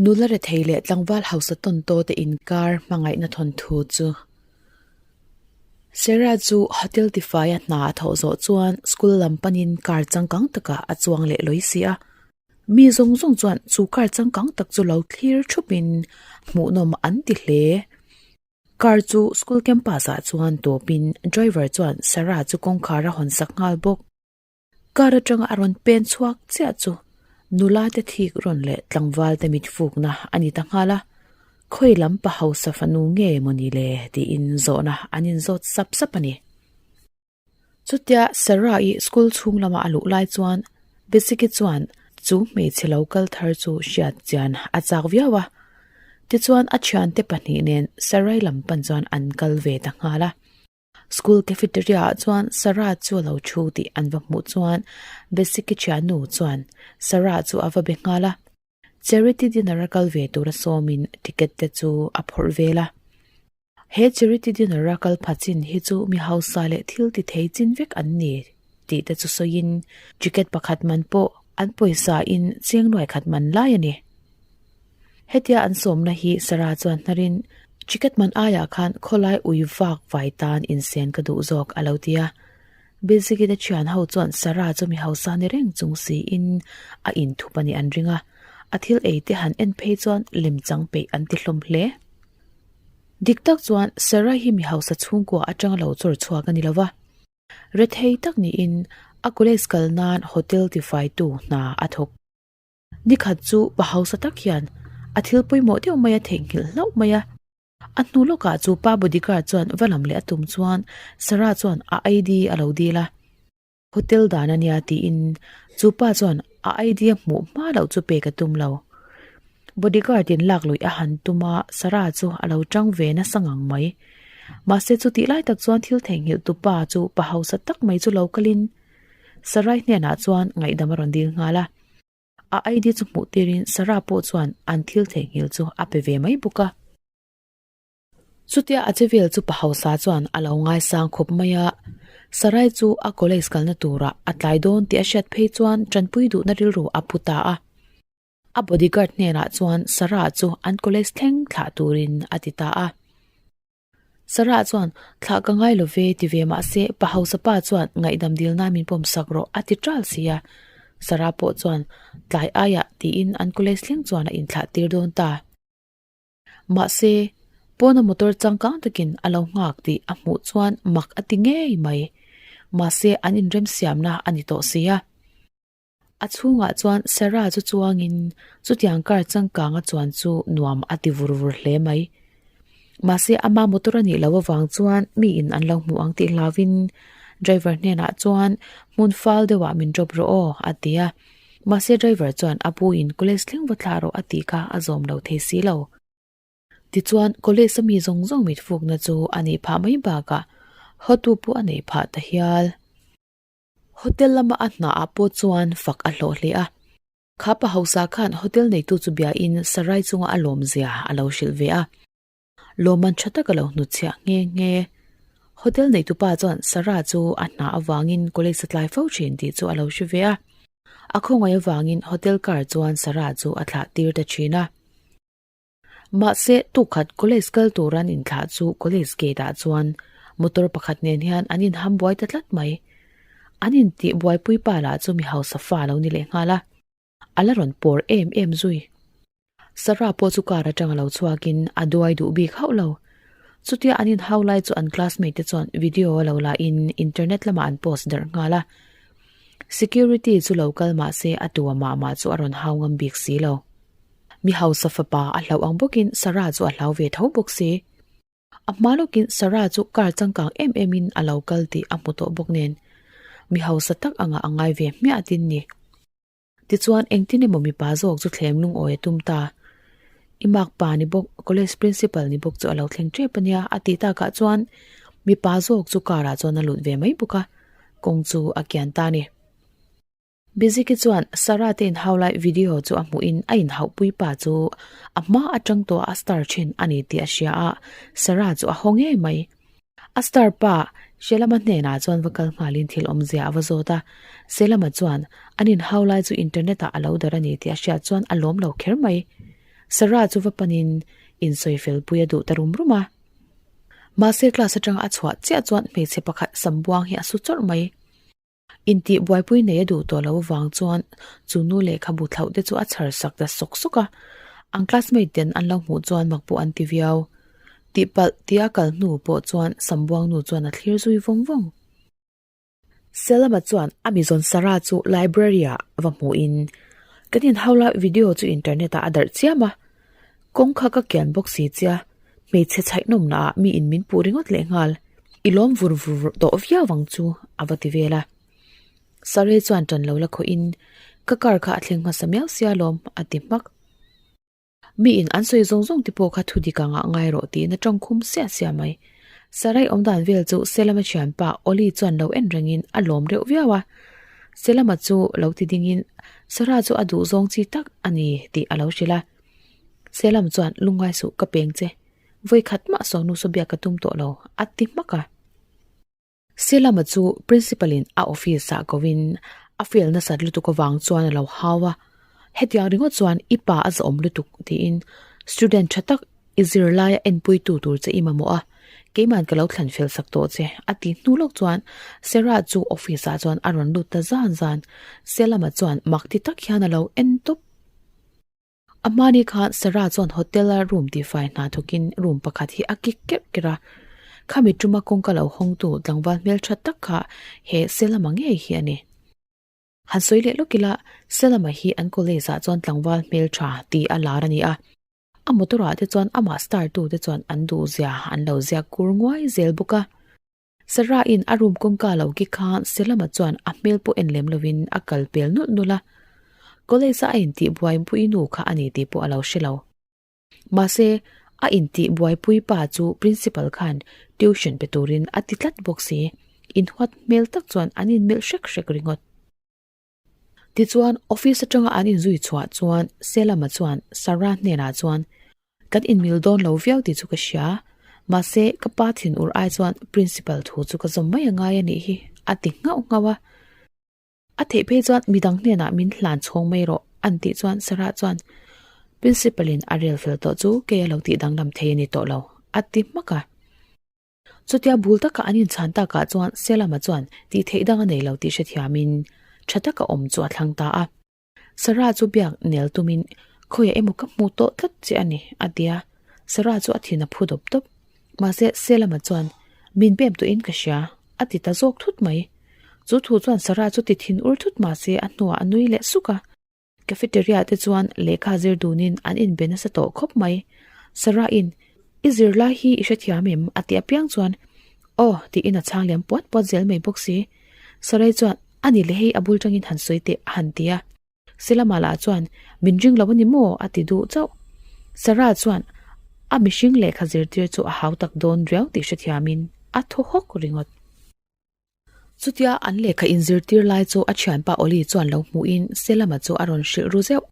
Nula rethei leh tlangval hausa tawn taw te inkar hmangaihna thawnthu chu Sarah chu hotel tifaia hna a thawh zawh chuan school lam panin car changkang takah a chuang leh lawi si a. Mi zawng zawng chuan chu car changkang tak chu lo thlir thupin hmuhnawm an ti hle. Car chu school campus ah chuan tawpin driver chuan Sarah chu kawngkhar a hawn sak nghal bawk. Car atanga a rawn pen chhuak chiah chu nula te thik rawn leh tlangval te mit fukna a ni ta nghal a, khawi lam pa hausa fanu nge maw ni le tiin zawhna an inzawt sap sap a ni. Chutia Sarah-i school chhung lama a luh lai chuan Basic-i chuan chu hmeichhe lo kal thar chu hriat chian a chak viau a, tichuan a thiante pahnih nen Sarah-i lam pan chuan an kal ve ta nghal a. School cafeteria ah chuan Sarah chu a lo thu tih an va hmuh chuan Basic-i thiannu chuan Sarah chu a va be nghal a, charity dinner a kal ve tura sawmin ticket te chu a phawrh vel a. He charity dinner a kal pha chin hi chu mi hausa leh thil ti thei chin vek an ni tih te chu sawiin ticket pakhat man pawh an pawisa in cheng nuai khat man lai a ni. Hetia an sawmna hi Sarah chuan hnarin ticket man aiah khan khawlai ui vak vai tan insen ka duh zawk a lo ti a. Basic-i te thian ho chuan Sarah chu mi hausa ni reng chung siin a inthup a nih an ring a, a thil ei te han en phei chuan lemchang peih an ti hlawm hle. Dik tak chuan Sarah hi mi hausa chhungkua atanga lo chawr chhuak a ni lo va. Rethei tak niin a college kal nan hotel tifaitu hna a thawk. Nikhat chu pa hausa tak hian a thil pawimawh deuh mai a theihnghilh hlauh mai a. A hnu lawkah chu pa bodyguard chuan va lam leh a tum chuan Sarah chuan a ID a lo dil a. Hotel dan a nia tiin chu pa chuan a ID a hmuh hma loh chu pek a tum lo. Bodyguard in lak luih a han tum a, Sarah chu a lo tang ve nasa ngang mai. Mahse chutih lai tak chuan thil theihnghilh tu pa chu pa hausa tak mai chu lo kalin Sarai hnenah chuan ngaihdam a rawn dil nghal a. A ID chu hmuh tirin Sarah pawh chuan an thil theihnghilh chu a pe ve mai bawk a. Chutia a che vel chu pa hausa chuan a lo ngaisang khawp mai a, Sarai chu a college kalna turah a tlai dawn tih a hriat phei chuan tanpui duhna rilru a pu ta a. A bodyguard hnenah chuan Sarah chu an college thleng thlah turin a ti ta a. Sarah chuan, Thlah ka ngai lo ve ti ve mah se pa hausa pa chuan ngaihdam dil nan min pawm sak rawh a ti ṭal si a. Sarah pawh chuan, Tlai aiah tiin an college thleng chuan a inthlah tir dawn ta. Mahse, pawna motor changkang takin a lo nghak tih a hmuh chuan mak a ti ngei mai. Mahse, an inremsiamna a ni tawh si a. A chhungah chuan Sarah chu chuangin chutiang car changkang a chuan chu nuam a ti vur vur hle mai. Mahse, ama motor a nih loh avang chuan miin an lo hmuh ang tih hlauvin driver hnenah chuan hmun fal deuhah min drop rawh aw a ti a. Mahse driver chuan a pu in college thleng va thlah rawh a tih kha a zawm lo thei si lo. Tichuan college a mi zawng zawng mit fukna chu a nih phah mai bakah hotu pawh a neih phah ta hial. Hotel lama a hna ah pawh chuan fak a hlawh hle a. Kha pa hausa khan hotel neitu chu bia in sarai chunga a lawm zia a lo hrilh ve a. Lawmman tha tak a lo hnutchhiah nghe nghe. Hotel neitupa chuan Sarah chu a hna avangin college a tlai fo thin tih chu a lo hre ve a. A khawngaih avangin hotel car chuan Sarah chu a thlah tir ta thin a. Mahse, tukhat college kal tur an inthlah chu college gate ah chuan motor pakhat nen hian an inham buai ta tlat mai. An intih buaipui pa lah chu mi hausa fa lo ni leh nghal a. A la rawn pawr em em zui. Sarah pawh chu car atanga lo chhuakin a duai duh bik hauh lo. Chutia an inhau lai chu an classmate te chuan video a lo la in internet lamah an post darh nghal a. Security chu lo kal mah se a tua mah mah chu a rawn hau ngam bik si lo. Mi hausa fapa a hlauh ang bawkin Sarah chu a hlau ve tho bawk si. A hma lawkin Sarah chu car changkang em em in a lo kal tih a hmu tawh bawk nen mi hausa tak anga a ngai ve hmiah tin ni. Tichuan, engtin emaw mipa zawk chu thlem lungawi a tum ta. I mark pa ni bawk, college principal ni bawk chu a lo thleng tep a nia a tih takah chuan mipa zawk chu car ah chuan a lut ve mai bawk a, kawng chu a kian ta a ni. Biziki chuan Sarah te inhau lai video chu a hmuhin a inhauhpui pa chu a hma atang tawh a star thin a ni tih a hria a, Sarah chu a haw ngei mai. A star pa Selama hnenah chuan va kal nghalin thil awmzia a va zawt a, Selama chuan an inhau lai chu internet ah a lo dar a ni tih a hriat chuan a lawm lo kher mai. Sarah chu va panin insawi pui a duh ta rum rum a. Mahse class atanga a chhuah chiah chuan hmeichhe pakhat sambuang hi a su chawrh mai. Intih buaipui nei a duh tawh lo avang chuan chu nu lehkhabu thlauh te chu a chhar sak ta sawk sawk a, an classmate ten an lo hmuh chuan mak pawh an ti viau. Tihpalh tia kal hnu pawh chuan Sambuang nu chuan a thlir zui vawng vawng. Selama chuan a mizawn Sarah chu library ah va hmuhin kan inhau lai video chu internet ah a darh chiam a, kawng kha ka kian bawk si chia, hmeichhe chhaihnawm na ah mi in min puh ringawt leh nghal, i lawm vur vur tawh viau ang chu a va ti vel a. Sarah chuan tan lo la khawhin ka car kha a thleng hmasa miau sia lawm a ti hmak. Mi in an sawi zawng zawng te pawh kha thu dik angah ngai rawh tiin a tawng khum siah siah mai. Sarai awmdan vel chu Selama thianpa Oli chuan lo en rengin a lawm reuh viau a. Selama chu lo ti dingin Sarah chu a duh zawng chi tak a ni tih a lo hrilh a. Selam chuan lungngai suh ka peng che, vawi khat mah sawnu saw biak ka tum tawh lo a ti hmak a. Selama chu Principal in a office ah ko in a fail nasat lutuk avang chuan a lo hau a, hetiang ringawt chuan i pa a zawm lutuk tiin student tha tak i zirlai a enpui tu tur che i mamawh a, keiman ka lo thlan fel sak tawh che a ti hnu lawk chuan Sarah chu office ah chuan a rawn lut ta zan zan, Selama chuan mak ti tak hian a lo en tawp. A hmani khan Sarah chuan hotel a room tifai hna thawkin room pakhat hi a kik kerh kerh a. Khami tuma kawngka lo hawngtu tlangval hmeltha tak kha he Selama ngei hi a ni. Han sawi leh lawk ila, Selama hi an college ah chuan tlangval hmeltha ti a lar a ni a. A motor ah te chuan amah star tu te chuan an duh zia an lo ziak kur nguai zel bawk a. Sarah in a room kawngka lo ki khan Selama chuan a hmel pawh en lem lovin a kal pel nulh nulh a. College a a intih buaipui nu kha a ni tih pawh a lo hre lo. Mahse, a intih buaipui pa chu principal khan tuition pe turin a ti tlat bawk si. Inhuat hmel tak chuan an inmelh hrek hrek ringawt. Tichuan, office atanga an inzui chhuah chuan Selama chuan Sarah hnenah chuan, Kan inmil dawn lo viau tih chu ka hria, mahse ka pa thin ur ai chuan principal thu chu ka zawm mai a ngai a nih hi, a ti nghauh nghauh a. A theih phei chuan midang hnenah min hlan chhawng mai rawh, an tih chuan Sarah chuan, Principal in a rel fel tawh chu kei a lo tih danglam thei a ni tawh lo, a ti hmak a. Chutia bul taka an inchhan takah chuan Selama chuan tih theih dang a nei lo tih hrethiamin tha taka awm chu a thlang ta a. Sarah chu biak nel tumin khawiah emaw ka hmu tawh tlat che a ni, a ti a. Sarah chu a thin a phu dawp dawp. Mahse Selama chuan min pem tawhin ka hria, a ti ta zawk thut mai. Chu thu chuan Sarah chu ti thin ur thut mahse a hnuah a nui leh suk a. Cafeteria te chuan lehkha zir dunin an inbe nasa tawh khawp mai. Sarah in, I zirlai hi i hrethiam em? a ti apiang chuan, Aw, tiin a chhang liam puat puat zel mai bawk si. Sarai chuan, A ni le hei a bul tangin han sawi teh a han ti a. Selama lah chuan, Min ring lo a ni maw? a ti duh chauh. Sarah chuan a mihring lehkha zirtir chu a hau tak dawn riau tih hrethiamin a thaw hawk ringawt. Chutia an lehkha inzirtir lai chu a thianpa Oli chuan lo hmuhin Selama chu a rawn hrilh ru zeuh.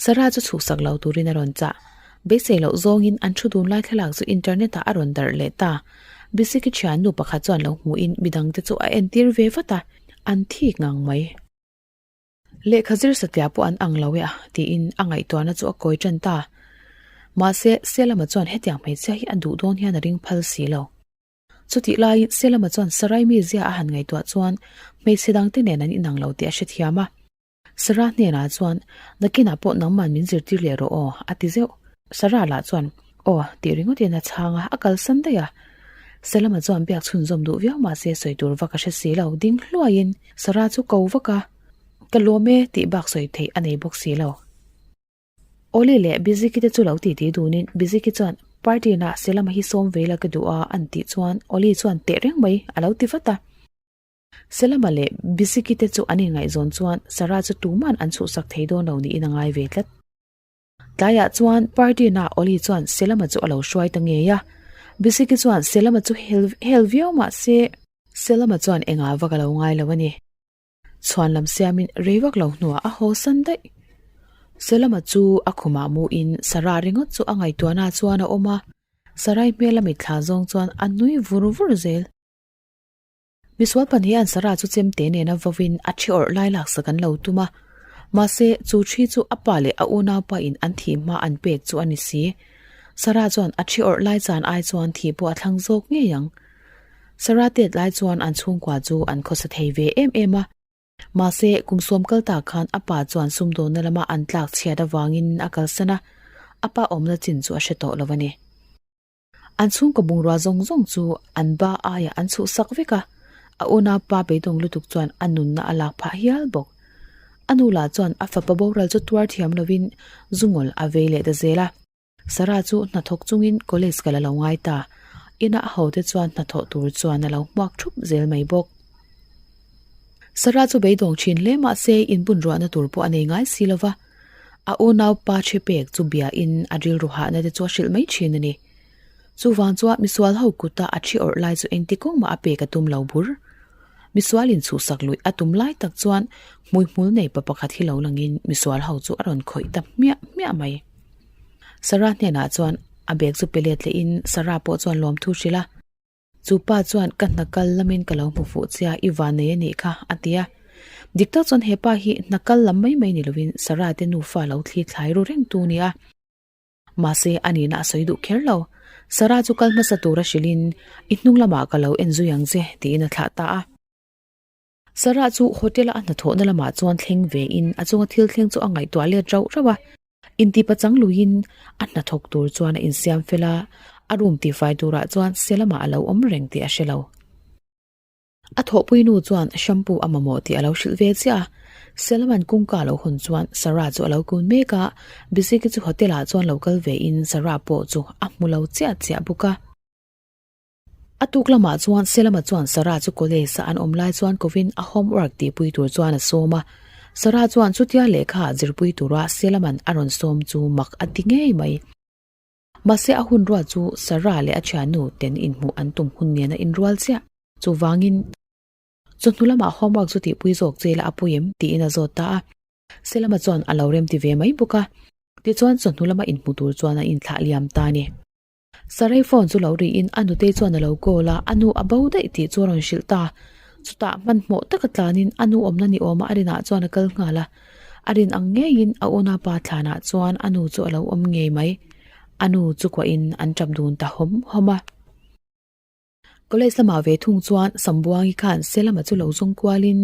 Sarah chu chhuksak lo turin a rawn chah. Beisei loh zawngin an thu dun lai thlalak chu internet ah a rawn darh leh ta. Bisiki thiannu pakhat chuan lo hmuhin midangte chu a entir ve vat a, an thik ngang mai. Lehkha zir satliah pawh an ang lo e a, tiin a ngaihtuahna chu a kawi tan ta. Mahse, Selama chuan hetiang hmeichhia hi a duh dawn hian a ring phal si lo. Chutih laiin Selama chuan Sarai mizia a han ngaihtuah chuan hmeichhe dangte nen an inang lo tih a hrethiam a. Sarah hnenah chuan, Nakinah pawh nangman min zirtir leh rawh aw, a ti zeuh. Sarah lah chuan, Aw, tih ringawtin a chhang a, a kalsan daih a. Selama chuan biak chhunzawm duh viau mahse sawi tur vak a hre si lo, ding hluaiin Sarah chu ko vak a, Ka lawm e, tih bak sawi theih a nei bawk si lo. Oli leh Biziki te chu lo titi dunin Biziki chuan party na Selama hi sawm ve la ka duh a an tih chuan Oli chuan teh reng mai a lo ti vat a. Selama leh Biziki te chu an inngaihzawn chuan Sarah chu tuman an chhuhsak thei dawn lo niin a ngai ve tlat. Tlaiah chuan party na Oli chuan Selama chu a lo hruai ta ngei a. Biziki chuan Selama chu hel hel viau mahse Selama chuan engah vak a lo ngai lo a ni. Chhuan lam siamin rei vak lo hnuah a haw san daih. Selama chu a khumah muin Sarah ringawt chu a ngaihtuahna chuan a awm a, Sarai hmel a mitthla zawng chuan a nui vur vur zel. Misual pan hian Sarah chu chemte nena vawin a thi awrh lai laksak an lo tum a, mahse chu thi chu a pa leh a unaupa in an thih hma an pek chu a ni si. Sarah chuan a thi awrh lai chan ai chuan thih pawh a thlang zawk ngei ang. Sarah tet lai chuan an chhungkua chu an khawsa thei ve em em a, mahse kum sawm kal tak khan a pa chuan sumdawnna lama an tlak chhiat avangin a kalsan a, a pa awmna chin chu a hre tawh lo a ni. An chhungkaw bungrua zawng zawng chu an ba aiah an chhuhsak vek a, a unau pa beidawng lutuk chuan a nunna a lak phah hial bawk. A nu lah chuan a fapa boral chu tuar thiam lovin zungawl a vei leh ta zel a. Sarah chu hnathawk chungin college kal a lo ngai ta, inah a hote chuan hnathawh tur chuan a lo hmuak thup zel mai bawk. Sarah chu beidawng thin hle mahse inbunruahna tur pawh a nei ngai si lova, a unau pa che pek chu biain a rilru hahna te chu a hrilh mai thin a ni. Chuvang chuan misual ho kuta a thi awrh lai chu engti kawng mah a pek a tum lo bur. Misual inchhuhsak luih a tum lai tak chuan hmuihmul nei pa pakhat hi lo langin misual ho chu a rawn khawih ta hmiah hmiah mai. Sarah hnenah chuan a bag chu pe let lehin Sarah pawh chuan lawmthu hrilh a. Chu pa chuan ka hna kal lamin ka lo hmu fuh chia i van nei a nih kha a ti a. Dik tak chuan he pa hi hna kal lam mai mai ni lovin Sarah te nufa lo thli thlai ru reng tu nia. Mahse a nihna a sawi duh kher lo. Sarah chu kal hmasa tura hrilhin i hnung lamah ka lo en zui ang che tiin a thlah ta a. Sarah chu hotel a a hnathawhna lamah chuan thleng ve in a chunga thil thleng chu a ngaihtuah let rauh rauh a. Intipa chang luiin a hnathawk tur chuan a insiam fel a, a room tifai turah chuan se lamah a lo awm reng tih a hre lo. A thawhpui nu chuan shampoo a mamawh tih a lo hrilh ve chiah a, se laman kawngka a lo hawn chuan Sarah chu a lo kun mek a, Biziki chu hotel ah chuan lo kal ve in Sarah pawh chu a hmu lo chiah chiah bawk a. A tuk lamah chuan Selama chuan Sarah chu college a an awm lai chuan kovin a homework tihpui tur chuan a sawm a. Sarah chuan chutia lehkha zirpui tura Selama'n a rawn sawm chu mak a ti ngei mai. Mahse a hun ruat chu Sarah leh a thiannu ten inhmuh an tum hun nen a inrual chiah. Chuvangin chawhnu lamah homework chu tihpui zawk che la a pui em? tiin a zawt ta a. Selama chuan a lo remti ve mai bawk a. Tichuan chawhnu lama inhmu tur chuan a inthlah liam ta a ni. Sarai phone chu lo rihin a nutei chuan a lo call a, a nu a bo daih tih chu a rawn hrilh ta. Chutah hmanhmawh taka tlanin a nu awmna ni awma a rinah chuan a kal nghal a. A rin ang ngeiin a unaupa thlanah chuan a nu chu a lo awm ngei mai. A nu chu kuahin an tap dun ta hawm hawm a. College lamah ve thung chuan Sambuangi khan Selama chu lo zawng kualin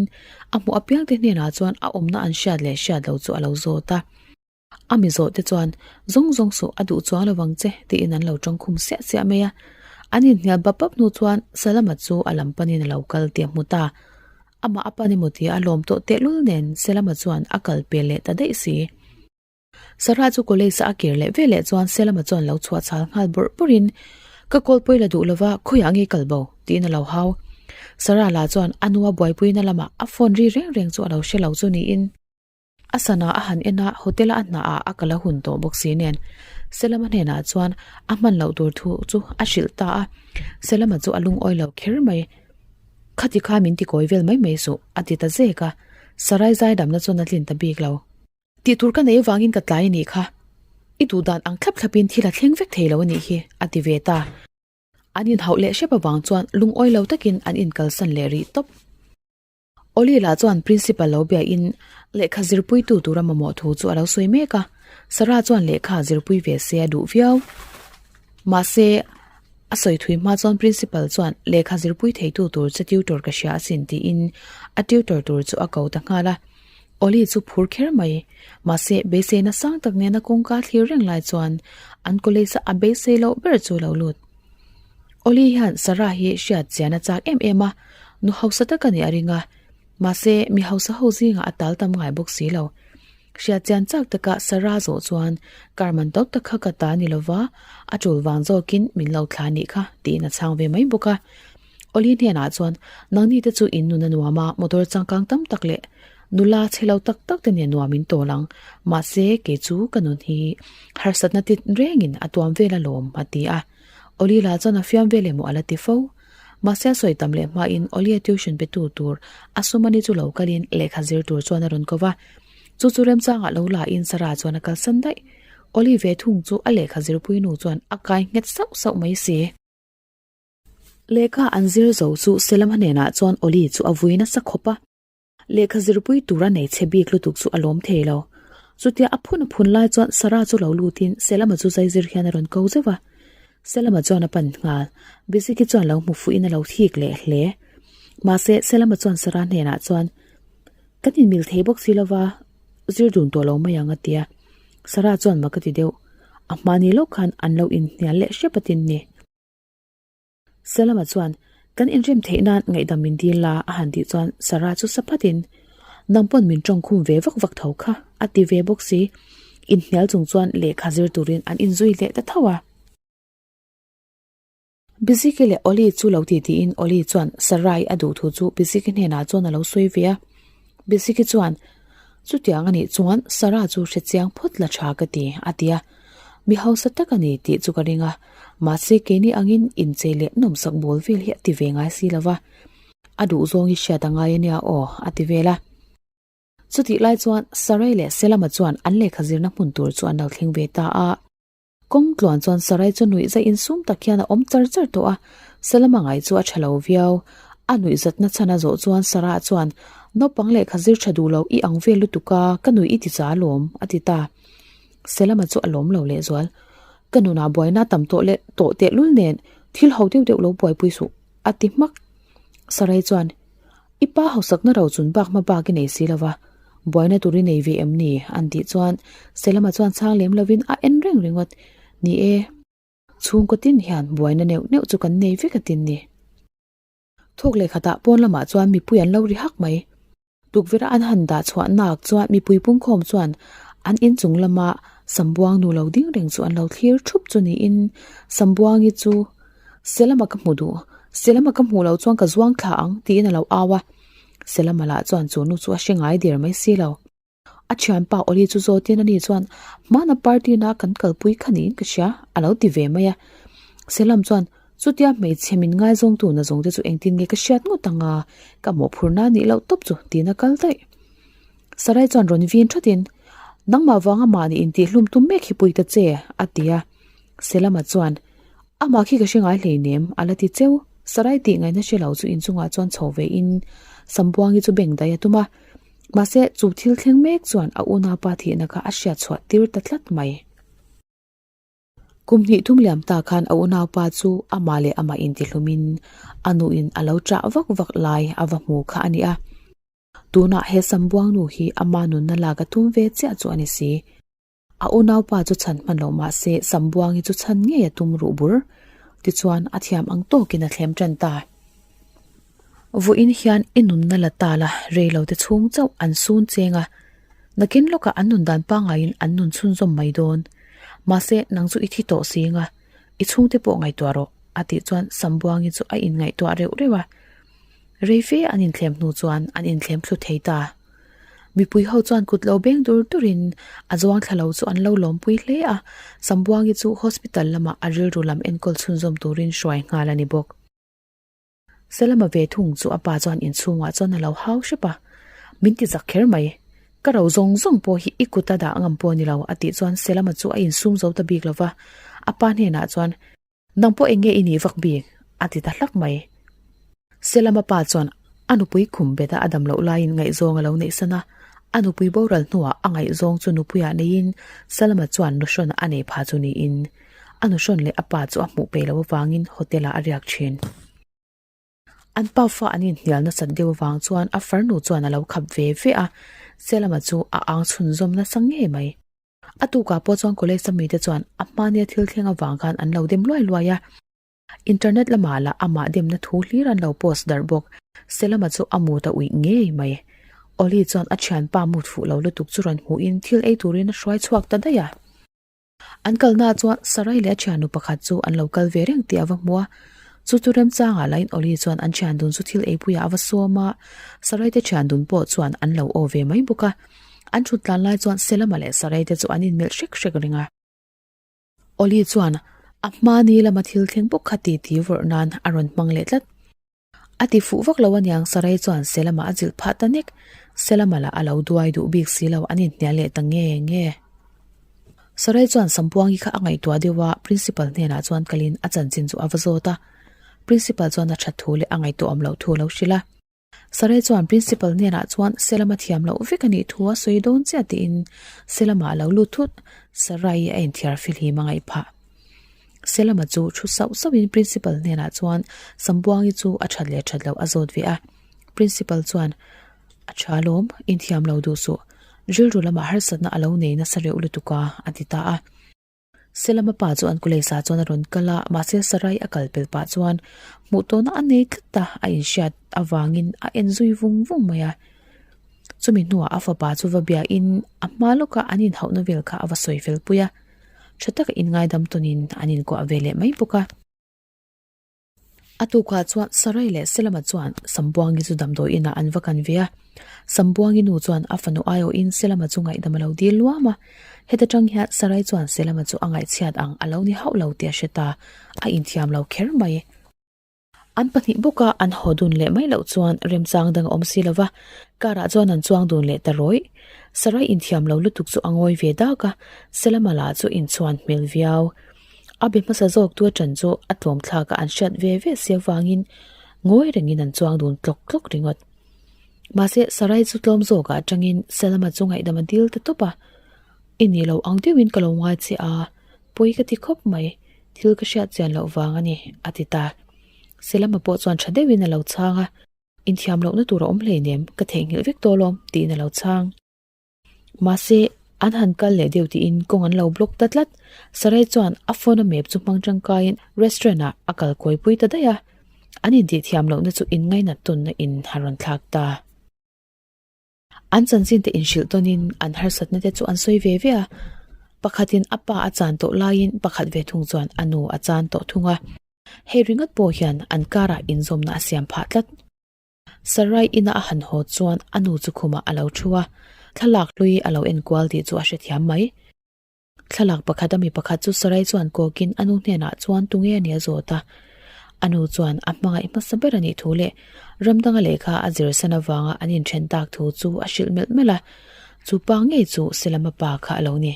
a hmuh apiangte hnenah chuan a awmna an hriat leh hriat lo chu a lo zawt a. A mi zawh te chuan, Zawng zawng suh, a duh chuang lo vang che, tiin an lo tawng khum siah siah mai a. An inhnial bap bap hnu chuan Salama chu a lam panin a lo kal tih a hmu ta. Amah a pan emaw tia a lawm tawh tehlul nen Salama chuan a kal pel leh ta daih si. Sarah chu college a a kir leh veleh chuan Salama chuan lo chhuah chhal nghal bawrh bawrhin, Ka kawl pawi la duh lova, khawiah nge kal bo? tiin a lo hau. Sarah lah chuan a nua buaipuina lamah a phone ri reng reng chu a lo hre lo chu niin. A sana a han en a, hotel a a hna ah a kal a hun tawh bawk si nen. Selama hnenah chuan a hman loh tur thu chu a hrilh ta a, Selama chu a lungawi lo kher mai. Khati kha min ti kawi vel mai mai suh, a ti ta zek a. Sarai zaidamna chuan a tlin ta bik lo. Tih tur ka nei avangin ka tlai a nih kha. I duh dan ang thlap thlapin thil a thleng vek thei lo a nih hi, a ti ve ta. An inhauh leh hrep avang chuan lungawi lo takin an inkalsan leh rih tawp. Oli lah chuan Principal lo biain lehkha zirpuitu tura mamawh thu chu a lo sawi mek a, Sarah chuan lehkha zirpui ve se a duh viau. Mahse, a sawi thui hma chuan Principal chuan lehkha zirpui theitu tur che tutor ka hria asin tiin a tutor tur chu a ko ta nghal a. Oli chu phur kher mai. Mahse, beiseina sang tak nena kawngka thlir reng lai chuan an college a a beisei loh ber chu a lo lut. Oli hian Sarah hi hriat chian a chak em em a, nu hausa tak a nih a ring a, mahse mi hausa ho zingah a tal tam ngai bawk si lo. Hriat chian chak taka Sarah zawh chuan kar man to tak kha ka ta ni lova, a tul vang zawkin min lo thla nih kha tiin a chhang ve mai bawk a. Oli hnenah chuan nangni te chu in nun a nuam a, motor changkang tam tak leh nula chhe lo tak tak te nen nuam in tawl ang, mahse kei chu ka nun hi harsatna tit rengin a tuam vel alawm a ti a. Olila chuan a fiam vel emaw a la ti fo. Mahse a sawi tam leh hmain Olia tuition pe tu tur a sumani chu lo kalin lehkha zir tur chuan a rawn ko va. Chu chu remchangah lo la in Sarah chuan a kalsan daih. Oli ve thung chu a lehkha zirpui nu chuan a kai nghet sauh sauh mai si. Lehkha an zir zo chu Selama hnenah chuan Oli chu a vui nasa khawp a. Lehkha zirpui tur a nei chhe bik lutuk chu a lawm thei lo. Chutia a phun a phun lai chuan Sarah chu lo lutin Selama chu zai zir hian a rawn ko zeuh a. Selama chuan a pan nghal. Biziki chuan lo hmu fuhin a lo thik leh hle. Mahse, Selama chuan Sarah hnenah chuan, Kan inmil thei bawk si lova, zir dun tawh lo mai ang a ti a. Sarah chuan mak a ti deuh. A hmani lawk khan an lo inhnial leh hrep a tin ni. Salama chuan, Kan inrem theih nan ngaihdam min dil la, a han tih chuan Sarah chu sa phatin, Nang pawn min tawngkhum ve vak vak tho kha, a ti ve bawk si. Inhnial chung chuan lehkha zir turin an inzui leh ta tho a. Biziki leh Oli chu lo ti tiin Oli chuan Sarai a duh thu chu Biziki hnenah chuan a lo sawi ve a. Biziki chuan, Chutiang a nih chuan Sarah chu hre chiang phawt la tha ka ti, a ti a. Mi hausa tak a ni tih chu ka ring a, mahse keini angin inchei leh nawmsak bawl vel hi a ti ve ngai si lo va, a duh zawng hi hriat a ngai a nia aw, a ti vel a. Chutih lai chuan Sarai leh Selama chuan an lehkha zirna hmun tur chu an lo thleng ve ta a. Kawng tluan chuan Sarai chu nuih zaih insum tak hian a awm char char tawh a, Selama ngai chu a tha lo viau. A nuih zatna chhan a zawh chuan Sarah chuan, Naupang lehkha zir tha duh lo i ang vel lutuk a, ka nuih i ti cha alawm, a ti ta. Selama chu a lawm lo lehzual. Ka nunah buaina tam tawh leh tawh tehlul nen thil ho deuh deuh lo buaipui suh, a ti hmak. Sarai chuan, I pa hausakna ro chun bak hma bak i nei si lova, buaina tur i nei ve em ni? an tih chuan Selama chuan chhang lem lovin a en reng ringawt. Ni e, chhungkaw tin hian buaina neuh neuh chu kan nei vek a tin ni. Thawk leh khatah pawn lamah chuan mipui an lo ri hak mai. Tukverh an han dah chhuah nak chuan mipui pungkhawm chuan an inchung lama Sambuang nu lo ding reng chu an lo thlir thup chu niin Sambuangi chu Selama ka hmu duh, Selama ka hmuh loh chuan ka zuang thla ang tiin a lo au a. Selama lah chuan chu nu chu a hre ngai der mai si lo. A thianpa Oli chu zawtin ani chuan hmana party na kan kalpui kha niin ka hria a lo ti ve mai a. Selam chuan chutia hmeichhe min ngaizawngtu na zawng te chu engtin nge ka hriat ngawt ang a, ka mawhphurhna nih loh tawp chu tiin a kal daih. Sarai chuan rawn vin thatin nangmah vanga mahni intihhlum tum mek hi pui ta che a ti a. Selama chuan Amah khi ka hre ngai hleinem, a la ti cheu. Sarai tih ngaihna hre lo chu inchungah chuan chho ve in Sambuangi chu beng daih a tum a. Mahse, chu thil thleng mek chuan a unaupa thihna kha a hriat chhuah tir ta tlat mai. Kum hnih thum liam ta khan a unaupa chu amah leh amah intihlumin a nuin a lo chah vak vak lai a va hmu kha a ni a. Tunah he Sambuang nu hi ama nunna lak a tum ve chiah chu a ni si. A unaupa chu chhan hman lo mah se Sambuangi chu chhan ngei a tum ruh bur. Tichuan a thiam ang tawkin a thlem tan ta. Vawiin hian i nunna la ta la rei lo te chhung chauh an sun cheng a, nakin lawkah an nun dan pangaiin an nun chhunzawm mai dawn. Mahse nang chu i thi tawh si anga i chhungte pawh ngaihtuah rawh a tih chuan Sambuangi chu a inngaihtuah reuh reuh a. Rei fe an inthlem hnu chuan an inthlem thlu thei ta. Mipui ho chuan kut lo beng dur durin a zuang thla lo chu an lo lawmpui hle a, Sambuangi chu hospital lamah a rilru lam enkawl chhunzawm turin hruai nghal a ni bawk. Salama ve thung chu a pa chuan inchhungah chuan a lo hau hrep a, Min ti zak kher mai, ka ro zawng zawng pawh hi i kut a dah ngam pawh a ni lo a tih chuan Salama chu a insum zo ta bik lo va, a pa hnenah chuan Nang pawh eng nge i nih vak bik? a ti ta hlak mai. Selama pa chuan a nupui khum bet a a dam loh laiin ngaihzawng a lo neih san a, a nupui boral hnuah a ngaihzawng chu nupuiah neiin Salama chuan nuhrawn a nei pha chu niin a nuhrawn leh a pa chu a hmuh peih loh avangin hotel ah a riak thin. An pa fa an inhnial nasat deuh avang chuan a farnu chuan a lo khap ve ve a, Selama chu a ang chhunzawm nasa ngei mai. A tukah pawh chuan college a mite chuan a hmania thil thleng avang khan an lo dem luai luai a, internet lamah lah amah demna thu hlir an lo post darh bawk. Selama chu a mut a uih ngei mai. Oli chuan a thianpa mut fuh lo lutuk chu rawn hmuhin thil ei turin a hruai chhuak ta daih a. An kalnaah chuan Sarai leh a thiannu pakhat chu an lo kal ve reng tih a va hmu a. Chu chu remchangah lain Oli chuan an thiandun chu thil eipuiah a va sawm a, Sarai te thiandun pawh chuan an lo aw ve mai bawk a. An thut tlan lai chuan Selama leh Sarai te chu an inmelh hrek hrek reng a. Oli chuan a hma ni lama thil thleng bawk kha titi vawrh nan a rawn hmang leh tlat. A ti fuh vak lo aniang Sarai chuan Selama a zilh phah ta nek. Selama lah a lo duai duh bik si lo an inhnial leh ta nge nge. Sarai chuan Sampuangi kha a ngaihtuah deuh a, Principal hnenah chuan kalin a chanchin chu a va zawt a. Principal chuan a that thu leh a ngaihtuah awm loh thu a lo hrilh a. Sarai chuan Principal hnenah chuan Selama thiam loh vek a nih thu a sawi dawn chiah tiin Selama a lo lut thut. Sarai a inthiar fihlim a ngaih phah. Selama chu thu sauh sauhin Principal hnenah chuan Sambuangi chu a that leh that loh a zawt ve a. Principal chuan, A tha lawm, inthiam lo duh suh. Rilru lamah harsatna a lo nei nasa reuh lutuk a, a ti ta a. Selama pa chu an kuleisa chuan a rawn kal a, mahse Sarai a kal pel pah chuan hmuh tawhna a nei tlat a, a inhriat avangin a en zui vung vung mai a. Chumi hnuah a fapa chu va biain a hma lawka an inhauhna vel kha a va sawi fel pui a, tha taka inngaidam tawnin an inkuah ve leh mai bawk a. A tukah chuan Sarai leh Selama chuan Sambuangi chu damdawi inah an va kan ve a. Sambuangi nu chuan a fanu aiawhin Selama chu ngaihdam a lo dil luam a. Heta tang hian Sarai chuan Selama chu a ngaihchhiat ang a lo ni hauh lo tih a hre ta, a inthiam lo kher mai. An pahnih bawka an haw dun leh mai loh chuan remchang dang a awm si lo va, car ah chuan an chuang dun leh ta rawih. Sarai inthiam lo lutuk chu a ngawi ve dak a, Selama lah chu inchhuan hmel viau. A be hmasa zawk tu aṭan chu a tlawm thlak a an hriat ve ve si avangin ngawi rengin an chuang dun tlawk tlawk ringawt. Mahse, Sarai chu tlawm zawkah aṭangin Selama chu ngaihdam a dil ta tawp a, I nih loh ang deuhin ka lo ngai che a, pawi ka ti khawp mai, thil ka hriat chian loh vang a ni, a ti ta. Selama pawh chuan ṭha deuhin a lo chhang a, Inthiam lohna tur a awm hleinem, ka theihnghilh vek tawh alawm, tiin a lo chhang. Mahse, an han kal leh deuh tiin kawng an lo block ta tlat. Sarai chuan a phone a map chu hmang tangkaiin restaurant ah a kal kawi pui ta daih a. An intih thiam lohna chu inngainat tawnna in a rawn thlak ta. An chanchin te inhrilh tawnin an harsatna te chu an sawi ve ve a. Pakhatin a pa a chan tawh laiin pakhat ve thung chuan a nu a chan tawh thung a. Hei ringawt pawh hian an karah inzawmna a siam phah tlat. Sarai ina a han haw chuan a nu chu khumah a lo thu a, thlalak hlui a lo enkual tih chu a hrethiam mai. Thlalak pakhat a mi pakhat chu Sarai chuan kawkin a nu hnenah chuan tunge a nih a zawt a. A nu chuan a hmangaih hmasa ber a nih thu leh ram danga lehkha a zir san avanga an inthen tak thu chu a hrilh melh melh a, chu pa ngei chu Selama pa kha a lo ni.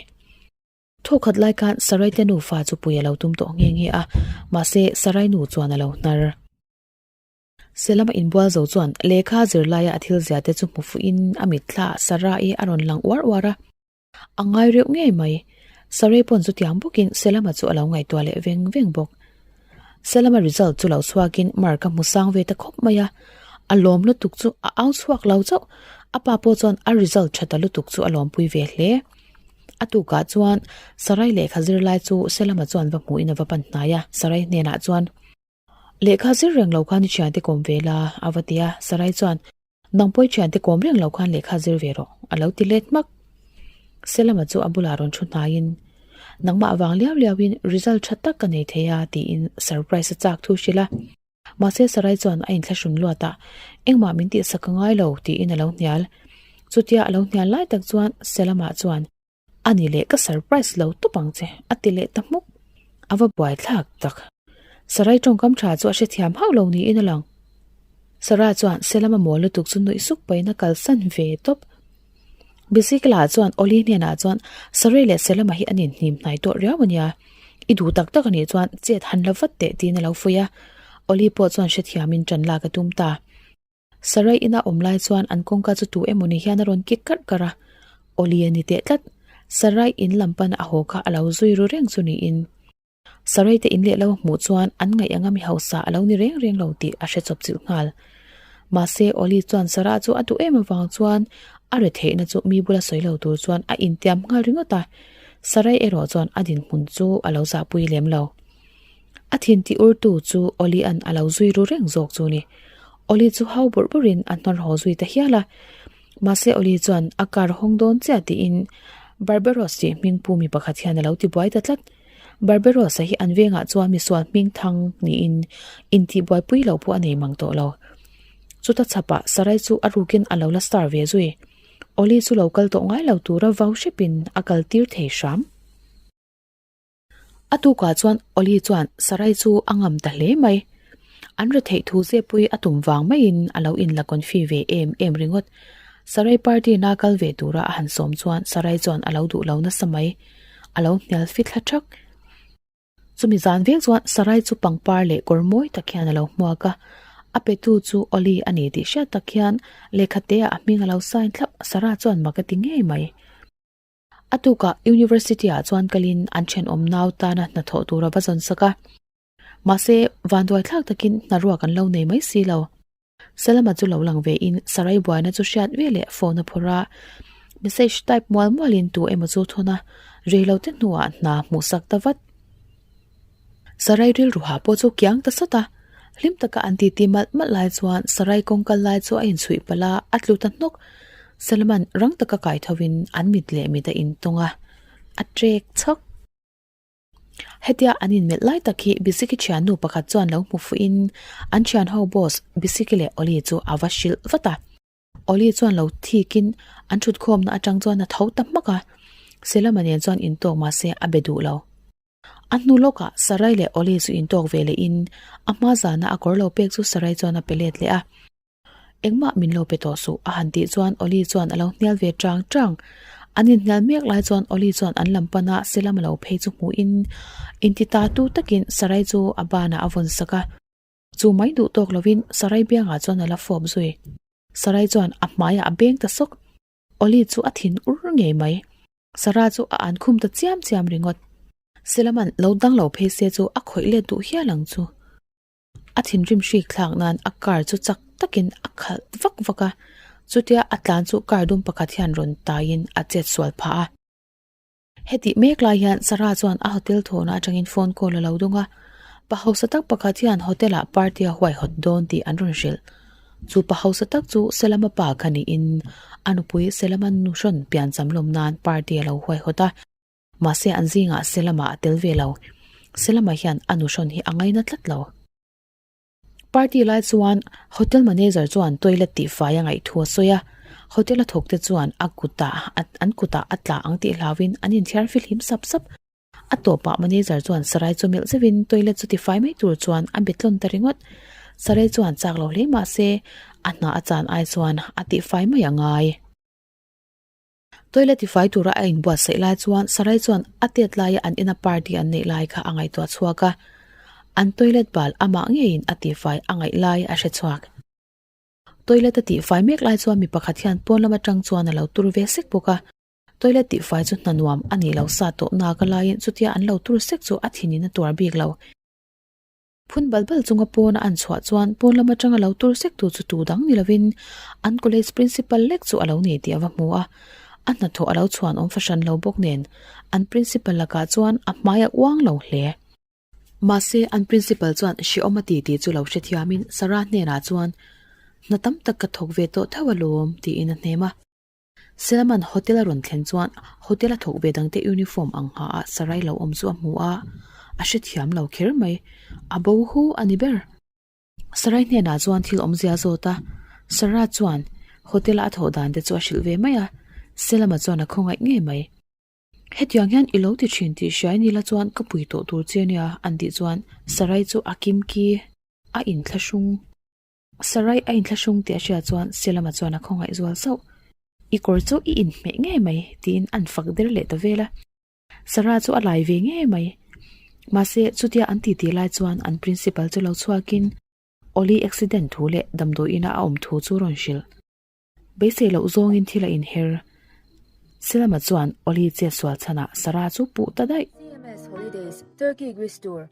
Thawkhat lai khan Sarai te nufa chu pui a lo tum tawh nghe nghe a, mahse Sarai nu chuan a lo hnar. Selama inbual zo chuan lehkha zirlaia a thil zia te chu hmu fuhin a mitthla ah Sarah-i a rawn lang uar uar a. A ngai reuh ngei mai. Sarai pawn chutiang bawkin Selama chu a lo ngaihtuah leh veng veng bawk. Selama result chu lo chhuakin mark a hmu sang ve ta khawp mai a. A lawm lutuk chu a au chhuak lo chauh. A pa pawh chuan a result tha ta lutuk chu a lawmpui ve hle. A tukah chuan Sarai lehkha zirlai chu Selama chuan va hmuhin a va pan hnai a. Sarai hnenah chuan. Lehkha zir reng lo khan i thiante kawm ve la, a va ti a. Sarai chuan, Nang pawh i thiante kawm reng lo khan lehkha zir ve rawh, a lo ti let hmak. Selama chu a bulah rawn thu hnaiin, Nangmah vang liau liauin result tha tak ka nei thei a, tiin surprise a chak thu hrilh a. Mahse Sarai chuan a inthlahrun luat a, Engmah min tihsak ka ngai lo, tiin a lo hnial. Chutia a lo hnial lai tak chuan Selama chuan, A ni leh ka surprise lo tawp ang che, a ti leh ta hmuk. A va buai thlak tak. Sarai tawngkam tha chu a hrethiam hauh lo niin a lang. Sarah chuan Selama mawl lutuk chu nuih suk pahin a kalsan ve tawp. Bicycle ah chuan Oli hnenah chuan Sarai leh Selama hi an inhnim hnai tawh riau a nia. I duh tak tak a nih chuan chet han la vat teh tiin a lo fuih a. Oli pawh chuan hrethiamin ṭan lak a tum ta. Sarai ina awm lai chuan an kawngka chu tu emaw ni hian a rawn kik karh karh a, Awli a ni teh tlat. Sarai in lam pan a haw kha a lo zui ru reng chu niin. Sarai te in leh lo hmuh chuan an ngaih anga mi hausa a lo ni reng reng lo tih a hre chawp chilh nghal. Mahse Awli chuan Sarah chu a duh em avang chuan a re theihna chu mi bula sawi lo tur chuan a intiam nghal ringawt a, Sarai erawh chuan a dinhmun chu a lo zahpui lem lo. A thin ti urtu chu Oli-a'n a lo zui ru reng zawk chu ni. Oli chu hau bawrh bawrhin a hnawr haw zui ta hial a. Mahse Oli chuan a car hawng dawn chiah tiin Barbaros tih hming pu mi pakhat hian a lo ti buai ta tlat. Barbaros-a hi an vengah chuan misual hming thang niin intihbuaipui lo pawh a nei mang tawh lo. Chuta chhapah Sarai chu a rukin a lo la star ve zui. Oli chu lo kal tawh ngai lo tura vau hrepin a kal tir thei hram. A tukah chuan Oli chuan Sarai chu a ngam ta hle mai. An retheih thu zepui a tum vang maiin a lo inla confi ve em em ringawt. Sarai party na kal ve tura a han sawm chuan Sarai chuan a lo duh lo nasa mai. A lo hnial fi thla thak. Chumi zan vek chuan Sarai chu pangpar leh kawr mawi tak hian a lo hmuak a. A petu chu Oli a ni tih hriat tak hian lehkha te ah a hming a lo sign thlap. Sarah chuan mak a ti ngei mai. A tukah University ah chuan kalin an thenawm nau tana hnathawh tur a va zawn sak a. Mahse, vanduai thlak takin hnaruak an lo nei mai si lo. Salama chu lo lang ve in Sarai buaina chu hriat ve leh phone a phawrh a, message type mual mual in tu emaw chu thawn a, rei lo te hnuah hna hmuh sak ta vat. Sarai rilru ha pawh chu kiang ta sawt a, hlim taka an titi malh malh lai chuan Sarai kawng kal lai chu a inchhuih palh a, a tlu ta hnawk. Salama'n rang taka kai tho in an mit leh mit a intawng a, a trek chhawk. Hetia an inmelh lai tak hi Bisiki thiannu pakhat chuan lo hmu fuhin an thianho boss Bisiki leh Oli chu a va hrilh vat a. Oli chuan lo thikin an thutkhawmna atang chuan a tho ta hmak a, Selama nen chuan intawk mahse a be duh lo. A hnu lawkah Sarai leh Oli chu intawk ve lehin a hma zana a kawr lo pek chu Sarai chuan a pe let leh a. Engmah min lo pe tawh suh a han tih chuan Oli chuan a lo hnial ve chang chang. An inhnial mek lai chuan Oli chuan an lam pana Selam a lo phei chu hmuhin inti ta tu takin Sarai chu a banah a vawn sak a. Chu mai duh tawk lovin Sarai biangah chuan a la fawp zui. Sarai chuan a hmaiah a beng ta sawk. Oli chu a thin ur ngei mai. Sarah chu a an khum ta chiam chiam ringawt. Selaman lo dang lo phei se chu a khawih let duh hial ang chu. A thinrim hrik thlak nan a car chu chak takin a khalh vak vak a, chutia a tlan chu car dum pakhat hian rawn taiin a chet sual phah a. Hetih mek lai hian Sarah chuan a hotel thawhna atangin phone call a lo dawng a, pa hausa tak pakhat hian hotel ah party a huaihawt dawn tih an rawn hrilh. Chu pa hausa tak chu Selama pa kha niin a nupui Selama nuhrawn piancham lawm nan party a lo huaihawt a. Mahse an zingah Selama a tel ve lo. Selama hian a nuhrawn hi a ngaina tlat lo. Party lai chuan hotel manager chuan toilet tihfai a ngaih thu a sawi a, hotel a thawkte chuan a kutah an kutah a tla ang tih hlauhin an inthiar fihlim sap sap. A tawpah manager chuan Sarai chu melh zeuhin toilet chu tifai mai tur chuan a be tlawn ta ringawt. Sarai chuan chak lo hle mahse a hna a chan ai chuan a tihfai mai a ngai. Toilet tifai tura a inbuatsaih lai chuan Sarai chuan a tet laia an ina party an neih lai kha a ngaihtuah chhuak a, an toilet bal amah ngeiin a tifai a ngaih lai a hre chhuak. Toilet a tihfai mek lai chuan mi pakhat hian pawn lam atang chuan a lo tur ve sek bawk a, toilet tihfai chu hna nuam a nih lo sa tawh nak a laiin chutia an lo tur sek chu a thinin a tuar bik lo. Phun bal bal chunga pawna an chhuah chuan pawn lam atanga lo tur sek tu chu tu dang ni lovin an college principal lek chu a lo ni tih a va hmu a. A hnathawh a lo chhuan awm fahran lo bawk nen an principal lakah chuan a hmai a uang lo hle. Mahse an principal chuan hrehawm a ti tih chu lo hrethiamin Sarah hnenah chuan hna tam tak ka thawk ve tawh tho alawm tiin a hnem a. Selman hotel a rawn thlen chuan hotel a thawk ve dangte uniform ang ha a sarai lo awm chu a hmu a, a hrethiam lo kher mai. A bo hu a ni ber. Sarai hnenah chuan thil awmzia a zawt a, Sarah chuan hotel a a thawh dan te chu a hrilh ve mai a, Selama chuan a khawngaih ngei mai. Hetiang hian i lo ti thin tih hriai ni la chuan ka pui tawh tur che ania an tih chuan Sarai chu a kimki a inthlahrung. Sarai a inthlahrung tih a hriat chuan Selama chuan a khawngaih zual sauh. I kawr chu i inhmeh ngei mai tiin an fak der leh ta vel a. Sarah chu a lai ve ngei mai. Mahse chutia an titi lai chuan an principal chu lo chhuakin Oli accident thu leh damdawiina a awm thu chu rawn hrilh. Beisei loh zawngin thil a inher. Selama chuan Oli chet sual chhanah Sarah chu puh ta daih. CMS Holidays, Turkey Greece Tour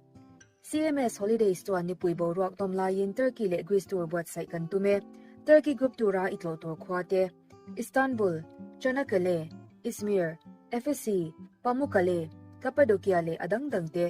CMS Holidays chuan nipui boruak nawm laiin Turkey leh Greece tour buatsaih kan tum e. Turkey group tura i tlawh tur khua te, Istanbul, Çanakkale, Izmir, Efesi, Pamukkale, Cappadocia leh a dang dang te.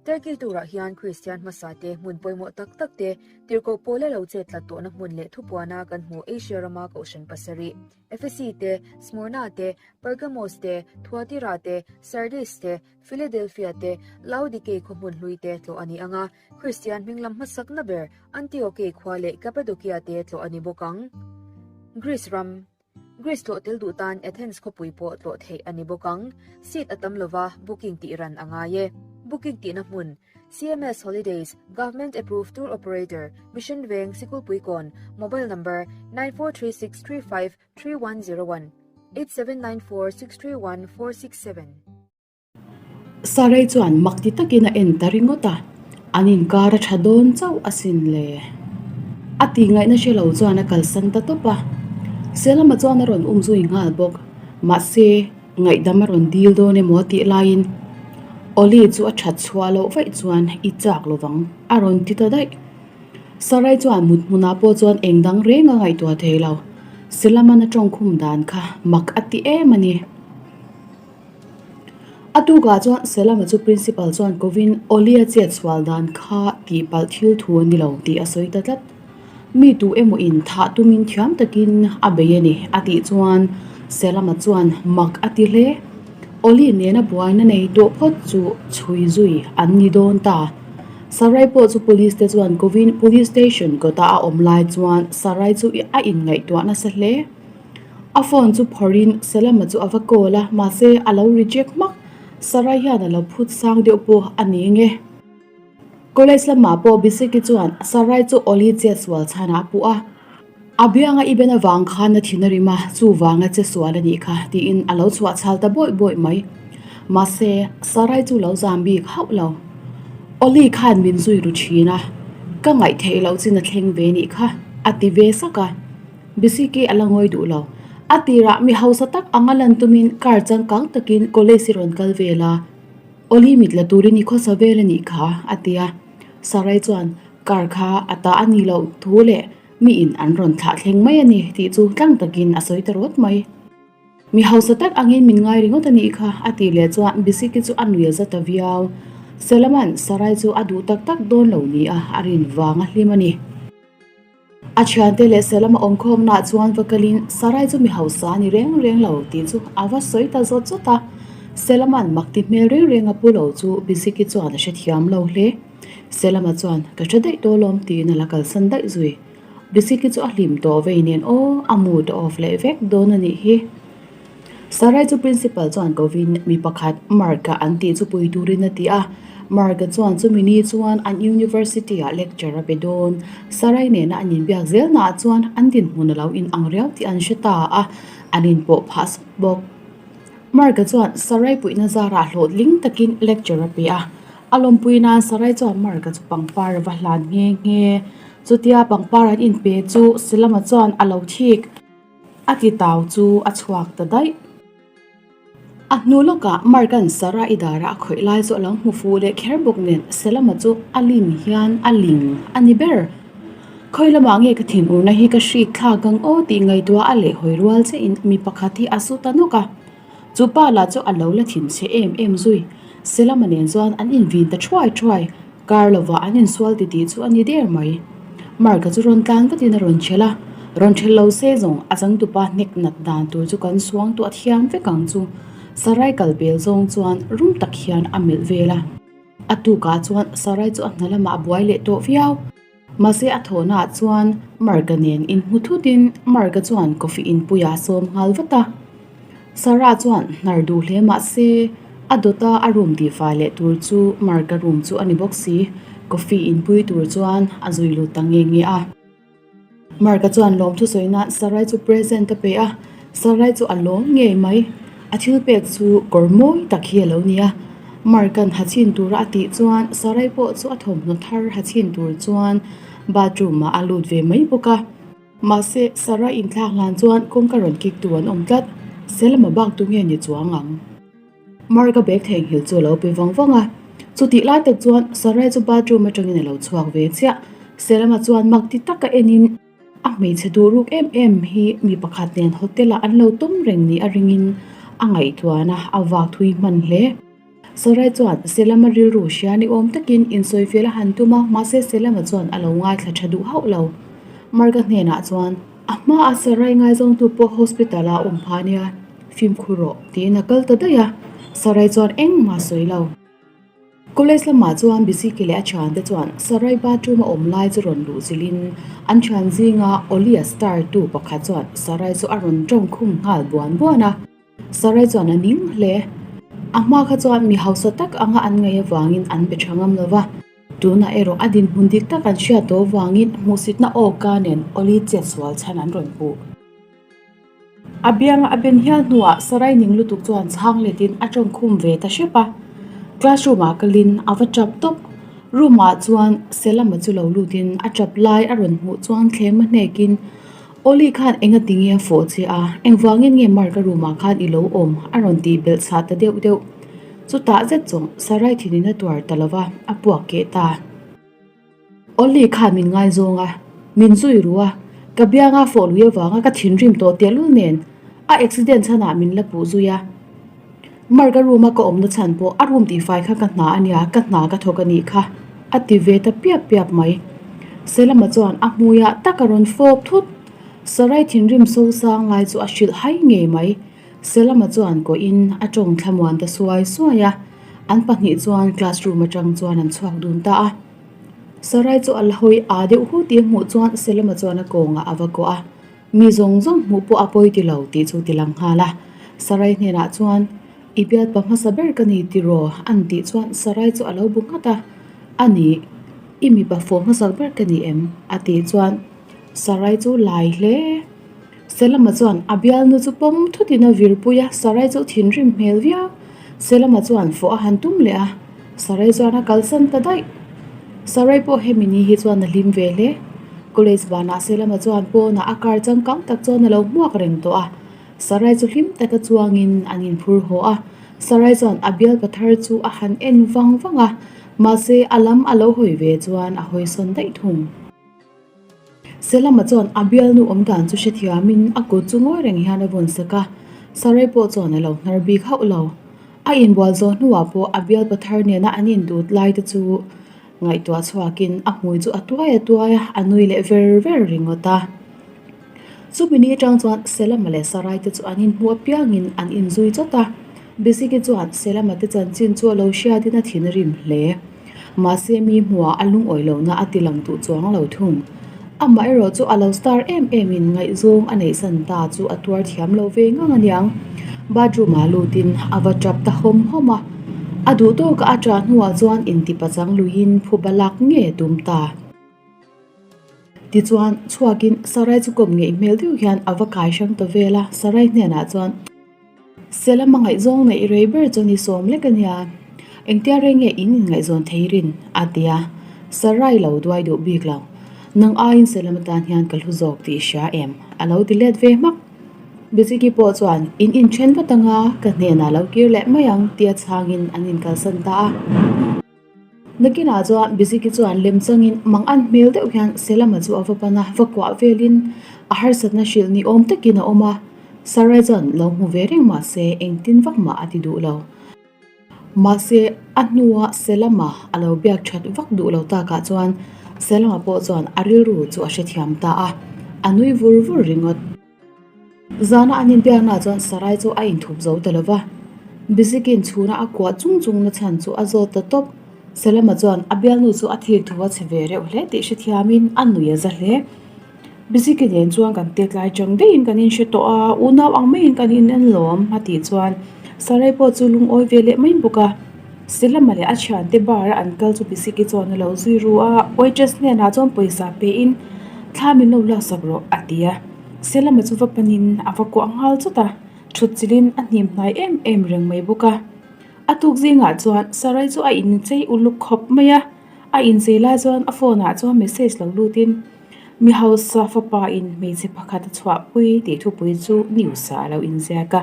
Turkey tour ah hian Kristian hmasa te hmun pawimawh tak tak te, tirhkoh pawla lo chet tlat tawhna hmun leh thupuana kan hmuh Asia rama kohhran pasarih, Efesi te, Smyrna te, Pergamos te, Thuatira te, Sardis te, Philadelphia te, Laodikei khaw hmun hlui te tlawh a ni ang a, Kristian hming lam hmasakna ber Antiokei khua leh Cappadocia te tlawh a ni bawk ang. Greece ram Greece tlawh tel duh tan Athens khawpui pawh tlawh theih a ni bawk ang. Seat a tam lova, booking tih ran a ngai e. Booking tihna hmun. CMS Holidays, Government Approved Tour Operator, Mission Veng, Sikulpuikawn, Mobile Number, 943635 3101, 8794 631 467. Sarai chuan mak ti takin a en ta ringawt a, an inkar a tha dawn chauh asin le. A tih ngaihna hre lo chuan a kalsan ta tawp a, Selama chuan a rawn um zui nghal bawk. Mahse, ngaihdam a rawn dil dawn emaw a tih laiin Oli chu a that chhuah loh vaih chuan i chak lovang a rawn ti ta daih. Sarai chuan mut hmunah pawh chuan eng dang reng a ngaihtuah thei lo. Silaman a tawngkhum dan kha mak a ti em a ni. A tukah chuan Selama chu principal chuan kovin Oli a chet sual dan kha tihpalh thil thu a ni lo tih a sawi ta tlat. Mi tu emaw in thah tumin thiam takin a bei a ni a tih chuan Selama chuan mak a ti hle. Oli nena buaina nei tawh phawt chu chhui zui an ni dawn ta. Sarai pawh chu police te chuan kovin police station kawta a awm lai chuan Sarai chu a inngaihtuah nasa hle. A phone chu phawrhin Selama chu a va call a, mahse a lo reject hmak. Sarai hian a lo phut sang deuh pawh a ni nge. College lamah pawh Biseki chuan Sarai chu Oli chet sual chhanah a puh a. A bianga i ben avang khan a thin a rim a, chuvanga che sual a nih kha, tiin a lo chhuah chhal ta bawih bawih mai. Mahse, Sarai chu lo zam bik hauh lo. Oli khan min zui ru thin a, ka ngaih theih loh chin a thleng ve nih kha, a ti ve sak a. Bisiki a la ngawi duh lo. A tirah mi hausa tak anga lan tumin car changkang takin college i rawn kal vel a, Oli mit la turin i khawsa vel a nih kha, a ti a. Sarai chuan car kha a ta a nih loh thu leh Mi in an rawn thlah thleng mai a ni tih chu tlang takin a sawi ta rawt mai. Mi hausa tak angin min ngai ringawt a nih kha a tih leh chuan Bisiki chu a nui a za ta viau. Selaman Sarai chu a duh tak tak dawn lo ni a, a rin vang a hlim a ni. A thiante leh Selama awmkhawmnaah chuan va kalin Sarai chu mi hausa a ni reng reng lo tih chu a va sawi ta zawt zawt a. Selaman mak ti hmel reng reng a pu lo chu Bisiki chuan a hrethiam lo hle. Selama chuan, Ka hre daih tawh alawm tiin a la kalsan daih zui. Bisiki chu a hlim tawh vei nen aw, a mood a off leh vek dawn a nih hi. Sarai chu principal chuan kovin mi pakhat Mark-a an tih chu pui turin a ti a. Mark-a chuan chumi ni chuan an university ah lecture a pe dawn. Sarai nena an inbiak zelnaah chuan an dinhmun a lo inang riau tih an hre ta a, an inpawh phah sawt bawk. Mark-a chuan Sarai puihna zarah hlawhtling takin lecture a pe a. A lawmpui nan Sarai chuan Mark-a chu pangpar a va hlan nghe nghe. Chutia pangpar an inpe chu Silama chuan a lo thik a ti tau chu a chhuak ta daih. A hnu lawkah Mark-a'n Sarai darah a khawih lai chu a lo hmu fuh leh kher bawk nen Silama chu a lim hian a ling a ni ber. Khawi lamah nge ka thinurna hi ka hrik thlak ang aw tih ngaihtuah a lehhawi rual chiahin mi pakhat hi a su ta nawk a. Chu pa lah chu a lo la thin chhe em em zui. Selama nen chuan an invin ta thuai thuai, kar lovah an insual titih chu a ni der mai. Mark-a chu rawn tlan vatin a rawn chhel a, rawn chhel lo se zawng a changtupa hnek nat dan tur chu kan suang tuah thiam vek ang chu. Sarai kal pel zawng chuan rum tak hian a melh vel a. A tukah chuan Sarai chu a hna lamah a buai leh tawh viau. Mahse a thawhnaah chuan Mark-a nen inhmu thutin Mark-a chuan coffee inpuiah a sawm nghal vat a. Sarah chuan hnar duh hle mahse a dawta a room tihfai leh tur chu Mark-a room chu a ni bawk si, coffee inpui tur chuan a zui lut ta nge nge a. Mark-a chuan lawmthu sawi nan Sarai chu present a pe a, Sarai chu a lawm ngei mai. A thil pek chu kawr mawi tak hi a lo ni a. Mark-a'n ha chhin tura a tih chuan Sarai pawh chu a thawmhnaw thar ha chhin tur chuan bathroom ah a lut ve mai bawk a. Mahse, Sarai inthlak hlan chuan kawngka rawn kik tu an awm tlat. Selama bak tu nge ni chuang ang? Mark-a bag theihnghilh chu a lo pe vang vang a, chutih lai tak chuan Sarai chu bathroom atangin a lo chhuak ve chiah. Selama chuan mak ti taka enin a hmeichhe duh ruk em em hi mi pakhat nen hotel ah an lo tum reng ni a ringin a ngaihtuahna a vak thui hman hle. Sarai chuan Selama rilru hria ni awm takin insawifiah a han tum a, mahse Selama chuan a lo ngaithla tha duh hauh lo. Mark-a hnenah chuan A hmaah Sarai ngaizawngtu pawh hospital ah a awm phah ania, fimkhur rawh tiin a kal ta daih a, Sarai chuan engmah a sawi lo. College lamah chuan Bisiki leh a thiante chuan Sarai bathroom a awm lai chu rawn luh zilhin an thian zinga Olia star tu pakhat chuan Sarai chu a rawn tawng khum nghal buan buan a. Sarai chuan a ning hle. A hma kha chuan mi hausa tak anga an ngaih avangin an be tha ngam lo va. Tunah erawh a dinhmun dik tak an hriat tawh avangin hmuhsitna awka nen Oli chet sual chhan an rawn puh. A bianga a ben hial hnuah Sarai ning lutuk chuan chhang letin a tawng khum ve ta hrep a. Classroom ah kalin a va tap tawp. Room ah chuan Selama chu lo lutin a tap lai a rawn hmuh chuan thlem a hnekin Oli khan enga tinge a fawh che a, engvangin nge Mark-a room ah khan i lo awm a rawn tih belh chhah ta deuh deuh. Chutah zet zawng Sarai thinin a tuar ta lova, a puak keh ta. Oli khan min ngaizawng a, min zui ru a, ka bianga fawh lui avanga ka thinrim tawh tehlul nen a accident chhanah min la puh zui a. Mark-a room-a ka awmna chhan pawh a room tihfai kha ka hna a nia, ka hna ka thawk a nih kha, a ti ve ta piap piap mai. Selama chuan a hmuiah tak a rawn fawp thut. Sarai thinrim sosang lai chu a hrilh hai ngei mai. Selama chuan kohin a tawng thlamuan ta suai suai a, an pahnih chuan classroom atang chuan an chhuak dun ta a. Sarai chu a la hawi aa deuh hu tih a hmuh chuan Selama chuan a kawngah a va kawh a, mi zawng zawng hmuh pawh a pawi ti lo tih chu ti lang nghal a. Sarai hnenah chuan, I bialpa hmasa ber ka ni tiraw? an tih chuan Sarai chu a lo bu nghat a, A nih, i mipa fawh hmasak ber ka ni em? a tih chuan Sarai chu lai hle. Selama chuan a bialnu chu pawm thutin a virpui a, Sarai chu thinrim hmel viau. Selama chuan fawh a han tum leh a, Sarai chuan a kalsan ta daih. Sarai pawh hemi ni hi chuan a hlim ve hle. College banah Selama chuan pawnah a car changkang tak chuan a lo hmuak reng tawh a. Sarai chu hlim taka chuangin an inphur haw a, Sarai chuan a bialpa thar chu a han en vang vang a, mahse a lam a lo hawi ve chuan a hawisawn daih thung. Selama chuan a bialnu awm dan chu hrethiamin a kut chu ngawi reng hian a vawn sak a, Sarai pawh chuan a lo hnar bik hauh lo. A inbual zawh hnuah pawh a bialpa thar nena an indut lai te chu ngaihtuah chhuakin a hmui chu a tuai a tuai a, a nui leh ver ver ringawt a. Chumi ni atang chuan Selama leh Sarai te chu an inhmuh apiangin an inzui chawt a, Biziki chuan Selama te chanchin chu a lo hriatin a thinrim hle. Mahse mi hmuhah a lungawi lohna a ti lang duh chuang lo thung. Amah erawh chu a lo star em em in ngaihzawng a neih san ta chu a tuar thiam lo ve ngang aniang. Bathroom ah lutin a va tap ta hawm hawm a. A duh tawka a ṭah hnuah chuan inti pachang luiin phuba lak nge tum ta. Tichuan, chhuakin Sarai chu kawp ngeih hmel deuh hian a va kai hrang ta vel a, Sarai hnenah chuan, Sela hmangaihzawng neih rei ber chu ni sawm lek a nia, engtia rei nge in inngaihzawn thei rin? a ti a, Sarai lo duai duh bik lo. Nang aiin Selam atan hian ka hlu zawk tih i hria em? a lo ti let ve hmak. Biziki pawh chuan, In inthen vat anga, ka hnenah lo kir leh mai ang, tia chhangin an inkalsan ta a. Nakinah chuan Biziki chuan lem changin mang an hmel deuh hian Selama chu a va pan a, va kuah velin a harsatna hrilh ni awm takin a awm a. Sarai chuan lo hmu ve reng mah se engtin vak mah a ti duh lo. Mahse a hnua Selama a lo biak that vak duh lo takah chuan Selama pawh chuan a rilru chu a hrethiam ta a, a nui vur vur ringawt. Zana an inbiaknaah chuan Sarai chu a inthup zo ta lo va, Bizikin chhuna a kuah chung chung na chhan chu a zawt ta tawp. Salama chuan a bialnu chu a thir thu a chhe ve reuh hle tih hrethiamin a nui a za hle. Biziki nen chuan kan tetlai chang daihin kan inhre tawh a, unau ang maiin kan inen lawm a tih chuan Sarai pawh chu lungawi ve leh mai bawk a. Salama leh a thiante bar a an kal chu Biziki chuan a lo zui ru a, waitress hnenah chuan pawisa pein thla min lo laksak rawh a ti a. Selama chu va panin a va kuah nghal chawt a, thut chilhin a hnim hnai em em reng mai bawk a. A tuk zingah chuan Sarai chu a inchei uluk khawp mai a, a inchei lai chuan a phone ah chuan message lo lutin Mi hausa fapa in hmeichhe pakhat a chhuahpui tih thupui chu news ah a lo inziak a.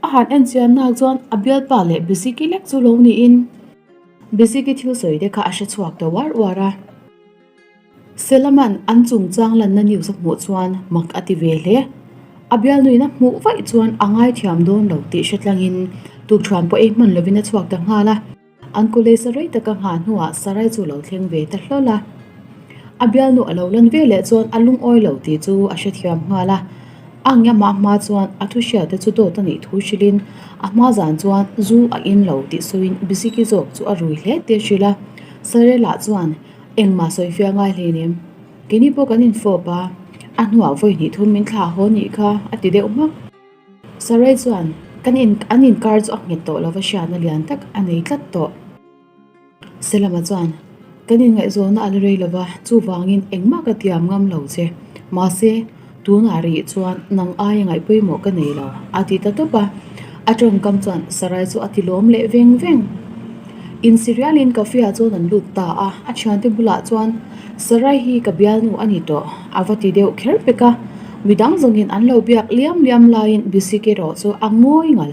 A han en chian nak chuan a bialpa leh Biziki lek chu lo niin Biziki thil sawi te kha a hre chhuak ta uar uar a. Selaman an chungchang lanna news a hmuh chuan mak a ti ve hle. A bialnuin a hmuh vaih chuan a ngaithiam dawn lo tih hre tlangin tukṭhuan pawh ei hman lovin a chhuak ta nghal a. An college a rei taka nghah hnuah Sarai chu lo thleng ve ta hlawl a. A bialnu a lo lan ve leh chuan a lungawi lo tih chu a hrethiam nghal a. A ngiamah hma chuan a thu hriatte chu dawt a nih thu hrilhin a hma zan chuan zu a in lo tih sawiin Biziki zawk chu a rui hle tih a hrilh a. Sarai lah chuan Engmah sawi fiah ngai hleinem. Keini pawh kan infawp a, a hnuah vawi hnih thum min thlah haw nih kha a ti deuh hmak. Sarai chuan, Kan in an inkar chu a nghet tawh lova hriatna lian tak a nei tlat tawh. Selama chuan, Kan inngaihzawnna a la rei lova, chuvangin engmah ka tiam ngam lo che. Mahse, tunah rih chuan nang aia ngaih pawimawh ka nei lo, a ti ta tawp a. A tawngkam chuan Sarai chu a ti lawm leh veng veng. Insirialin cafe-ah chuan an lut ta a, a thiante bulah chuan, Sarai hi ka bialnu a ni tawh, a va ti deuh kher pek a. Midang zawngin an lo biak liam liam laiin Bisik erawh chu a ngawi ngal.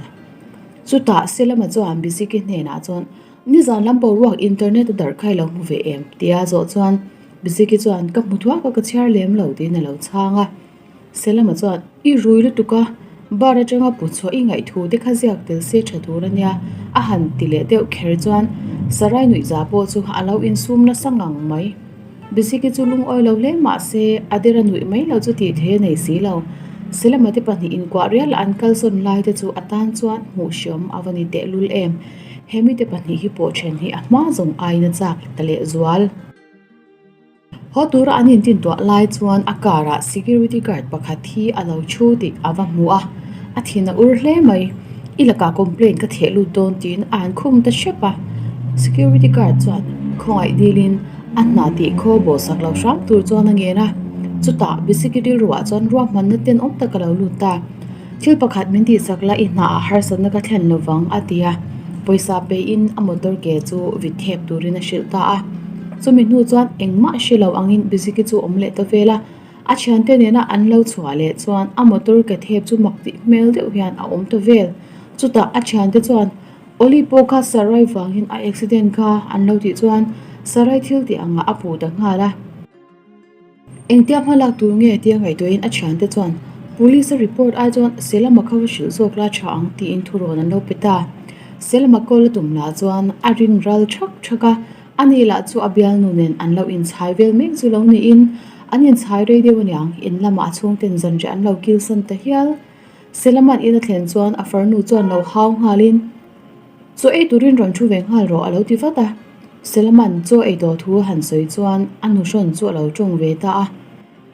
Chutah Selama chuan Bisiki hnenah chuan, Nizan lam boruak internet a darh kha i lo hmu ve em? tia zawh chuan Biziki chuan ka hmu thuak a ka chhiar lem lo tiin a lo chhang a. Selama chuan I rui lutuk a, bar atanga pu chhuah i ngaih thu te kha ziak tel se tha tur a nia a han ti leh deuh kher chuan Sarai nuihza pawh chu a lo insum nasa ngang mai. Biziki chu lungawi lo hle mah se a dera nuih mai lo chu tih thei a nei si lo. Selama te pahnih inkuah rial a an kalsawn lai te chu a tan chuan hmuh hriam a va ni tehlul em. He mite pahnih hi pawh then hi a hma zawng aiin a chak ta leh zual. Haw tura an intin tuah lai chuan a car ah security guard pakhat hi a lo thu tih a va hmu a, a thin a ur hle mai. I lakah complaint ka theh lut dawn tiin a han khum ta hrep a. Security guard chuan khawngaih dilin a hna tih khaw bawhsak lo hram tur chuan a ngen a. Chutah bisikil rilruah chuan ruahmanna tenawm tak a lo lut ta. Thil pakhat min tihsak la i hnaah harsatna ka thlen lo vang a ti a, pawisa peiin a motor ke chu vit thep turin a hrilh ta a. Chumi hnu chuan engmah hre lo angin Biziki chu awm leh ta vel a, a thiante nena an lo chhuah leh chuan a motor ke thep chu mak tih hmel deuh hian a awm ta vel. Chutah a thiante chuan Oli pawh kha Sarai vangin a accident kha an lo tih chuan Sarai thil tih angah a puh ta nghal a. Engtia hma lak tur nge tia ngaihtuahin a thiante chuan Police a report ai chuan Selama kha va hrilh zawk la tha ang tiin thurawn an lo pe ta. Selama call a tum lah chuan a ring ral thak thak a, ani lah chu a bialnu nen an lo inchhai vel mek chu lo niin an inchhai rei deuh aniang in lamah a chhungten zanriah an lo kilsan ta hial. Selama'n in a thlen chuan a farnu chuan lo hau nghalin. Chaw ei turin rawn thu ve nghal rawh a lo ti vat a. Selama'n chaw ei tawh thu a han sawi chuan a nuhrawn chu a lo tawng ve ta a.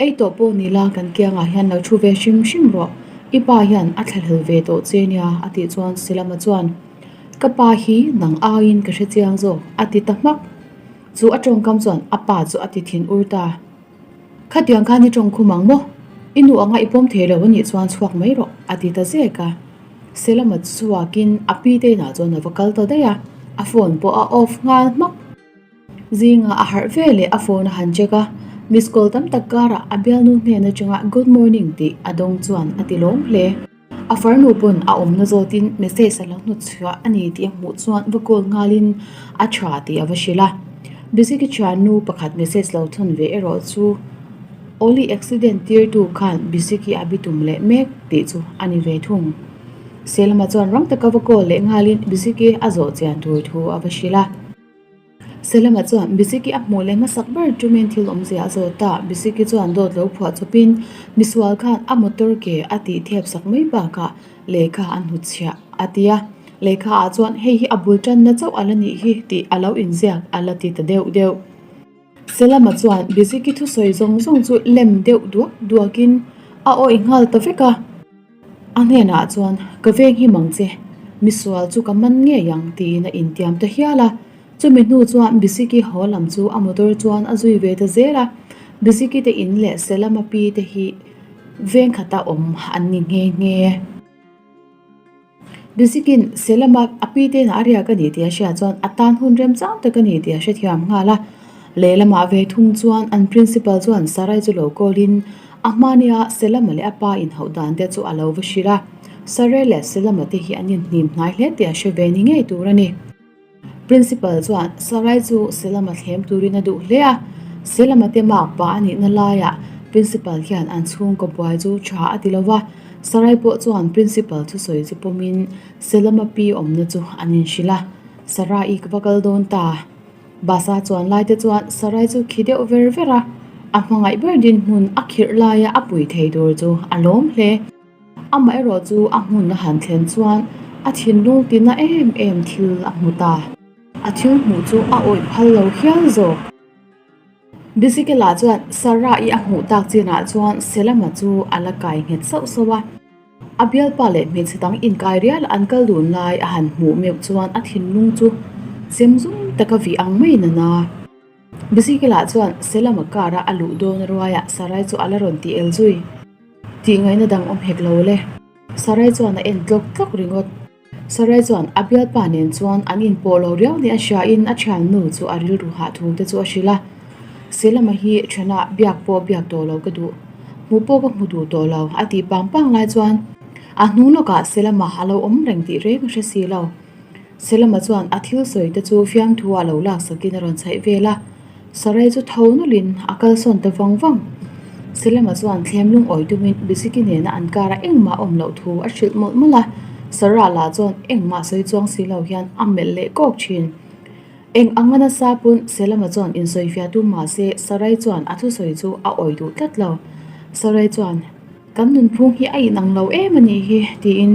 Ei tawh pawh ni la kan kiangah hian lo thu ve hrim hrim rawh, i pa hian a thlahlel ve tawh che nia a tih chuan Selama chuan Ka pa hi nang aiin ka hre chiang zawk a ti ta hmak. Chu a tawngkam chuan a pa chu a ti thin ur ta. Khatiang khan i tawng khum ang maw? I nu anga i pawm thei lo a nih chuan chhuak mai rawh, a ti ta zek a. Selama chhuakin a pi te inah chuan a va kal ta daih a, a phone pawh a off nghal hmak. Zinga a harh ve leh a phone a han check a, miss call tam tak karah a bialnu hnen atanga good morning tih a dawng chuan a ti lawm hle. A farnu pawn a awmna zawtin message a lo hnut chhuah a ni tih a hmuh chuan va call nghalin a tha tih a va hrilh a. Biziki thiannu pakhat message lo thawn ve erawh chu Oli accident tirtu khan Biziki a bitum leh mek tih chu a ni ve thung. Selma chuan rang taka va call leh nghalin Biziki a zawh chian tur thu a va hrilh a. Selama chuan Biziki a hmuh leh hmasak ber tumin thil awmzia a zawt a, Biziki chuan dawt lo phuah chawpin misual khan a motor ke a tih thep sak mai bakah lehkha an hnutchhiah a ti a, lehkha ah chuan hei hi a bul tanna chauh a la nih hi tih a lo inziak a la ti ta deuh deuh. Selama chuan Biziki thusawi zawng zawng chu lem deuh duak duakin a awih nghal ta vek a. A hnenah chuan, Ka veng hi mang che, misual chu ka man ngei ang, tiin a intiam ta hial a. Chumi hnu chuan Bisiki haw lam chu a motor chuan a zui ve ta zel a. Bisiki te in leh Selama pi te hi veng khata awm an ni nghe nghe. Bizikin Selama a pi te inah a riak a ni tih a hriat chuan a tan hun remchang tak a ni tih a hrethiam nghal a. Lehlamah ve thung chuan an principal chuan Sarai chu lo call in a hmania Selama leh a pa inhauh dan te chu a lo va hrilh a. Sarai leh Selama te hi an inhnim hnai hle tih a hre ve ni ngei tur a ni. Principal chuan Sarai chu Selama thlem turin a duh hle a, Selama te mak pa a nihna laiah Principal hian an chhungkaw buai chu tha a ti lo va, Sarai pawh chuan Principal thusawi chu pawmin Selama pi awmna chu an inhrilh a, Sarai ka va kal dawn ta. Bus-a chuan lai te chuan Sarai chu khi deuh ver ver a, a hmangaih ber dinhmun a khirh laia a pui thei tur chu a lawm hle. Amaherawh chu a hmun a han thlen chuan a thinlung tina em em thil a hmu ta. A thil hmuh chu a awih phal lo hial zawk. Bisikela chuan Sarah-i a hmuh tak chinah chuan Selama chu a la kai nghet sauh sauh a. A bialpa leh hmeichhe dang inkai rial an kal dun lai a han hmuh meuh chuan a thinlung chu chem zum taka vih ang maiin a na. Bisikil-ah chuan Selama car-a a luh dawn ruaiah Sarai chu a la rawn ti el zui. Tih ngaihna dang awm hek lo le. Sarai chuan a en tlawk tlawk ringawt. Sarai chuan a bialpa nen chuan an inpawh lo riau nia hriain a thiannu chu a rilru hah thu te chu a hrilh a. Selama hi thianah biak pawh biak tawh lo ka duh. Hmuh pawh ka hmu duh tawh lo a tih pang pang lai chuan a hnung lawkah Selama a lo awm reng tih reng a hre si lo. Selama chuan a thil sawi te chu fiamthu ah lo laksakin a rawn chhaih vel a. Sarai chu tho nawlhin a kalsawn ta vang vang. Selama chuan thlem lungawi tumin Bisiki nena an kara engmah awm loh thu a hrilh mawlh mawlh a, Sarah lah chuan engmah sawi chuang si lo hian a melh leh kawk thin. Eng anga nasa pawn Selama chuan insawifiah tum mah se Sarai chuan a thusawi chu a awi duh tlat lo. Sarai chuan, Kan nunphung hi a inang lo em a nih hi tiin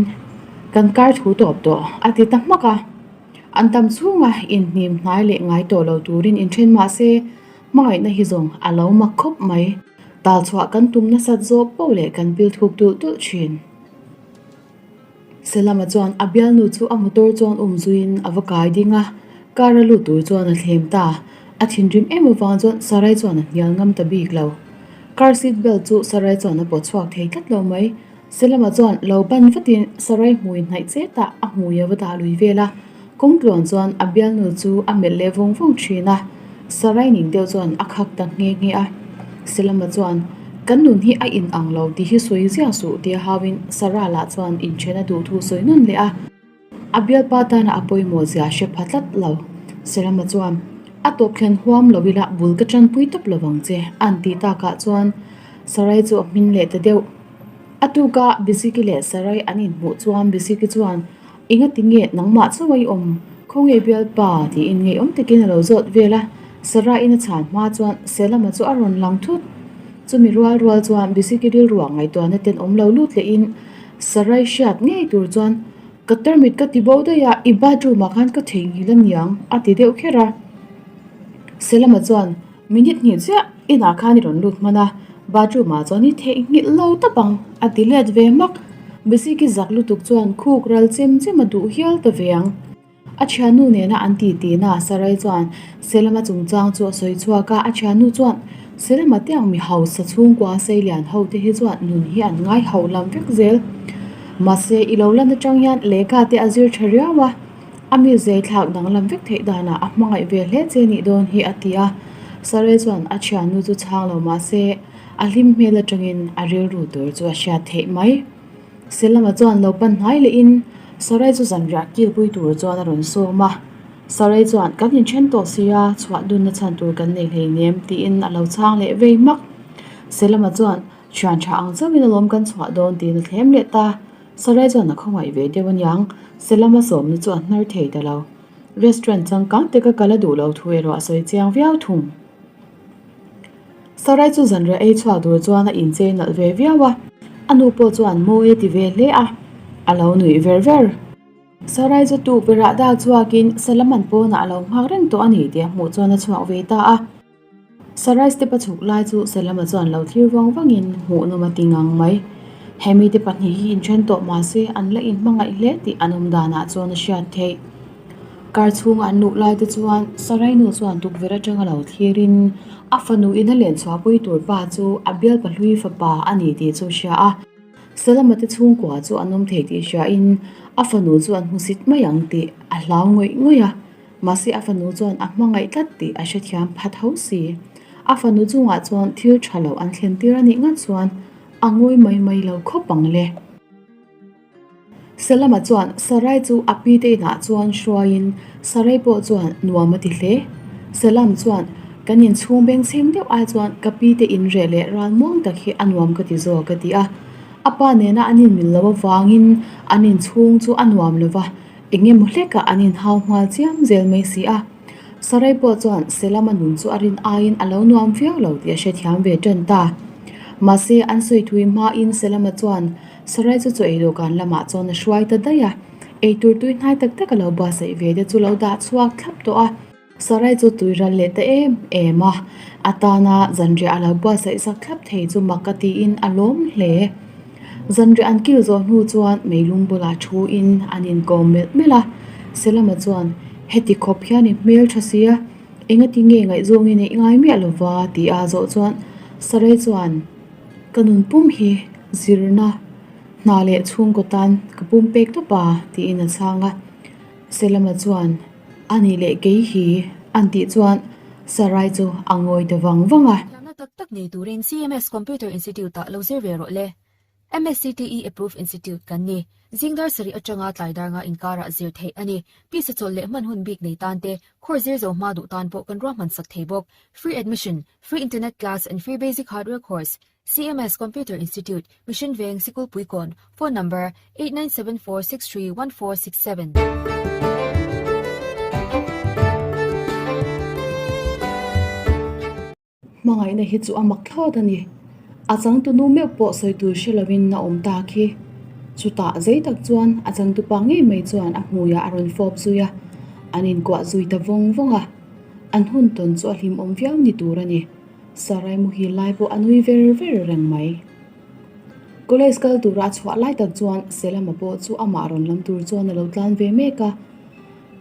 kan kar thu tawp tawh a ti ta hmak a. An tam chhunga inhnim hnai leh ngai tawh lo turin inthen mah se, hmangaihna hi zawng a lo mak khawp mai. Tal chhuah kan tum nasat zawk poh leh kan pil thuk tulh tulh thin. Selama chuan a bialnu chu a motor chuan um zuiin a va kai ding a, car a lut tur chuan a thlem ta. A thinrim em avang chuan Sarai chuan a hnial ngam ta bik lo. Car seat belt chu Sarai chuan a pawt chhuak thei tlat lo mai. Selama chuan lo ban vatin Sarai hmui hnaih chetah a hmui a va dah lui vel a, kawng tluan chuan a bialnu chu a melh leh vawng vawng thin a, Sarai ning deuh chuan a khak ta nghe nghe a. Selama chuan, Kan nun hi a in ang lo tih hi sawi ziah suh tia hauin Sarah lah chuan inthen a duh thu sawi nawn leh a. A bialpa tana a pawimawh zia hre pha tlat lo. Selama chuan, A tawp thlen huam lo ila bul ka tanpui tawp lo vang che, an tih takah chuan Sarai chu a hmin leh ta deuh. A tuka Bisiki leh Sarai an inhmuh chuan Bisiki chuan, Engati nge nangmah chauh a i awm? Khawnge bialpa? tiin ngeiawm takin a lo zawt vel a. Saraiin a chhan hma chuan Selama chu a rawn lang thut. Chumi rual rual chuan Bisiki rilruah ngaihtuahna ten awm lo lut lehin Sarai hriat ngei tur chuan, Ka tarmit ka ti bo daih a, i bathroom ah khan ka theihnghilh a niang a ti deuh kher a. Selama chuan, Minute hnih chiah inah khan i rawn lut hman a, bathroom ah chuan i theihnghilh lo tawp ang a ti let ve hmak. Bisiki zak lutuk chuan khuk ral chem chem a duh hial ta ve ang. A thiannu nena an ti tihna Sarai chuan Selama chungchang chu a sawi chhuak a, a thiannu chuan, Selama te ang mi hausa chhungkua seilian ho te hi chuan nun hi an ngai hauh lam vek zel. Mahse, i lo lan atang hian lehkha te a zir tha riau a, a mi zei thlak danglam vek theih danah a hmangaih ve hle che nih dawn hi a ti a. Sarai chuan a thiannu chu chhang lo mahse, a hlim hmel atangin a rilru tur chu a hriat theih mai. Selama chuan lo pan hnai lehin Sarai chu zanriah kilpui tur chuan a rawn sawm a. Sarai chuan, Kan inthen tawh si a, chhuah dunna chhan tur kan nei hleinem, tiin a lo chhang leh vei hmak. Selama chuan, Thian tha ang chauhin alawm kan chhuah dawn, tiin a thlem leh ta. Sarai chuan a khawngaih ve deuh aniang, Selama sawmna chu a hnar thei ta lo. Restaurant changkang taka kal a duh lo thu erawh a sawi chiang viau thung. Sarai chu zanriah ei chhuak tur chuan a inchei nalh ve viau a, a nu pawh chuan mawi a ti ve hle a, a lo nuih ver ver. Sarai chu tukverhah dak chhuakin Salaman pawnah a lo nghak reng tawh a ni tih a hmuh chuan a chhuak ve ta a. Sarai step a chhuk lai chu Salama chuan lo thlir vang vangin hmuhnawm a ti ngang mai. Hemi te pahnih hi inthen tawh mahse an la inhmangaih hle tih an awm danah chuan a hriat theih. Kar chhunga an luh lai te chuan Sarai nu chuan tukverh atanga lo thlirin a fanu in a len chhuahpui tur pa chu a bialpa hlui fapa a ni tih chu a hria a. Salama te chhungkua chu an awm thei tih hriain a fanu chu an hmusit mai ang tih a hlau ngawih ngawih a. Mahse a fanu chuan a hmangaih tlat tih a hrethiam phat ho si. A fanu chungah chuan thil tha lo an thlen tir a nih ngat chuan a ngawi mai mai lo khawp ang le. Salama chuan Sarai chu a pi te inah chuan hruaiin Sarai pawh chuan nuam a ti hle. Salam chuan, Kan inchhung bengchheng deuh ai chuan ka pi te in reh leh ral muang tak hi a nuam ka ti zawk a ti a. A pa nena an inmil loh avangin an inchhung chu a nuam lo va, eng emaw hlekah an inhau nghal chiam zel mai si a. Sarai pawh chuan Selama nun chu a rin aiin a lo nuam viau lo tih a hrethiam ve tan ta. Mahse, an sawi thui hmain Selama chuan Sarai chu chaw ei dawhkan lamah chuan a hruai ta daih a, eitur tui hnai tak tak a lo buatsaih ve te chu lo dah chhuak thlap tawh a. Sarai chu tui ral leh ta em em a, a tana zanriah a lo buatsaih sak thlap thei chu mak a tiin a lawm hle. Zanriah an kil zawh hnu chuan meilung bulah thu in an inkawm melh melh a, Selama chuan, Heti khawp hian i hmel tha sia, engati nge ngaihzawng i neih ngai miah lova? ti a zawh chuan Sarai chuan, Ka nun pum hi zirna hna leh chhungkaw tan ka pum pek tawp a, tiin a chhang a. Selama chuan, A nih leh kei hi, an tih chuan Sarai chu a ngawi ta vang vang a. Thiamna tak tak nei turin CMS Computer Institute-ah lo zir ve rawh le. MSCTE Approved Institute kan ni. Zing dar sarih atanga tlai dar nga inkarah zir theih a ni. Pisa chawlh leh hman hun bik nei tan te, course zir zo hma duh tan pawh kan ruahman sak thei bawk. Free admission, free internet class and free basic hardware course. CMS Computer Institute, Mission Veng, Sikulpuikawn, Phone number, 8974631467. Hmangaihna hi chu a mak thlawt a ni. A changtunu meuh pawh sawi tur hre lovin a awm ta khi. Chutah zei tak chuan a changtupa ngei mai chuan a hmuiah a rawn fawp zui a, an inkuah zui ta vawng vawng a. An hun tawn chu a hlimawm viau ni tur a ni. Sarai muhil lai pawh a nui ver ver reng mai. College kal tura a chhuah lai tak chuan Selama pawh chu amah rawn lam tur chuan a lo tlan ve mek a.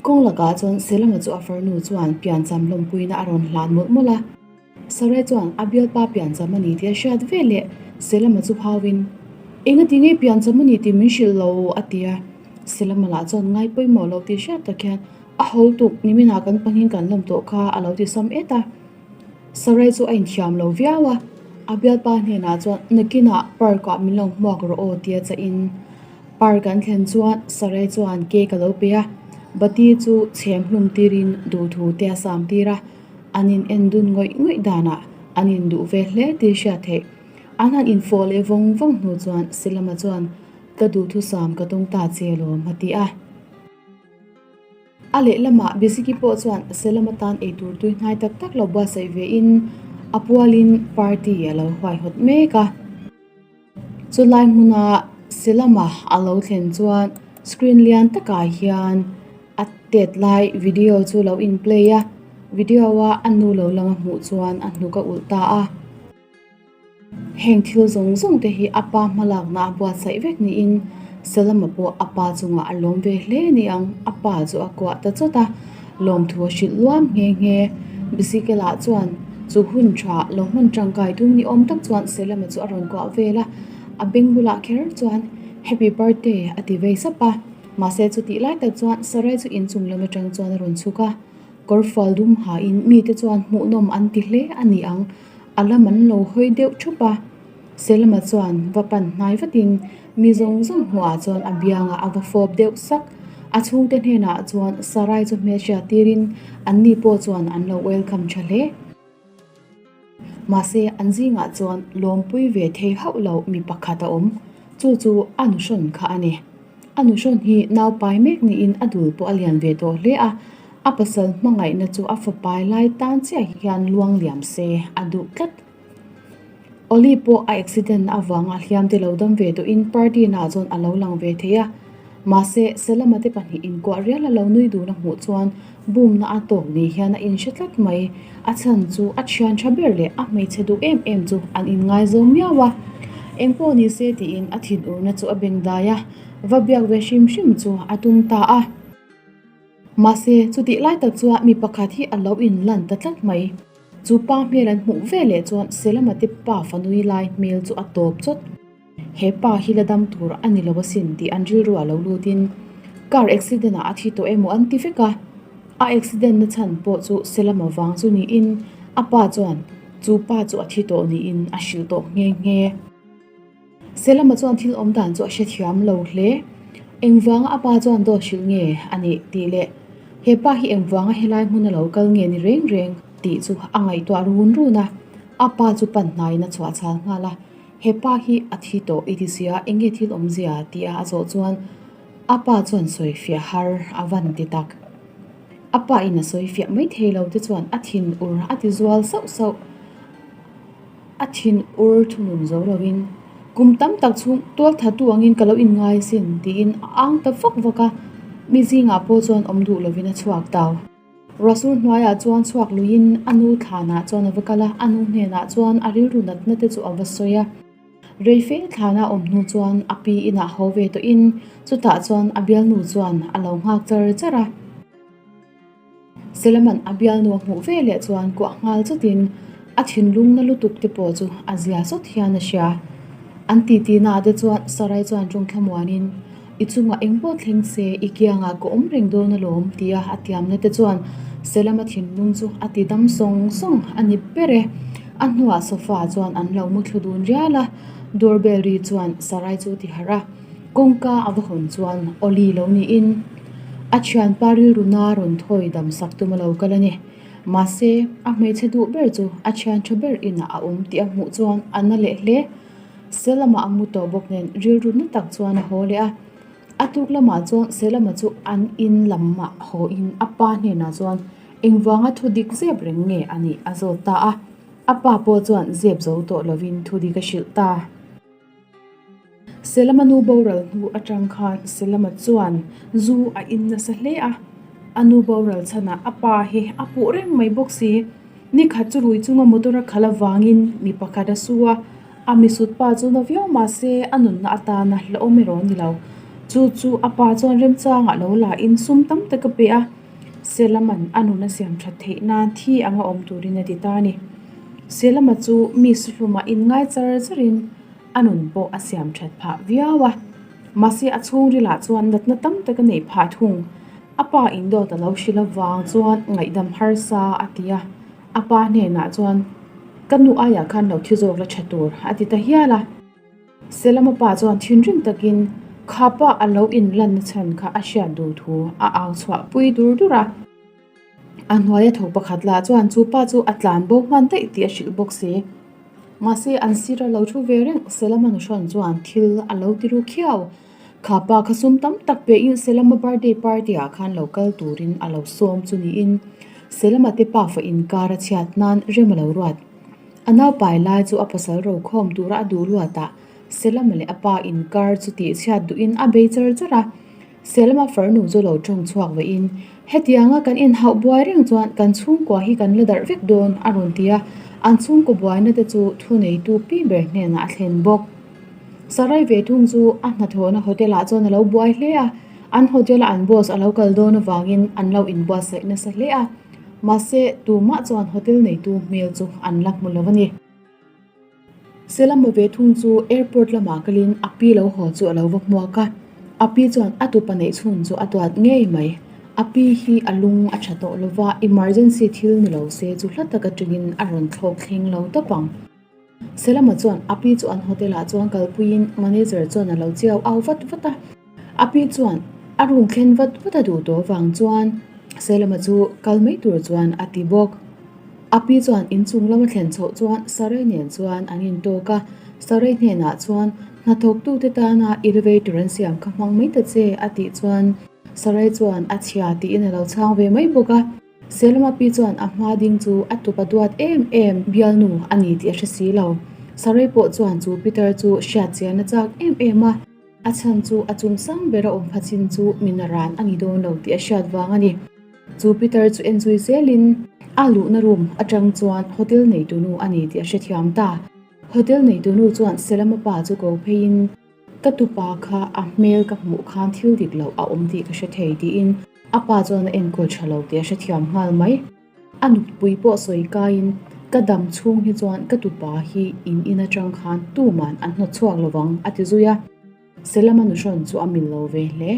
Kawng lakah chuan Selama chu a farnu chuan piancham lawmpuina a rawn hlan mawlh mawlh a. Sarai chuan a bialpa piancham a ni tih a hriat ve leh Selama chu hauin, Engati nge piancham a ni tih min hrilh lo? a ti a. Selama lah chuan ngai pawimawh lo tih hriat tak hian a hawl tuk niminah kan pangin kan lawm tawh kha a lo ti sam et a. Sarai chu a inthiam lo viau a, a bialpa hnenah chuan nakinah park ah min lo hmuak rawh aw tia chahin park an thlen chuan Sarai chuan cake a lo pe a, bati chu chhem hlum tirin duhthu te a sam tir a, an in en dun ngawih ngawih danah an induh ve hle tih hriat theih. An han infawh leh vawng vawng hnu chuan Silama chuan ka duhthusam ka tum ta che lawm a ti a. A lehlamah Biziki pawh chuan Selam atan eitur tui hnai tak tak lo buatsaih ve in a pualin party a lo huaihawt mek a. Chulai hmuna Selama a lo thlen chuan screen lian takah hian a tet lai video chu lo in play a, video a a nu lo lang a hmuh chuan a hnuk a ulh ta a. Heng thil zawng zawng te hi a pa hmalakna a buatsaih vek niin Salama pawh a pa chungah a lawm ve hle a ni ang, a pa chu a kuah ta chawt a, lawmthu a hrilh luam nghe nghe. Bicycle ah chuan chu hun tha lo hman tangkai tum ni awm tak chuan Salama chu a rawn kuah vel a, a beng bulah kher chuan Happy birthday a ti vei sap a, mahse chutih lai tak chuan Sarai chu inchung lam atang chuan a rawn chhuk a, kawrfual dum hain mite chuan hmuhnawm an ti hle a ni ang. A lam an lo hawi deuh thup a, Selma chuan va pan hnai vatin mi zawng zawng hmuhah chuan a biangah a va fawp deuh sak. A chhungte hnenah chuan Sarai chu hmelhriat tirin anni pawh chuan an lo welcome tha hle. Mahse an zingah chuan lawmpui ve thei hauh lo mi pakhat a awm, chu chu a nuhrawn kha a ni. A nuhrawn hi nau pai mek niin a dul pawh a lian ve tawh hle a, a pasal hmangaihna chu a fapai lai tan chiah hian luang liam se a duh tlat. Oli pawh a accident na avanga hliam te lo dam ve tawhin party naah chuan a lo lang ve thei a, mahse Selama te pahnih inkuah rial a lo nui dun a hmuh chuan bumna a tawk ni hian a inhre tlat mai. A chhan chu a thian tha ber leh a hmeichhe duh em em chu an inngaizawm miau a. Engpawh ni se tiin a thinurna chu a beng dai a, va biak ve hrim hrim chu a tum ta a. Mahse, chutih lai tak chuan mi pakhat hi a lo inlan ta tlat mai. Chu pa hmel an hmuh ve leh chuan Selamate pa fanui lai hmel chu a tawp chawt. He pa hi la dam tur a ni lo asin tih an rilru a lo lutin car accident ah a thi tawh emaw an ti vek a, a accident na chhan pawh chu Selama vang chu niin a pa chuan chu pa chu a thi tawh niin a hrilh tawh nghe nghe. Selama chuan thil awm dan chu a hrethiam lo hle. Engvanga a pa chuan dawt hrilh nge a nih tih leh he pa hi engvanga helai hmun a lo kal nge ni reng reng tih chu a ngaihtuah run run a, a pa chu pan hnaiin a chhuah chhal nghal a. He pa hi a thi tawh i ti sia, eng nge thil awmzia tia a zawh chuan a pa chuan sawi fiah har a van ti tak. A pa in a sawi fiah mai thei lo te chuan a thin ur a ti zual sauh sauh. A thin ur thunun zo lovin kum tam tak chhung tual that tu angin ka lo inngai sin tiin a ang ta vak vak a, mi zingah pawh chuan awm duh lovin a chhuak tau. Ruahsur hnuaiah chuan chhuak luiin a nu thlanah chuan a va kal a, a nu hnenah chuan a rilru natna te chu a va sawi a. Rei fe thlana awm hnu chuan a pi inah haw ve tawhin chutah chuan a bialnu chuan a lo nghak char char a. Selaman a bialnu a hmuh ve leh chuan kuah nghal chutin a thinlung na lutuk te pawh chu a zia sawt hian a hria. An titi naah te chuan Sarai chuan tawng thlamuanin, I chungah eng pawh thleng se i kiangah ka awm reng dawn alawm tia a tiamna te chuan Selama thinlung chu a ti dam sawng sawng a ni ber e. A hnuah sofa ah chuan an lo mu thlu dun rial a, doorbell ri chuan Sarai chu ti harh a. Kawngka a va hawn chuan Oli lo niin a thianpa rilru na rawn thawi dam sak tum a lo kal a ni. Mahse, a hmeichhe duh ber chu a thian tha ber inah a awm tih a hmuh chuan a na leh hle. Selama a mu tawh bawk nen rilru na tak chuan a haw leh a. A tuk lamah chuan Selama chu an in lamah haw in a pa hnenah chuan engvanga thu dik zep reng nge a nih a zawt ta a. A pa pawh chuan zep zo tawh lovin thu dik a hrilh ta. Selama nu boral hnu atang khan Selama chuan zu a in nasa hle a, a nu boral chhanah a pa hi a puh reng mai bawk si. Ni khat chu rui chunga motor a khalh avangin mi pakhat a su a, a misut pa chu na viau mah se a nunna atana hlauhawm erawh a ni lo. Chu chu a pa chuan remchangah lo la in sum tam tak a pe a, Selama'n a nun a siam that theih nan thi anga awm turin a ti ta a ni. Selama chu mi suhlumah inngai char charin a nun pawh a siam that phah viau a, mahse a chhungrilah chuan natna tam tak a neih phah thung. A pa indawt a lo hrilh avang chuan ngaihdam harsa a ti a, a pa hnenah chuan, Ka nu aiah khan lo thi zawk la tha tur a ti ta hial a. Selama pa chuan thinrim takin kha pa a lo inlanna chhan kha a hriat duh thu a au chhuah pui dur dur a. A hnuaia tho pakhat lah chuan chu pa chu a tlan bo hman daih tih a hrilh bawk si. Mahse an sir a lo thu ve reng Selama nuhrawn chuan thil a lo ti ru khiau. Kha pa kha sum tam tak pehin Selama birthday party ah khan lo kal turin a lo sawm chu niin Selama te pafa inkar a chhiat nan rem a lo ruat. A naupai lai chu a pasal rokhawm tura a duh luatah Selama leh a pa inkar chu tihchhiat duhin a bei char char a. Selama farnu chu lo tawng chhuak vahin, Hetianga kan inhauh buai reng chuan kan chhungkua hi kan la darh vek dawn, a rawn ti a. An chhungkaw buaina te chu thuneitu pi ber hnenah a thlen bawk. Sarai ve thung chu a hnathawhna hotel ah chuan a lo buai hle a, an hotel a an boss a lo kal dawn avangin an lo inbuatsaih nasa hle a. Mahse, tumah chuan hotel neitu hmel chu an la hmu lo a ni. Selama ve thung chu airport lamah kalin a pi lo haw chu a lo va hmuak a, a pi chuan a tupa neih chhun chu a duat ngei mai. A pi hi a lung a tha tawh lo va, emergency thil ni lo se chu hla taka tangin a rawn thlawk thleng lo tawp ang. Selama chuan a pi chu an hotel ah chuan kalpuiin manager chuan a lo chiau au vat vat a. A pi chuan a room thlen vat vat a duh tawh avang chuan Selama chu kal mai tur chuan a ti bawk. A pi chuan inchung lama thlen chhoh chuan Sarai nen chuan an intawk a, Sarai hnenah chuan hnathawktute tana elevator an siam kha hmang mai ta che a tih chuan Sarai chuan a chhia tiin a lo chhang ve mai bawk a. Selma pi chuan a hma ding chu a tupa duat em em bialnu a ni tih a hre si lo. Sarai pawh chuan chu Peter chu hriat chian a chak em em a, a chhan chu a chung sang bera awm pha chin chu min a ran a ni dawn lo tih a hriat vang a ni. Chu Peter chu enzui zelin a luhna room atang chuan hotel neitunu a ni tih a hrethiam ta. Hotel neitunu chuan Selma pa chu ko pheiin, Ka tupa kha a hmel ka hmuh khan thil dik loh a awm tih ka hre thei tiin a pa chuan a enkawl tha lo tih a hrethiam nghal mai. A nupui pawh sawi kaiin ka dam chhung hi chuan ka tupa hi in in atang khan tuman an hnawt chhuak lovang a ti zui a. Selama nuhrawn chu a mil lo ve hle.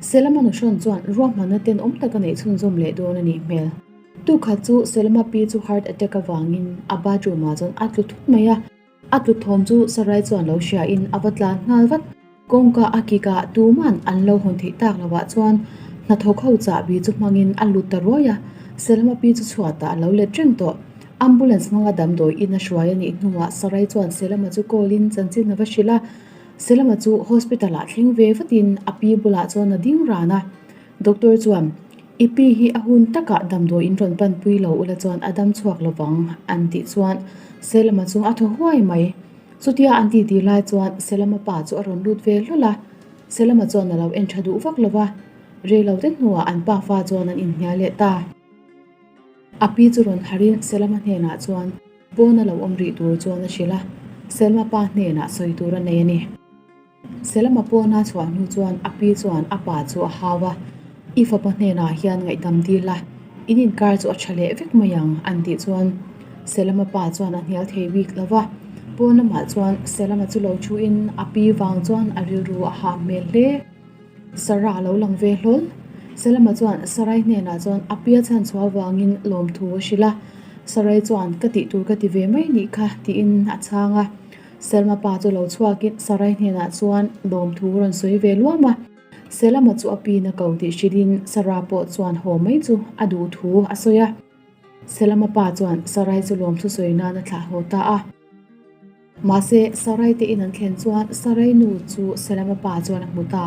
Selama nuhrawn chuan ruahmanna tenawm tak a neih chhunzawm leh dawn a nih hmel. Tukhat chu Selama pi chu heart attack avangin a bathroom ah chuan a tlu thut mai a. A tlu thawm chu Sarai chuan lo hria in a va tlan nghal vat. Kawngka a kik a, tuman an lo hawn theih tak lo ah chuan hnathawk ho chahbi chu hmang in a lut ta ruai a, Selma pi chu chhuatah a lo let reng tawh. Ambulance hmanga damdawi in a hruai a nih hnuah Sarai chuan Selma chu call in chanchin a va hrilh a, Selma chu hospital ah thleng ve vat in a pi bulah chuan a ding ran a. Doctor chuan, I pi hi a hun takah damdawi in rawn panpui lo ula chuan a dam chhuak lovang, an tih chuan Selama chu a thaw huai mai. Chutia an titi lai chuan Selama pa chu a rawn lut ve hlawl a, Selama chuan a lo en tha duh vak lova, rei lo te hnuah an pafa chuan an inhnial leh ta. A pi chu rawn harin Selama hnenah chuan pawn a lo awm rih tur chuan a hrilh a. Selma pa hnenah sawi tur a nei a ni. Selma pawna chhuah hnu chuan a pi chuan a pa chu a hau a, I fapa hnenah hian ngaihdam dil a, in inkar chu a tha leh vek mai ang an tih chuan Selma pa chuan a hnial thei bik lo va. Pawn lamah chuan Selma chu lo thuin a pi vang chuan a rilru a hah hmel hle. Sarah a lo lang ve hlawl. Salama chuan Sarai hnenah chuan a pia chhan chhuah avangin lawmthu a hrilh a. Sarai chuan ka tih tur ka ti ve mai nih kha tiin a chhang a. Selma pa chu lo chhuakin Sarai hnenah chuan lawmthu rawn sawi ve luam a. Selama chu a pin a ko tih hrilhin Sarah pawh chuan haw mai chu a duh thu a sawi a. Selama pa chuan Sarai chu lawmthu sawi nan a thlah haw ta a. Mahse, Sarai te in an thlen chuan Sarai nu chu Selama pa chuan a hmu ta.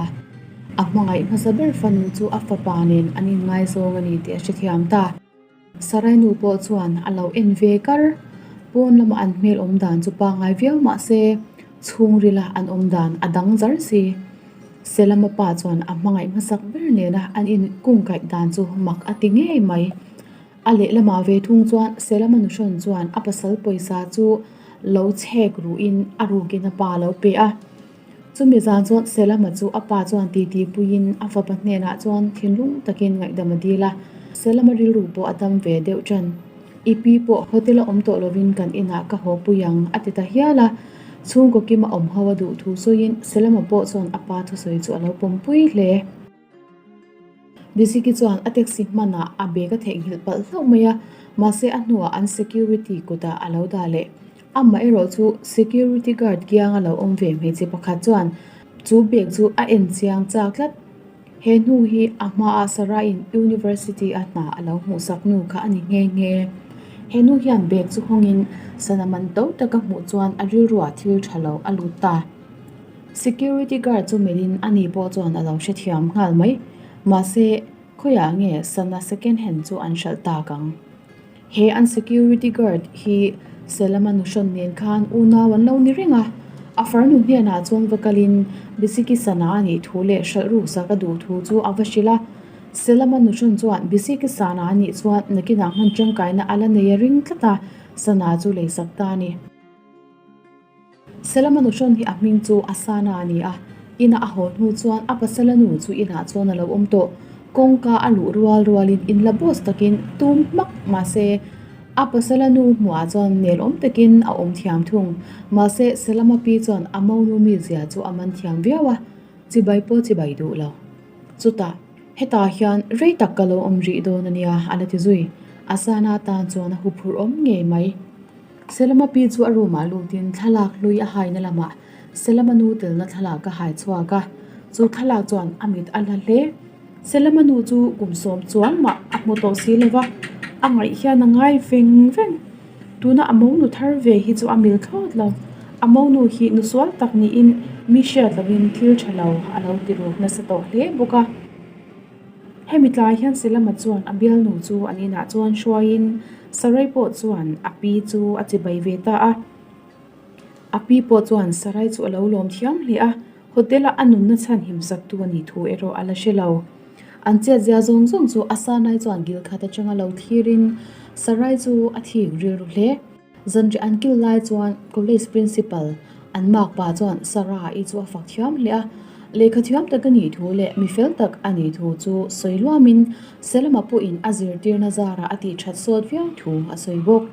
A hmangaih hmasa ber fanu chu a fapa nen an inngaizawng a ni tih a hrethiam ta. Sarai nu pawh chuan a lo en ve kar. Pawn lama an hmel awm dan chu pangngai viau mahse, chhungrila an awm dan a dang zar si. Selama pa chuan a hmangaih hmasak ber nena an inkungkaih dan chu mak a ti ngei mai. A lehlamah ve thung chuan Selama nuhrawn chuan a pasal pawisa chu lo chhek ruhin a rukin a pa lo pe a. Chumi zan chuan Selama chu a pa chuan titi puiin a fapa hnenah chuan thinlung takin ngaihdam a dil a. Selama rilru pawh a dam ve deuh ṭan. I pi pawh hotel a awm tawh lovin kan inah ka haw pui ang a ti ta hial a. Chhungkaw kima awm ho a duh thu sawiin Selama pawh chuan a pa thusawi chu a lo pawmpui hle. Biziki chuan a taxi hmanah a bag a theihnghilh palh hlauh mai a, mahse a hnuah an security kutah a lo dah leh. Amaherawh chu security guard kianga lo awm ve hmeichhe pakhat chuan chu bag chu a en chiang chak tlat. He hnu hi a hmaah Sarah-in university a hna a lo hmuhsak nu kha a ni nghe nghe. He nu hian bag chu hawngin sana man to taka hmuh chuan a rilruah thil tha lo a lut ta. Security guard chu melhin a ni pawh chuan a lo hrethiam nghal mai. Mahse, khawiah nge sana second hand chu an hralh tak ang? He an security guard hi Selama nuhrawn nen khan unau an lo ni reng a. A farnu hnenah chuan va kalin Bisiki sana a nih thu leh hralh ruksak a duh thu chu a va hrilh a. Selama nuhrawn chuan Bisiki sana a nih chuan nakinah hman tangkaina a la nei a ring tlat a, sana chu leisak ta a ni. Selama nuhrawn hi a hming chu Asana a ni a, ina a haw hnu chuan a pasala nu chu inah chuan a lo awm tawh. Kawngka a luh rual rualin inla boss takin tum hmak mahse a pasala nu hmuhah chuan nelawm takin a awm thiam thung. Mahse Selama pi chuan a monu mizia chu a man thiam viau a, chibai pawh chibai duh lo. Chutah hetah hian rei tak ka lo awm rih dawn a nia a la ti zui. Asana tan chuan a huphurh awm ngei mai. Selama pi chu a room ah lutin thlalak hlui a haina lamah Selama nu telna thlalak a hai chhuak a, chu thlalak chuan a mit a la hle. Selama nu chu kum sawm chuang mah a hmu tawh si lo va, a ngaih hian a ngai veng veng. Tuna a monu thar ve hi chu a mil thlawt lo. A monu hi nu sual tak niin mi hriat lovin thil tha lo a lo ti ruk nasa tawh hle bawk a. Hemi tlai hian Selama chuan a bialnu chu an inah chuan hruaiin Sarai pawh chuan a pi chu a chibai ve ta a. A pi pawh chuan Sarai chu a lo lawm thiam hle a, hotel-a a nunna chhan himsaktu a nih thu erawh a la hre lo. An chet zia zawng zawng chu a Sanai chuan gil khat atanga lo thlirin Sarai chu a thik rilru hle. Zanriah an kil lai chuan college principal an makpa chuan Sarah-i chu a fak thiam hle a, lehkha thiam tak a nih thu leh mi fel tak a nih thu chu sawi luamin Selama pawhin a zirtirna zarah a tih that sawt viau thu a sawi bawk.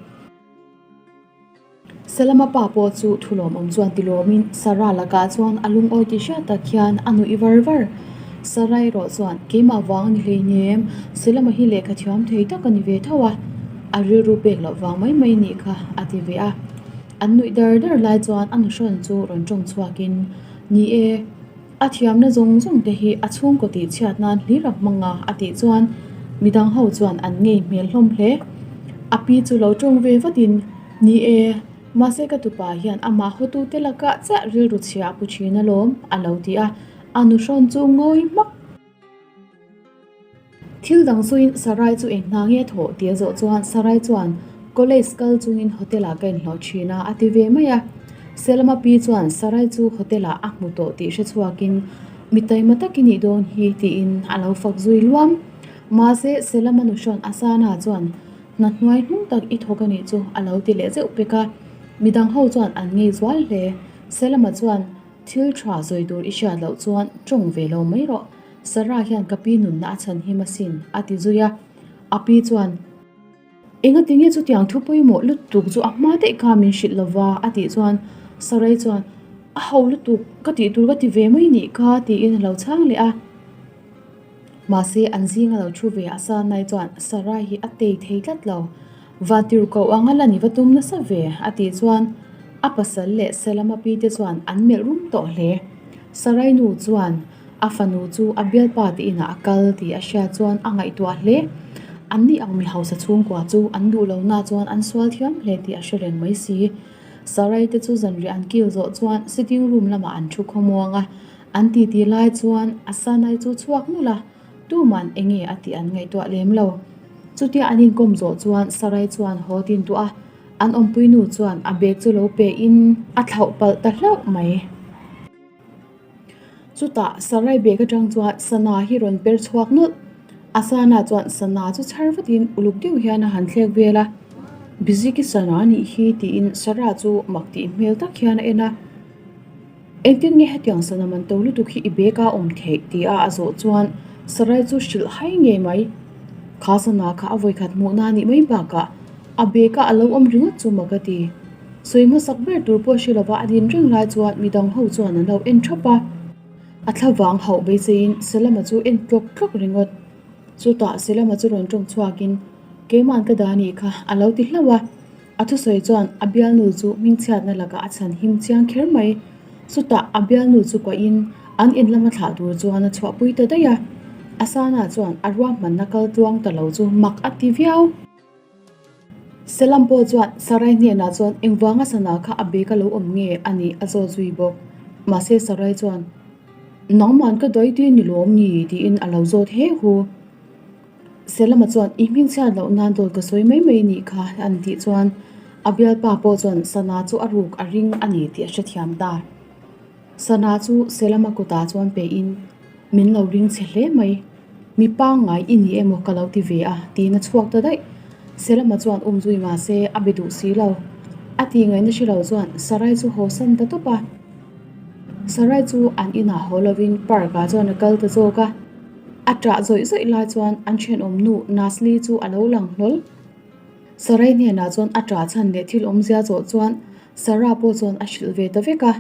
Selama pa pawh chu thulawmawm chuan ti lawmin Sarah lakah chuan a lungawi tih hriat tak hian a nuih var var. Sarah erawh chuan keimah vang a ni hleinem, Selama hi lehkha thiam thei tak a ni ve tho a. A rilru pek loh vang mai mai nih kha a ti ve a. An nuih dar dar lai chuan a nuhrawn chu rawn tawng chhuakin, Ni e, a thiamna zawng zawng te hi a chhungkaw tih chhiat nan hlir a hmang a a tih chuan midang ho chuan an ngei hmel hlawm hle. A pi chu lo tawng ve vatin, Ni e, mahse ka tupa hian amah hawtute lakah chiah rilru chhia a pu thin alawm a lo ti a, a nuhrawn chu ngawi hmak. Thil dang sawiin Sarai chu eng hna nge thawh tih a zawh chuan Sarai chuan College kal chungin hotel ah ka inhlawh thin a a ti ve mai a. Selama pi chuan Sarai chu hotel ah a hmu tawh tih hre chhuakin mi taima tak i nih dawn hi tiin a lo fak zui luam. Mahse Selama nuhrawn Asana chuan hna hnuai hnung tak i thawk a nih chu a lo ti leh zeuh pek a. Midang ho chuan an ngei zual hle. Selama chuan, Thil tha zawi tur i hriat loh chuan tawng ve lo mai rawh. Sarah hian ka pi nunna a chhan him asin, a ti zui a. A pi chuan, Enga tinge chutiang thu pawimawh lutuk chu a hma daih kha min hrilh lova? a tih chuan Sarai chuan, A ho lutuk, ka tih tur ka ti ve mai nih kha, tiin a lo chhang leh a. Mahse, an zinga lo thu ve a Sanai chuan Sarai hi a tei thei tlat lo. Vantirhkoh anga la ni va tum nasa ve, a tih chuan a pasal leh Selama pi te chuan an melh rum tawh hle. Sarai nu chuan A fanu chu a bialpa te inah a kal tih a hriat chuan a ngaihtuah hle. Anni ang mi hausa chhungkua chu an duh lohna chuan an sual thiam hle tih a hre reng mai si. Sarai te chu zanriah an kil zawh chuan sitting room lamah an thu khawmuang a, an titi lai chuan a sanai chu chhuak nulh a, tuman enge a tih an ngaihtuah lem lo. Chutia an inkawm zawh chuan Sarai chuan haw tin duh a, an awmpui nu chuan a bag chu lo pe in a thlauh palh ta hlauh mai. Chutah Sarai bag atang chuan sana hi rawn per chhuak nawlh. A sana chuan sana chu chhar vatin uluk deuh hian a han thlek vel a, Biziki sana a nih hi tiin Sarah chu mak tih hmel tak hian a en a. Engtin nge hetiang sana man to lutuk hi i bag a awm theih tia a zawh chuan Sarai chu hrilh hai ngei mai. Kha sana kha a vawikhat hmuhna a nih mai bakah a bag a alo awm ringawt chu mak a ti. Sawi hmasak ber tur pawh hre lova a din reng lai chuan midang ho chuan an lo en thap a. A thlavang hauh beiseiin Selama chu en tlawk tlawk ringawt. Chutah Selama chu rawn tawng chhuakin, Keima'n ka dah nih kha a lo ti hlauh a. A thusawi chuan a bialnu chu hmingchhiatna lakah a chhan him chiang kher mai. Chutah a bialnu chu kuahin an in lama thlah tur chuan a chhuahpui ta daih a. Asana chuan a ruahmanna kal tluang ta lo chu mak a ti viau. Selam pawh chuan Sarai hnenah chuan engvanga sana kha a bag a lo awm nge a nih a zawt zui bawk. Mahse Sarai chuan, Nangman ka dawi tih ni lawm ni? tiin a lo zawt he hu. Selama chuan, I hmingchhiat loh nan dawt ka sawi mai mai nih kha an tih chuan a bialpa pawh chuan sana chu a ruk a ring a ni tih a hrethiam ta. Sana chu Selama kutah chuan pehin, Min lo ring che hle mai. Mi pangngai i ni emaw ka lo ti ve a, tiin a chhuak ta daih. Selama chuan um zui mah se a be duh si lo. A tih ngaihna hre lo chuan Sarai chu haw san ta tawp a. Sarai chu an inah haw lovin park ah chuan a kal ta zawk a. A ṭah zawih zawih lai chuan an ṭhenawm nu Nasli chu a lo lang hlawl. Sarai hnenah chuan a ṭah chhan leh thil awmzia zawh chuan Sarah pawh chuan a hrilh ve ta vek a.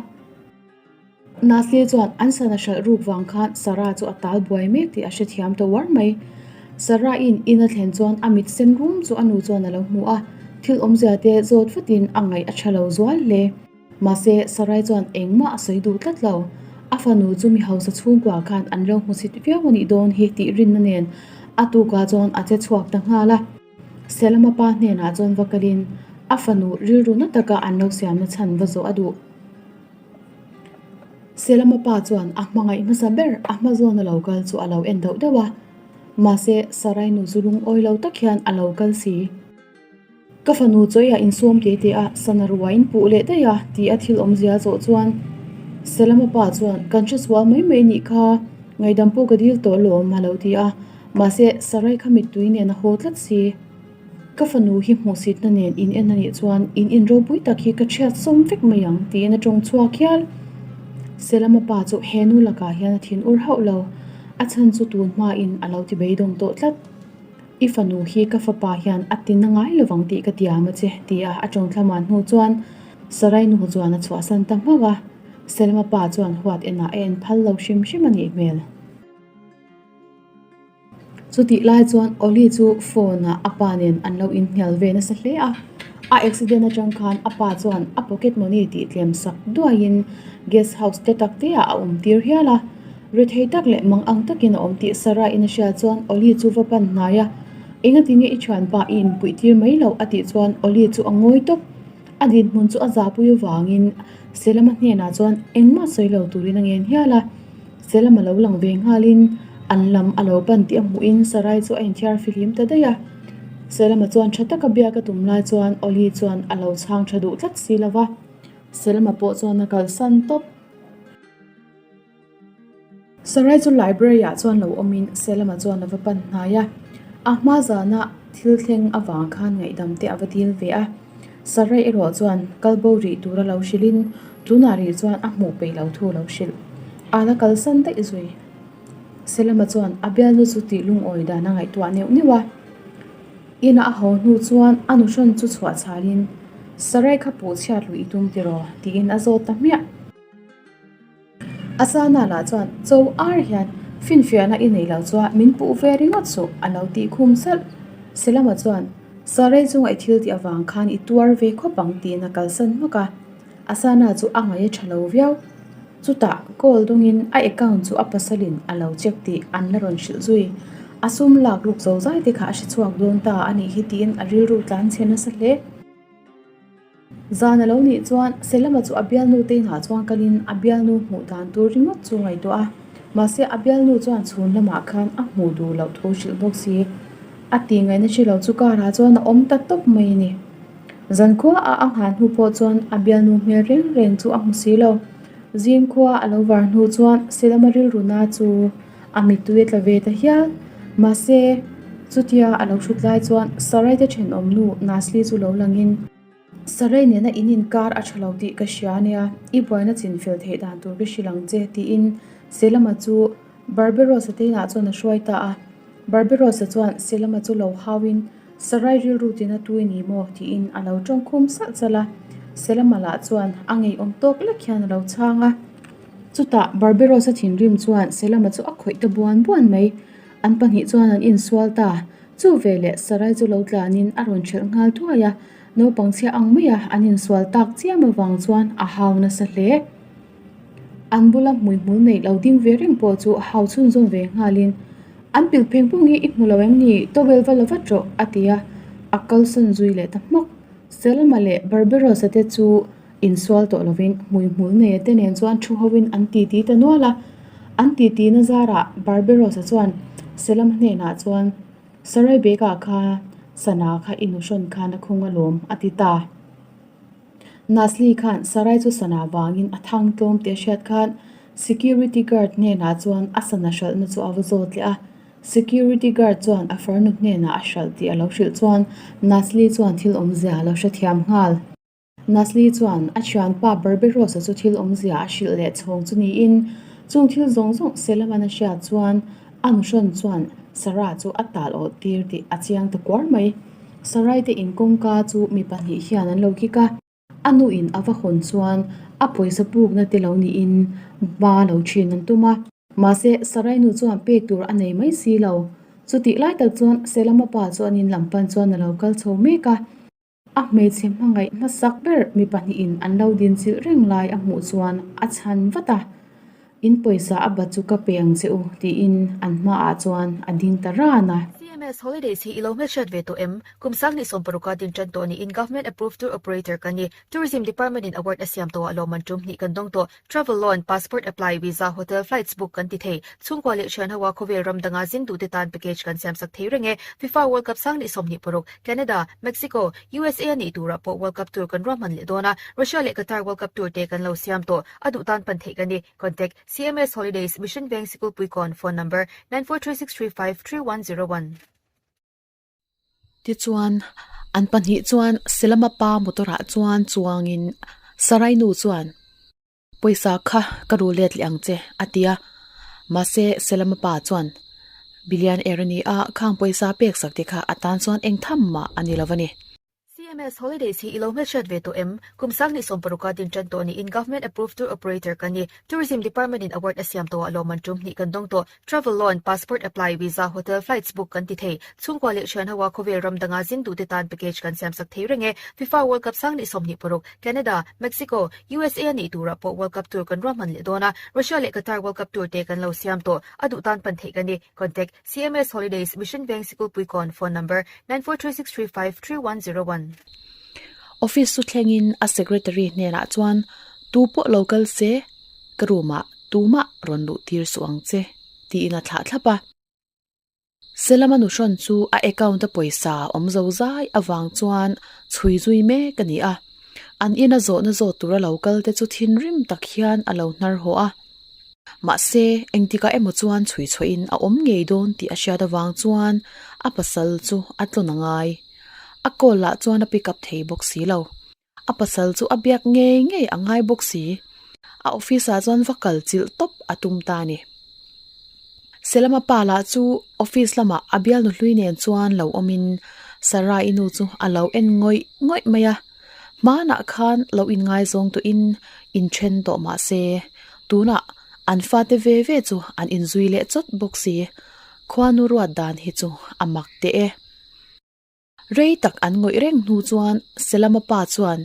Nasli chuan an sana hralh ruk vang khan Sarah chu a tal buai mek tih a hrethiam ta uar mai. Sarah-in in a thlen chuan a mit sen rum chu a nu chuan a lo hmu a, thil awmzia te zawt vatin a ngaih a tha lo zual hle. Mahse, Sarai chuan engmah a sawi duh tlat lo. A fanu chu mi hausa chhungkua khan an lo hmusit viau a nih dawn hi tih rinna nen a tukah chuan a che chhuak ta nghal a. Selama pa hnenah chuan va kalin a fanu rilru na taka an lo siamna chhan va zawh a duh. Selama pa chuan a hmangaih hmasa ber a hma zawn a lo kal chu a lo en deuh deuh a, mahse Sarai nu chu lungawi lo tak hian a lo kal si. Ka fanu chawiah insawm te te a, sana ruai in puh leh daih a tih a thil awmzia zawh chuan Selama pa chuan kan hresual mai mai nih kha, ngaihdam pawh ka dil tawh lawm a lo ti a, mahse Sarai kha mittui nen a haw tlat si. Ka fanu hi hmuhsitna nen in en a nih chuan in in ropui tak hi ka chhiat sawm vek mai ang tiin a tawng chhuak hial. Selama pa chu he nu lakah hian a thin ur hauh lo, a chhan chu tun hmain a lo ti beidawng tawh tlat. I fanu hi ka fapa hian a ti na ngai lovang tih ka tiam a che tia a tawng thlamuan hnu chuan Sarai nu chuan a chhuahsan ta hmak a, Selama pa chuan huat enah a en phal lo hrim hrim a nih hmel. Chutih lai chuan Oli chu phone ah a pa nen an lo inhnial ve nasa hle a, a accident atang khan a pa chuan a pocket money tih tlem sak duaiin guest house te tak te ah a awm tir hial a, rethei tak leh mang ang takin a awm tih Sarah in a hriat chuan Oli chu va pan hnai a, Engatinge i thianpa i inpuih tir mai loh a tih chuan Oli chu a ngawi tawp. A dinhmun chu a zahpui avangin Selama hnenah chuan engmah sawi lo turin a ngen hial a. Selam a lo lang ve nghalin an lam a lo pan tih a hmuhin Sarai chu a inthiar fihlim ta daih a. Selama chuan tha taka biak a tum lai chuan Oli chuan a lo chhang tha duh tlat si lo va. Selama pawh chuan a kalsan tawp. Sarai chu library ah chuan lo awmin Selama chuan a va pan hnai a. A hma zana thil thleng avang khan ngaihdam te a va dil ve a. Sarai erawh chuan kal bo rih tura lo hrilhin tunah rih chuan a hmuh peih lo thu a lo hrilh. A la kalsan daih zui. Selama chuan a bialnu chu tih lungawi dan a ngaihtuah neuh neuh a. Ina a haw hnu chuan a nuhrawn chu chhuah chhalin, Sarai kha puh chhiat luih i tum tiraw? tiin a zawt ta hmiah. Asana lah chuan cho ar hian finfiahna i nei lo chuan min puh ve ringawt suh a lo tih khum salh. Selama chuan Sarai chunga i thil tih avang khan i tuar ve khawp ang tiin a kalsan hmak a. Asana chu a ngaih a tha lo viau. Chutah call dawngin a account chu a pasalin a lo check tih an la rawn hrilh zui. A sum lak ruk zo zai te kha a hre chhuak dawn ta a nih hi tiin a rilru tlan chhe nasa hle. Zan a lo nih chuan Selama chu a bialnu te inah chuan kalin a bialnu hmuh dan tur ringawt chu ngaihtuah a. Mahse a bialnu chuan chhun lamah khan a hmuh duh loh thu hrilh bawk si. A tih ngaihna hre lo chu karah chuan a awm ta tawp mai a ni. Zankhua a a nghah hnu pawh chuan a bialnu hmel reng reng chu a hmu si lo. Zingkhua a lo var hnu chuan Selama rilru na chu a mittui a tla ve ta hial. Mahse, chutia a lo hrut lai chuan Sarai te thenawmnu Nasli chu lo langin, Sarai nena in inkar a tha lo tih ka hria ania, i buaina chinfel theih dan tur ka hrilh ang che, tiin Selama chu Barbarossa te inah chuan a hruai ta a. Barbarossa chuan Selama chu lo hauin, Sarai rilru tina tui ni maw? tiin a lo tawngkhum salh salh a. Selama lah chuan a ngeiawm tawk lek hian a lo chhang a. Chutah Barbarossa thinrim chuan Selama chu a khawih ta buan buan mai. An pahnih chuan an insual ta. Chu veleh Sarai chu lo tlanin a rawn ṭhelh nghal thuai a. Naupang chhia ang maia an insual tak chiam avang chuan a hau nasa hle. An bula hmuihmul neih lo ding ve reng pawh chu hau chhunzawm ve nghalin, An pil pheng pung hi i hmu lo em ni? Towel va la vat rawh, a ti a, a kalsawn zui leh ta hmak. Selma leh Barbarossa te chu insual tawh lovin hmuihmul neia te nen chuan thu hovin an titi ta nual a. An titi na zarah Barbarossa chuan Selma hnenah chuan, Sarai bag-ah kha sana kha i nuhrawn khan a khung alawm, a ti ta. Nasli khan Sarai chu sana vangin a thang tlawm tih a hriat khan security guard hnenah chuan a sana hralhna chu a va zawt leh a. Security guard chuan a farnu hnenah a hralh tih a lo hrilh chuan Nasli chuan thil awmzia a lo hrethiam nghal. Nasli chuan a thianpa Barbarossa chu thil awmzia a hrilh leh chhawng chu niin chung thil zawng zawng Selaman a hriat chuan a nuhrawn chuan Sarah chu a tal awh tir tih a chiang ta kuar mai. Sarai te in kawngka chu mi pahnih hian an lo kik a, a nu in a va hawn chuan a pawisa pukna te lo niin ba lo thin an tum a. Mahse, Sarai nu chuan pek tur a nei mai si lo. Chutih lai tak chuan Selama pa chu an in lam pan chuan a lo kal chho mek a. A hmeichhe hmangaih hmasak ber mi pahnihin an lo din chilh reng lai a hmuh chuan a chhan vat a, In pawisa a bat chu ka pe ang che u tiin an hmaah chuan a ding ta ran a. CMS Holidays hi i lo hmelhriat ve tawh em? Kum sang nih sawmparuka din tan tawh niin Government Approved Tour Operator kan ni. Tourism Department in award a siam tawhah lawmman tum hnih kan dawng tawh. Travel loan, passport apply, visa, hotel, flights book kan ti thei. Chhungkua leh thian hoa khawvel ram danga zin duhte tan package kan siamsak thei reng e. FIFA World Cup sang nih 26, Canada, Mexico, USA a nih turah pawh World Cup tur kan ruahman leh dawn a, Russia leh Qatar World Cup tur te kan lo siam tawh. A duh tan pan theih kan ni. Contact, CMS Holidays, Mission Veng Sikulpuikawn, Phone number, 9436353101. Tichuan, an pahnih chuan Selama pa motor ah chuan chuangin Sarai nu chuan, Pawisa kha ka ru let leh ang che, a ti a. Mahse, Selama pa chuan, Billion air a ni a, khang pawisa pek sak te kha a tan chuan eng tham mah a ni lo a ni. CMS Holidays hi i lo hmelhriat ve tawh em? Kum sang nih 60 a din tan tawh niin Government Approved Tour Operator kan ni. Tourism Department in award a siam tawhah lawmman tum hnih kan dawng tawh. Travel loan, passport apply, visa, hotel, flights book kan ti thei. Chhungkua leh thian hoa khawvel ram danga zin duhte tan package kan siamsak thei reng e. FIFA World Cup sang nih 26, Canada, Mexico, USA a nih turah pawh World Cup tur kan ruahman leh dawn a. Russia leh Qatar World Cup tur te kan lo siam tawh. A duh tan pan theih kan ni. Contact, CMS Holidays, Mission Veng Sikulpuikawn, Phone number, 9436353101. Office chu thlengin a secretary hnenah chuan tu pawh lo kal se, ka room ah tumah rawn luh tir suh ang che, tiin a thlah thlap a. Selama nuhrawn chu a account a pawisa awm zo zai avang chuan chhui zui mek a ni a. An ina zawhna zawt tura lo kal te chu thinrim tak hian a lo hnar haw a. Mahse, engtikah emaw chuan chhui chhuahin a awm ngei dawn tih a hriat avang chuan a pasal chu a tlawn a ngai. A call lah chuan a pick up thei bawk si lo. A pasal chu a biak ngei ngei a ngai bawk si. A office ah chuan va kal chilh tawp a tum ta a ni. Selama pa lah chu office lamah a bialnu hlui nen chuan lo awmin Sarah-i nu chu a lo en ngawih ngawih mai a. Hmanah khan lo inngaizawng tawhin inthen tawh mah se, tunah an fate ve ve chu an inzui leh chawt bawk si. Khuanu ruat dan hi chu a mak teh e. Rei tak an ngawih reng hnu chuan Selama pa chuan,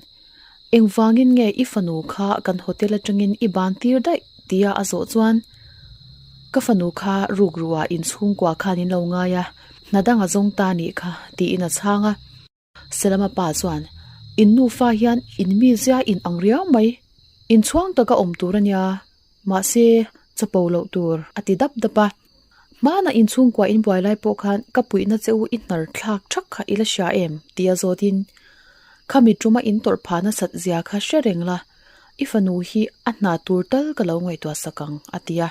Engvangin nge i fanu kha kan hotel atangin i ban tir daih? tia a zawh chuan, Ka fanu kha rukruah inchhungkua khan in lo ngai a, hna dang a zawng ta nih kha, tiin a chhang a. Selama pa chuan, In nufa hian in mizia in ang riau mai, inchhuang taka awm tur a nia, mahse chapo loh tur, a ti dap dap a. Hmana inchhungkua in buai lai pawh khan ka puihna che u i hnar thlak thak kha i la hria em? ti a zawtin, Khami tuma in tawrh phah nasat zia kha hre reng la, i fanu hi a hna tur tal ka lo ngaihtuah sak ang, a ti a.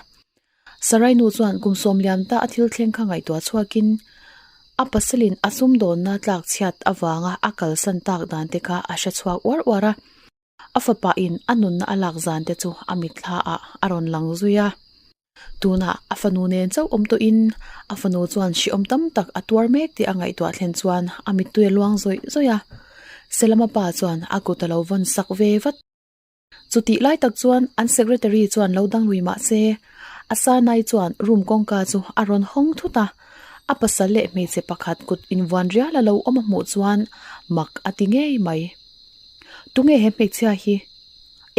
Sarai nu chuan kum sawm liam ta a thil thleng kha ngaihtuah chhuakin a pasalin a sumdawnna tlak chhiat avanga a kalsan tak dan te kha a hre chhuak uar uar a. A fapa in a nunna a lak zan te chu a mitthla ah a rawn lang zui a. Tunah a fanu nen chauh awm tawhin a fanu chuan hrehawm tam tak a tuar mek tih a ngaihtuah thlen chuan a mittui a luang zawih zawih a. Selama pa chuan a kut a lo vawn sak ve vat. Chutih lai tak chuan an secretary chuan lo dang lui mah se, Asanai chuan room kawngka chu a rawn hawng thut a, a pasal leh hmeichhe pakhat kut invuan rial a lo awm a hmuh chuan mak a ti ngei mai. Tunge he hmeichhia hi?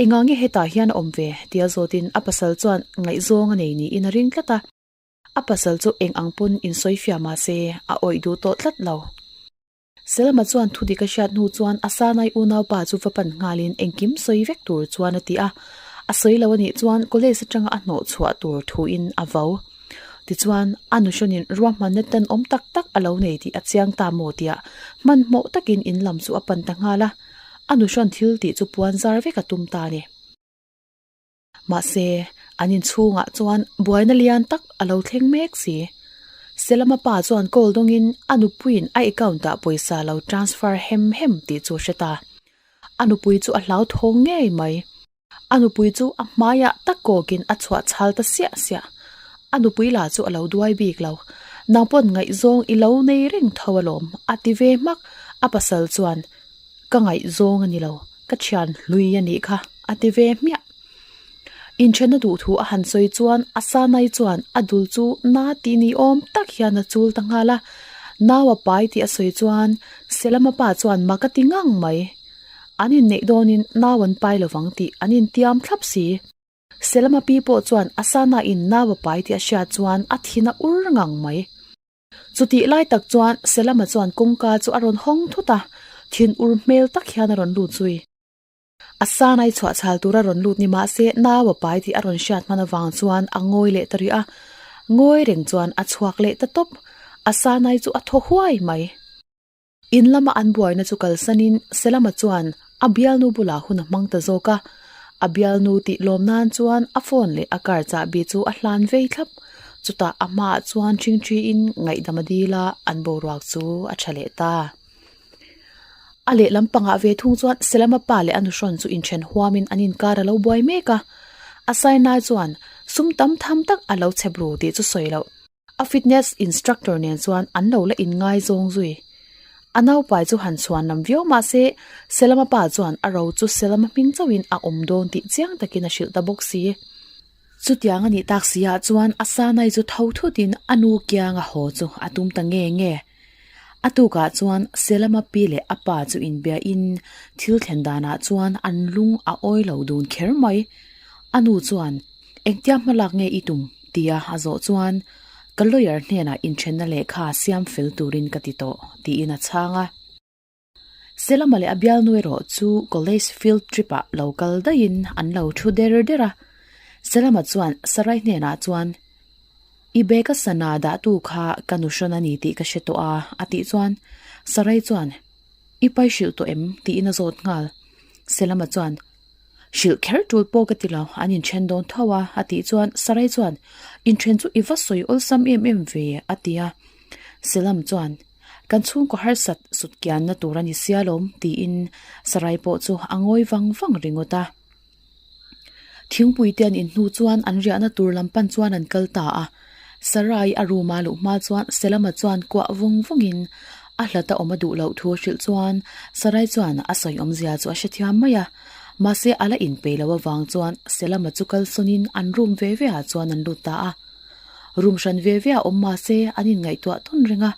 Engah nge hetah hian a awm ve? tia zawtin a pasal chuan ngaihzawng a nei niin a ring tlat a. A pasal chu eng ang pawn insawifiah mah se a awih duh tawh tlat lo. Selma chuan thu dik a hriat hnu chuan a Sanai unaupa chu va pan nghalin engkim sawi vek tur chuan a ti a. A sawi lo anih chuan college atanga a hnawh chhuah tur thuin a vo. Tichuan, a nuhrawnin ruahmanna tanawm tak tak a lo nei tih a chiang ta maw tia hmanhmawh takin in lam chu a pan ta nghal a. A nuhrawn thil tih chu puan zar vek a tum ta a ni. Mahse, an inchhungah chuan buaina lian tak a lo thleng mek si. Selama pa chuan call dawngin a nupuiin a account-ah pawisa lo transfer hem hem tih chu a hre ta. A nupui chu a hlauthawng ngei mai. A nupui chu a hmaiah tak kawkin a chhuah chhal ta siah siah. A nupui lah chu a lo duai bik lo. Nang pawn ngaihzawng i lo nei reng tho alawm, a ti ve hmak. A pasal chuan, Ka ngaihzawng a ni lo, ka thian hlui a nih kha, a ti ve hmiah. Inthenna duh thu a han sawi chuan a sanai chuan a dul chu na tih ni awm tak hian a chul ta nghal a. Nau a pai tih a sawi chuan Selama pa chuan mak a ti ngang mai. An inneih dawnin nau an pai lovang tih an intiam thlap si. Selama pi pawh chuan a sana in nau a pai tih a hriat chuan a thin a ur ngang mai. Chutih lai tak chuan Selama chuan kawngka chu a rawn hawng thut a, thin ur hmel tak hian a rawn lut zui. A sanai chhuah chhal tur a rawn lut ni mah se nau a pai tih a rawn hriat hman avang chuan a ngawi leh ta rih a, ngawi reng chuan a chhuak leh ta tawp. A sanai chu a thaw huai mai. In lama an buaina chu kalsanin Selama chuan a bialnu bulah hun a hmang ta zawk a, a bialnu tih lawm nan chuan a phone leh a car chahbi chu a hlan vei thlap. Chutah a hmaah chuan ṭhingṭhiin ngaihdam a dil a, an boruak chu a ṭha leh ta. A lehlam pangah ve thung chuan Selama pa leh a nuhrawn chu inṭhen huamin an inkar a lo buai mek a, a Sainai chuan sum tam tham tak a lo chhep ru tih chu sawi loh. A fitness instructor nen chuan an lo la inngaizawng zui. A naupai chu han chhuan lam viau mah se, Selama pa chuan a ro chu Selama hming chauhin a awm dawn tih chiang takin a hrilh ta bawk si. Chutiang a nih tak si ah chuan a sanai chu tho thutin a nu kiang a haw chu a tum ta nge nge. A tukah chuan Selama pi leh a pa chu inbiain thil thlen danah chuan an lung a awi lo dun kher mai. A nu chuan Engtia hmalak nge i tum? tia a zawh chuan, Ka lawyer hnenah inthenna lehkha siam fel turin ka ti tawh, tiin a chhang a. Selama leh a bialnu erawh chu college field trip ah lo kal daihin an lo thu der der a. Selama chuan Sarai hnenah chuan, I bag a sana dahtu kha ka nu hrawn a ni tih ka hre tawh a, a tih chuan Sarai chuan, I pai hrilh tawh em? tiin a zawt nghal. Selama chuan, Hrilh kher tul pawh ka ti lo, an inthen dawn tho a, a tih chuan Sarai chuan, Inthen chu i va sawi awlsam em em ve, a ti a. Selam chuan, Kan chhungkaw harsat sut kianna tur a ni sia lawm tiin Sarai pawh chu a ngawi vang vang ringawt a. Thingpui te an inhnu chuan an riahna tur lam pan chuan an kal ta a. Sarai a room a luh hma chuan Selama chuan kuah vawng vawngin a hlata awm a duh loh thu a hrilh chuan Sarai chuan a sawi awmzia chu a hrethiam mai a. Mahse a la inpei loh avang chuan Selama chu kalsawnin an room ve ve ah chuan an lut ta a. Room hran ve ve ah awm mahse an inngaihtuah tawn reng a,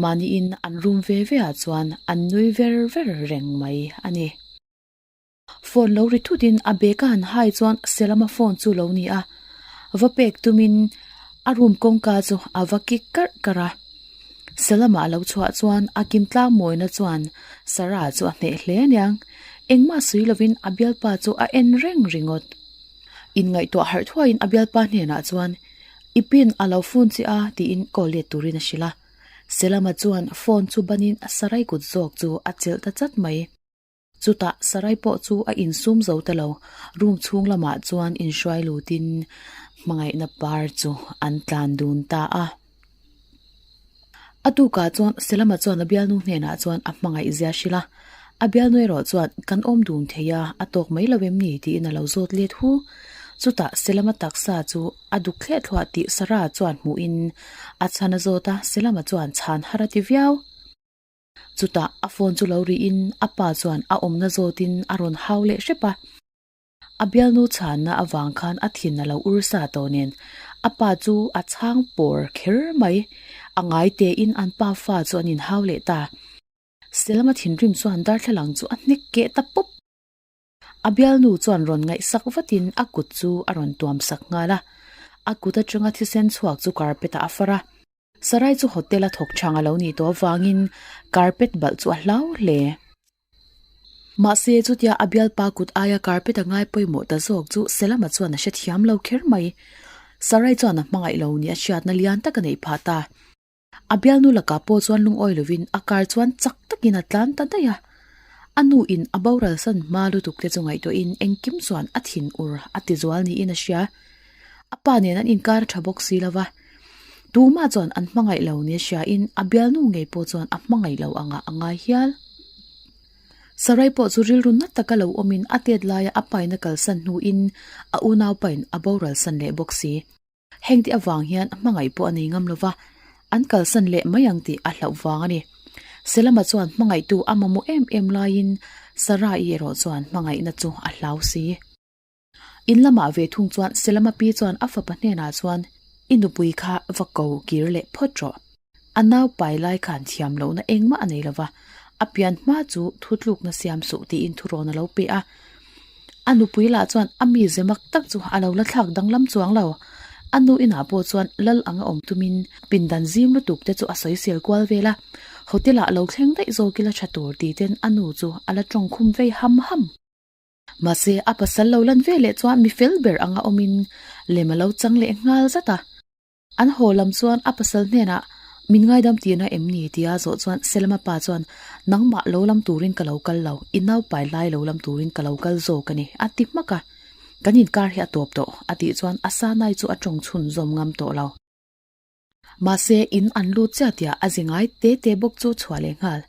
mahniin an room ve ve ah chuan an nui ver ver reng mai a ni. Phone lo ri thut in a bag a han hai chuan Selama phone chu lo ni a, va pek tumin a room kawngka chu a va kik karh karh a. Selama a lo chhuah chuan a kim tlang mawina chuan Sarah chu a hneh hle aniang, engmah sawi lovin a bialpa chu a en reng ringawt. Inngaihtuah harh thuaiin a bialpa hnenah chuan I pin a lo phone che a tiin call let turin a hrilh a. Selama chuan phone chu banin Sarai kut zawk chu a chelh ta chat mai. Chutah Sarai pawh chu a insum zo ta lo, room chhung lamah chuan inhruai lutin hmangaihna par chu an tlan dun ta a. A tukah chuan Selama chuan a bialnu hnenah chuan a hmangaih zia hrilh a, a bialnu erawh chuan kan awm dun thei a, a tawk mai lo em ni tiin a lo zawt let hu. Chutah Selama taksa chu a duk thleh thluah tih Sarah chuan hmuhin a chhan a zawt a, Selama chuan chhan har a ti viau. Chutah a phone chu lo rihin a pa chuan a awmna zawtin a rawn hau leh hrep a. A bialnu chhanna avang khan a thin a lo ur sa tawh nen a pa chu a chhang pawr kher mai. A ngai tein an pa fa chu an inhau leh ta. Selama thinrim chuan darthlalang chu a hnek keh ta pawp. A bialnu chuan rawn ngaihsak vatin a kut chu a rawn tuam sak nghal a. A kut atanga thisen chhuak chu carpet ah a far a. Sarai chu hotel a thawk chang a lo nih tawh avangin carpet balh chu a hlau hle. Mahse chutia a bialpa kut aia carpet a ngai pawimawh ta zawk chu Selama chuan a hrethiam lo kher mai. Sarai chuan a hmangaih lo nih a hriatna lian tak a neih phah ta. A bialnu lakah pawh chuan lungawi lovin a car chuan chak takin a tlan ta daih a. A nu in a boral san hma lutuk te chu ngaihtuahin engkim chuan a thin ur a ti zual niin a hria. A pa nen an inkar a tha bawk si lova. Tumah chuan an hmangaih lo nia hriain a bialnu ngei pawh chuan a hmangaih lo angah a ngai hial. Sarai pawh chu rilru na taka lo awmin a tet laia a paina kalsan hnuin a unaupain a boral san leh bawk si. Heng te avang hian hmangaih pawh a nei ngam lova, an kalsan leh mai ang tih a hlauh vang a ni. Selama chuan hmangaihtu a mamawh em em laiin Sarai erawh chuan hmangaihna chu a hlau si. In lamah ve thung chuan Selama pi chuan a fapa hnenah chuan, I nupui kha va ko kir leh phawt rawh. A nau pai lai khan thiam lohna engmah a nei lova, a pian hma chu thutlukna siam suh tiin thurawn a lo pe a. A nupui lah chuan a mi ze mak tak chu a lo la thlak danglam chuang lo. A nu inah pawh chuan lal anga awm tumin pindan zim lutuk te chu a sawisel kual vel a, hotel ah lo thleng daih zawk ila tha tur ti ten a nu chu a la tawngkhum vei ham ham. Mahse a pasal lo lan ve leh chuan mi fel ber anga awmin lem a lo chang leh nghal zat a. An haw lam chuan a pasal hnenah, Min ngaidam tirna em ni? tia zawh chuan Selama pa chuan, Nangmah lo lam turin ka lo kal lo, i naupai lai lo lam turin ka lo kal zawk a ni, a ti hmak a. Kan inkar hi a tawp tawh, a tih chuan a sanai chu a tawng chhunzawm ngam tawh lo. Mahse, in an lut chiah tiah a zi ngai te te bawk chu chhuah leh nghal.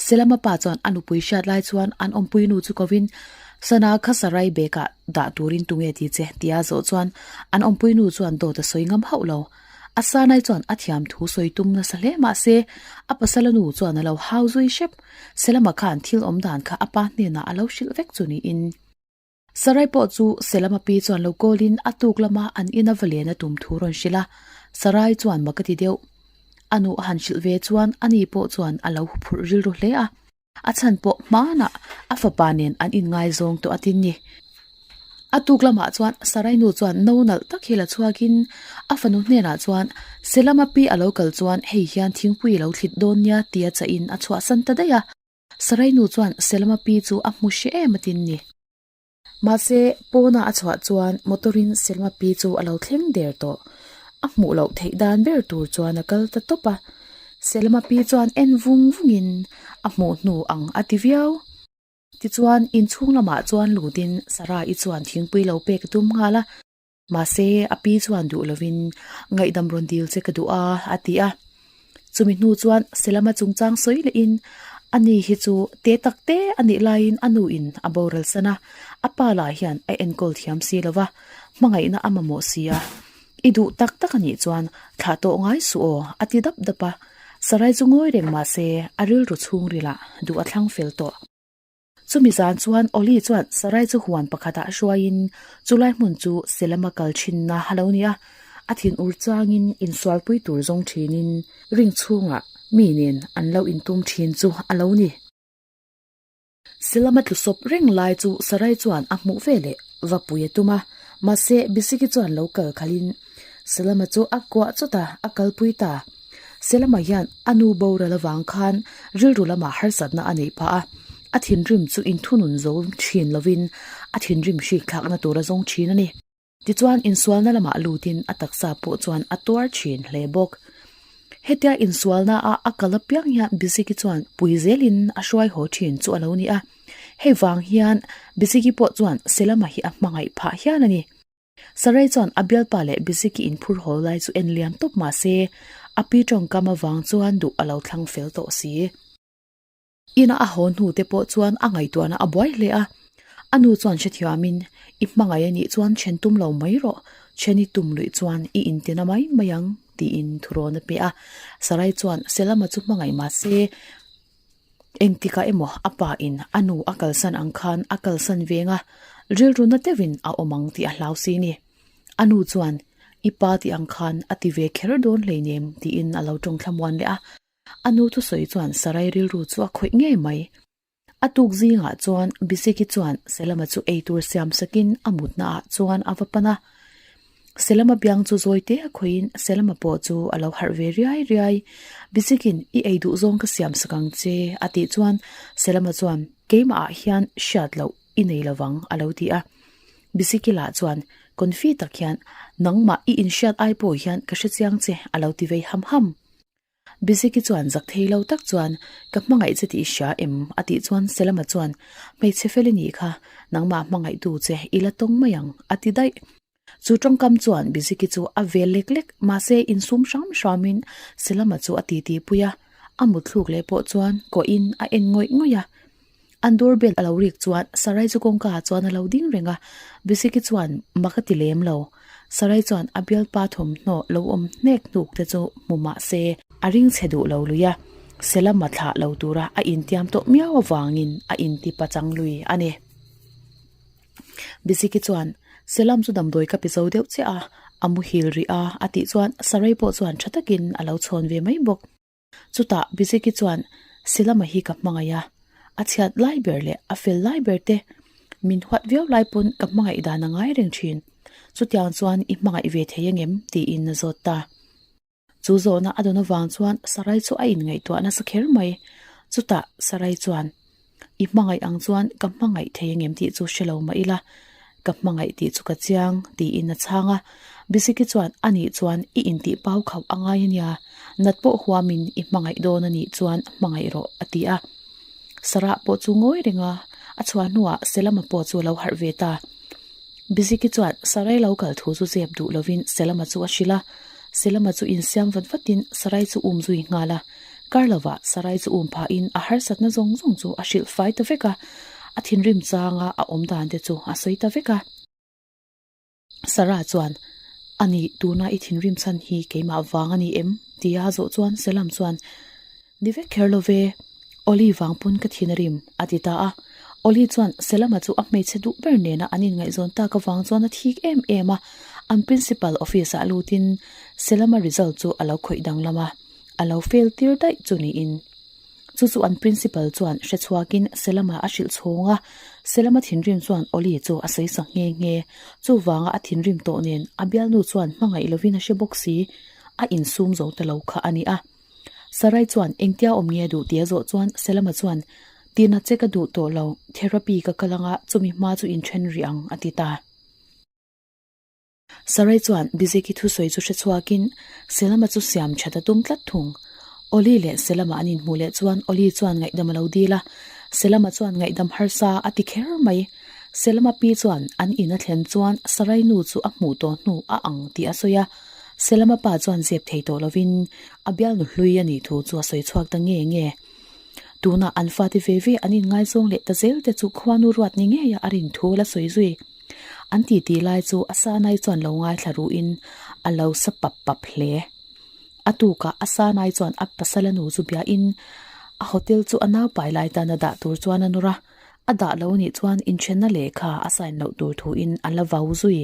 Selama pa chuan a nupui hriat lai chuan an awmpui nu chu kovin, Sana kha sarai bag ah dah turin tunge ti che? tia zawh chuan an awmpui nu chuan dawt a sawi ngam hauh lo. A sanai chuan a thiam thu sawi tum nasa hle mahse, a pasala nu chuan a lo hau zui hrep. Selama khan thil awm dan kha a pa hnenah a lo hrilh vek chu niin. Sarai pawh chu Selama pi chuan lo kawlin a tuk lama an ina va len a tum thu rawn hrilh a, Sarai chuan mak a ti deuh. A nu a han hrilh ve chuan ani pawh chuan a lo huphurh rilru hle a, a chhan pawh hmanah a fapa nen an inngaizawng tawh a tin ni. A tuk lamah chuan Sarai nu chuan no nalh tak hi la chhuakin a fanu hnenah chuan Selama pi a lo kal chuan hei hian thingpui a lo thlit dawn nia tia chahin a chhuahsan ta daih a. Sarai nu chuan Selama pi chu a hmu hre em a tin ni. Mahse, pawna a chhuah chuan motor-in Selama pi chu a lo thleng der tawh. A hmuh loh theih dan ber tur chuan a kal ta tawp a. Selama pi chuan en vung vungin a hmuh hnu ang a ti viau. Tichuan, inchhung lamah chuan lutin Sarai chuan thingpui lo pek a tum nghal a. Mahse, a pi chuan duh lovin ngaihdam rawn dil che ka duh a, a ti a. Chumi hnu chuan Selama chungchang sawi lehin ani hi chu te tak te a nih laiin a nuin a boral san a, a pa lah hian a enkawl thiam si lo va, hmangaihna a mamawh si a. I duh tak tak a nih chuan thlah tawh ngai suh aw, a ti dap dap a. Sarai chu ngawi reng mah se a rilru chhungrilah duh a thlang fel tawh. Chumi zan chuan Oli chuan Sarai chu huan pakhatah hruaiin chulai hmun chu Selama kal thinna a lo ni a, a thin ur changin insualpui tur zawng thinin ring chhungah mi nen an lo intum thin chu a lo ni. Selama tlusawp reng lai chu Sarai chuan a hmuh ve leh va pui a tum a, mahse Bisiki chuan lo kal khalhin Selama chu a kuah chawt a, a kalpui ta. Selama hian a nu boral avang khan rilru lamah harsatna a neih phah a, a thinrim chu inthunun zo thin lovin a thinrim hrik thlakna tur a zawng thin a ni. Tichuan insualna lamah lutin a taksa pawh chuan a tuar thin hle bawk. Hetia insualna a a kal apiang hian Biziki chuan pui zelin a hruai haw thin chu a lo ni a. Hei vang hian Biziki pawh chuan Selama hi a hmangaih phah hial a ni. Sarai chuan a bialpa leh Biziki inphur haw lai chu en liam tawp mah se, a pi tawngkam avang chuan duh a lo thlang fel tawh si. Ina a haw hnu te pawh chuan a ngaihtuahna a buai hle a, a nu chuan hrethiamin, I hmangaih a nih chuan then tum lo mai rawh, then i tum luih chuan i intina mai mai ang, tiin thurawn a pe a. Sarai chuan Selama chu hmangaih mah se, Engtikah emaw a pa in a nu a kalsan ang khan a kalsan veng a, rilru na deuhin a awm ang tih a hlau si ni. A nu chuan, I pa tih ang khan a ti ve kher dawn hleinem tiin a lo tawng thlamuan leh a. A nu thusawi chuan Sarai rilru chu a khawih ngei mai. A tuk zingah chuan Bisiki chuan Selama chu eitur siam sakin a mutna ah chuan a va pan a. Selama biang chu zawi te a khawiin Selama pawh chu a lo harh ve riai riai. Bizikin i ei duh zawng ka siam sak ang che a tih chuan Selama chuan keimah ah hian hriat loh i nei lovang a lo ti a. Biziki lah chuan confi tak hian nangmah i inhriat ai pawh hian ka hrechiang che a lo ti vei ham ham. Biziki chuan zak thei lo tak chuan, Ka hmangaih che tih i hria em? a tih chuan Selama chuan, Hmeichhe fel i nih kha, nangmah hmangaihtu che i la tawng mai ang, a ti daih. Chu tawngkam chuan Biziki chu a vel lek lek, mahse insum hram hramin Selama chu a titi pui a, a mutthluk leh pawh chuan kawhin a en ngawih ngawih a. An doorbell a lo rik chuan Sarai chu kawngka ah chuan a lo ding reng a, Bisiki chuan mak a ti lem lo. Sarai chuan a bialpa thawmhnaw lo awm hnek hnuk te chu hmu mah se a ring chhe duh lo lui a, Selama thlah lo tura a intiam tawh miau avangin a inti pachang lui a ni. Bisiki chuan Selam chu damdawi ka pe zo deuh chiah a, a muhil rih a a tih chuan Sarai pawh chuan tha takin a lo chhawn ve mai bawk. Chutah Bizeki chuan Silama hi ka hmangaih a, a chhiat lai ber leh a fel lai ber te min huat viau lai pawn ka hmangaih dan a ngai reng thin. Chutiang chuan i hmangaih ve thei angem? tiin a zawt ta. Chu zawhna a dawn avang chuan Sarai chu a inngaihtuah nasa kher mai. Chutah Sarai chuan I hmangaih ang chuan ka hmangaih thei angem tih chu hre lo mah ila, ka hmangaih tih chu ka chiang, tiin a chhang a. Bisiki chuan a nih chuan i intih pau khauh a ngai ania, nat pawh huamin i hmangaih dawn a nih chuan hmangaih rawh, a ti a. Sarah pawh chu ngawi reng a, a chhuah hnuah Selama pawh chu a lo harh ve ta. Bisiki chuan Sarai lo kal thu chu zep duh lovin Selama chu a hrilh a. Selama chu insiam vat vatin Sarai chu um zui nghal a. Kar lovah Sarai chu um phahin a harsatna zawng zawng chu a hrilh fai ta vek a, a thinrim changa a awm dan te chu a sawi ta vek a. Sarah chuan, Ani, tuna i thinrim chhan hi keimah vang a ni em? tia a zawh chuan Selam chuan, Ni vek kher lo ve, Oli vang pawn ka thin a rim, a ti ta a. Oli chuan Selama chu a hmeichhe duh ber nena an inngaihzawn tak avang chuan a thik em em a, an principal office ah lutin Selama result chu a lo khawih danglam a. A lo fail tir daih chu niin. Chu chu an principal chuan hre chhuakin Selama a hrilh chhawng a, Selama thinrim chuan Oli chu a sawi sak nghe nghe. Chuvanga a thinrim tawh nen a bialnu chuan hmangaih lovin a hre bawk si, a insum zo ta lo kha a ni a. Sarai chuan engtia awm nge a duh tih a zawh chuan Selama chuan Tina che ka duh tawh lo, therapy ka kal anga chumi hma chu inthen rih ang a ti ta. Sarai chuan Bizeki thusawi chu hre chhuakin Selama chu siam that a tum tlat thung. Oli leh Selama an inhmuh leh chuan Oli chuan ngaihdam a lo dil a, Selama chuan ngaihdam harsa a ti kher mai. Selama pi chuan an in a thlen chuan Sarai nu chu a hmuh tawh hnu a ang tih a sawi a. Selama pa chuan zep thei tawh lovin a bialnu hlui a nih thu chu a sawi chhuak ta nge nge. Tunah an fate ve ve an inngaizawng leh ta zel te chu khuanu ruat ni ngeia a rin thu la sawi zui. An titi lai chu a sanai chuan lo ngaithla ruhin a lo sa pap pap hle. A tukah a sanai chuan a pasala nu chu biain a hotel chu a naupai lai tan a dah tur chuan a nawr a, a dah lo nih chuan inthenna lehkha a sign loh tur thuin a la vau zui.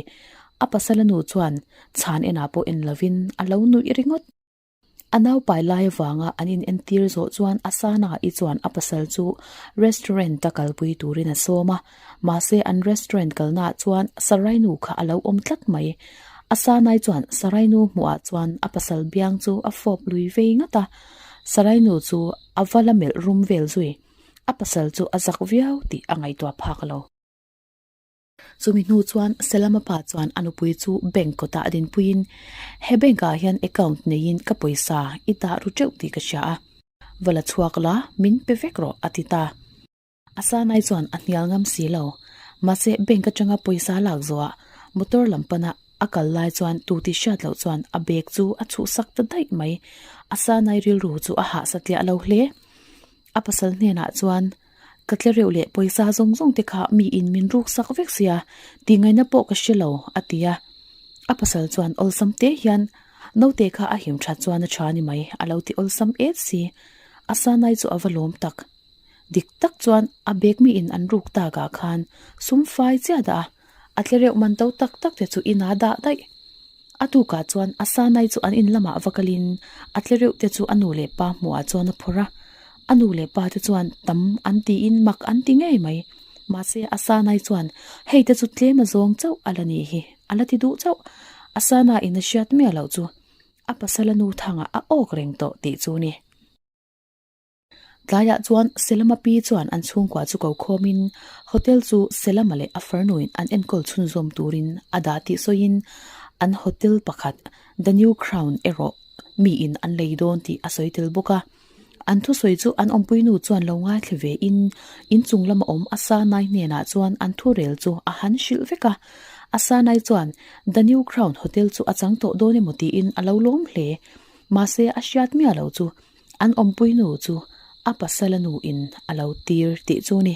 A pasala nu chuan chhan enah pawh en lovin a lo nuih ringawt. A naupai lai avanga an inentir zawh chuan Asana-i chuan a pasal chu restaurant a kalpui turin a sawm a, mahse an restaurant kalnaah chuan Sarainu kha a lo awm tlat mai. Asana-i chuan Sarainu hmuhah chuan a pasal biang chu a fawp lui vei ngat a, Sarainu chu a va la melh rum vel zui. A pasal chu a zak viau tih a ngaihtuah phak lo. Chumi hnu chuan Selama pa chuan a nupui chu bank kawtah a dinpuiin, He bank ah hian account neiin ka pawisa i dah ru teuh tih ka hria a, va la chhuak la, min pe vek rawh a ti ta. A sanai chuan a hnial ngam si lo. Mahse bank atanga pawisa lak zawhah motor lam pana a kal lai chuan tu tih hriat loh chuan a bag chu a chhuhsak ta daih mai. A sanai rilru chu a hah satliah lo hle. A pasal hnenah chuan, Ka tle reuh leh pawisa zawng zawng te kha mi in min ruk sak vek sia, tih ngaihna pawh ka hre lo, a ti a. A pasal chuan awlsam te hian, Naute kha a him that chuan a tha ni mai, a lo ti awlsam et si. A sanai chu a va lawm tak. Dik tak chuan a bag mi in an ruk tak ah khan sum fai chiah dah a, a tle reuh man to tak tak te chu inah dah daih. A tukah chuan a sanai chu an in lamah va kalin a tle reuh te chu a nu leh pa hmuhah chuan a phawrh a. A nu leh pa te chuan tam an tiin mak an ti ngei mai. Mahse a sanai chuan hei te chu tlem a zawng chauh a la ni hi a la ti duh chauh. A sana in a hriat miah loh chu a pasal a nu thangah a awk reng tawh tih chu ni. Tlaiah chuan Selama pi chuan an chhungkua chu ko khawmin hotel chu Selama leh a farnuin an enkawl chhunzawm turin a dah tih sawiin an hotel pakhat The New Crown erawh miin an lei dawn tih a sawi tel bawk a. An thusawi chu an awmpuinu chuan lo ngaithla vein inchung lama awm Asanai hnenah chuan an thurel chu a han hrilh vek a. Asanai chuan The New Crown hotel chu a chang tawh dawn emaw tiin a lo lawm hle. Mahse a hriat miah lo chu An awmpui nu chu a pasala nu in a lo tir tih chu ni.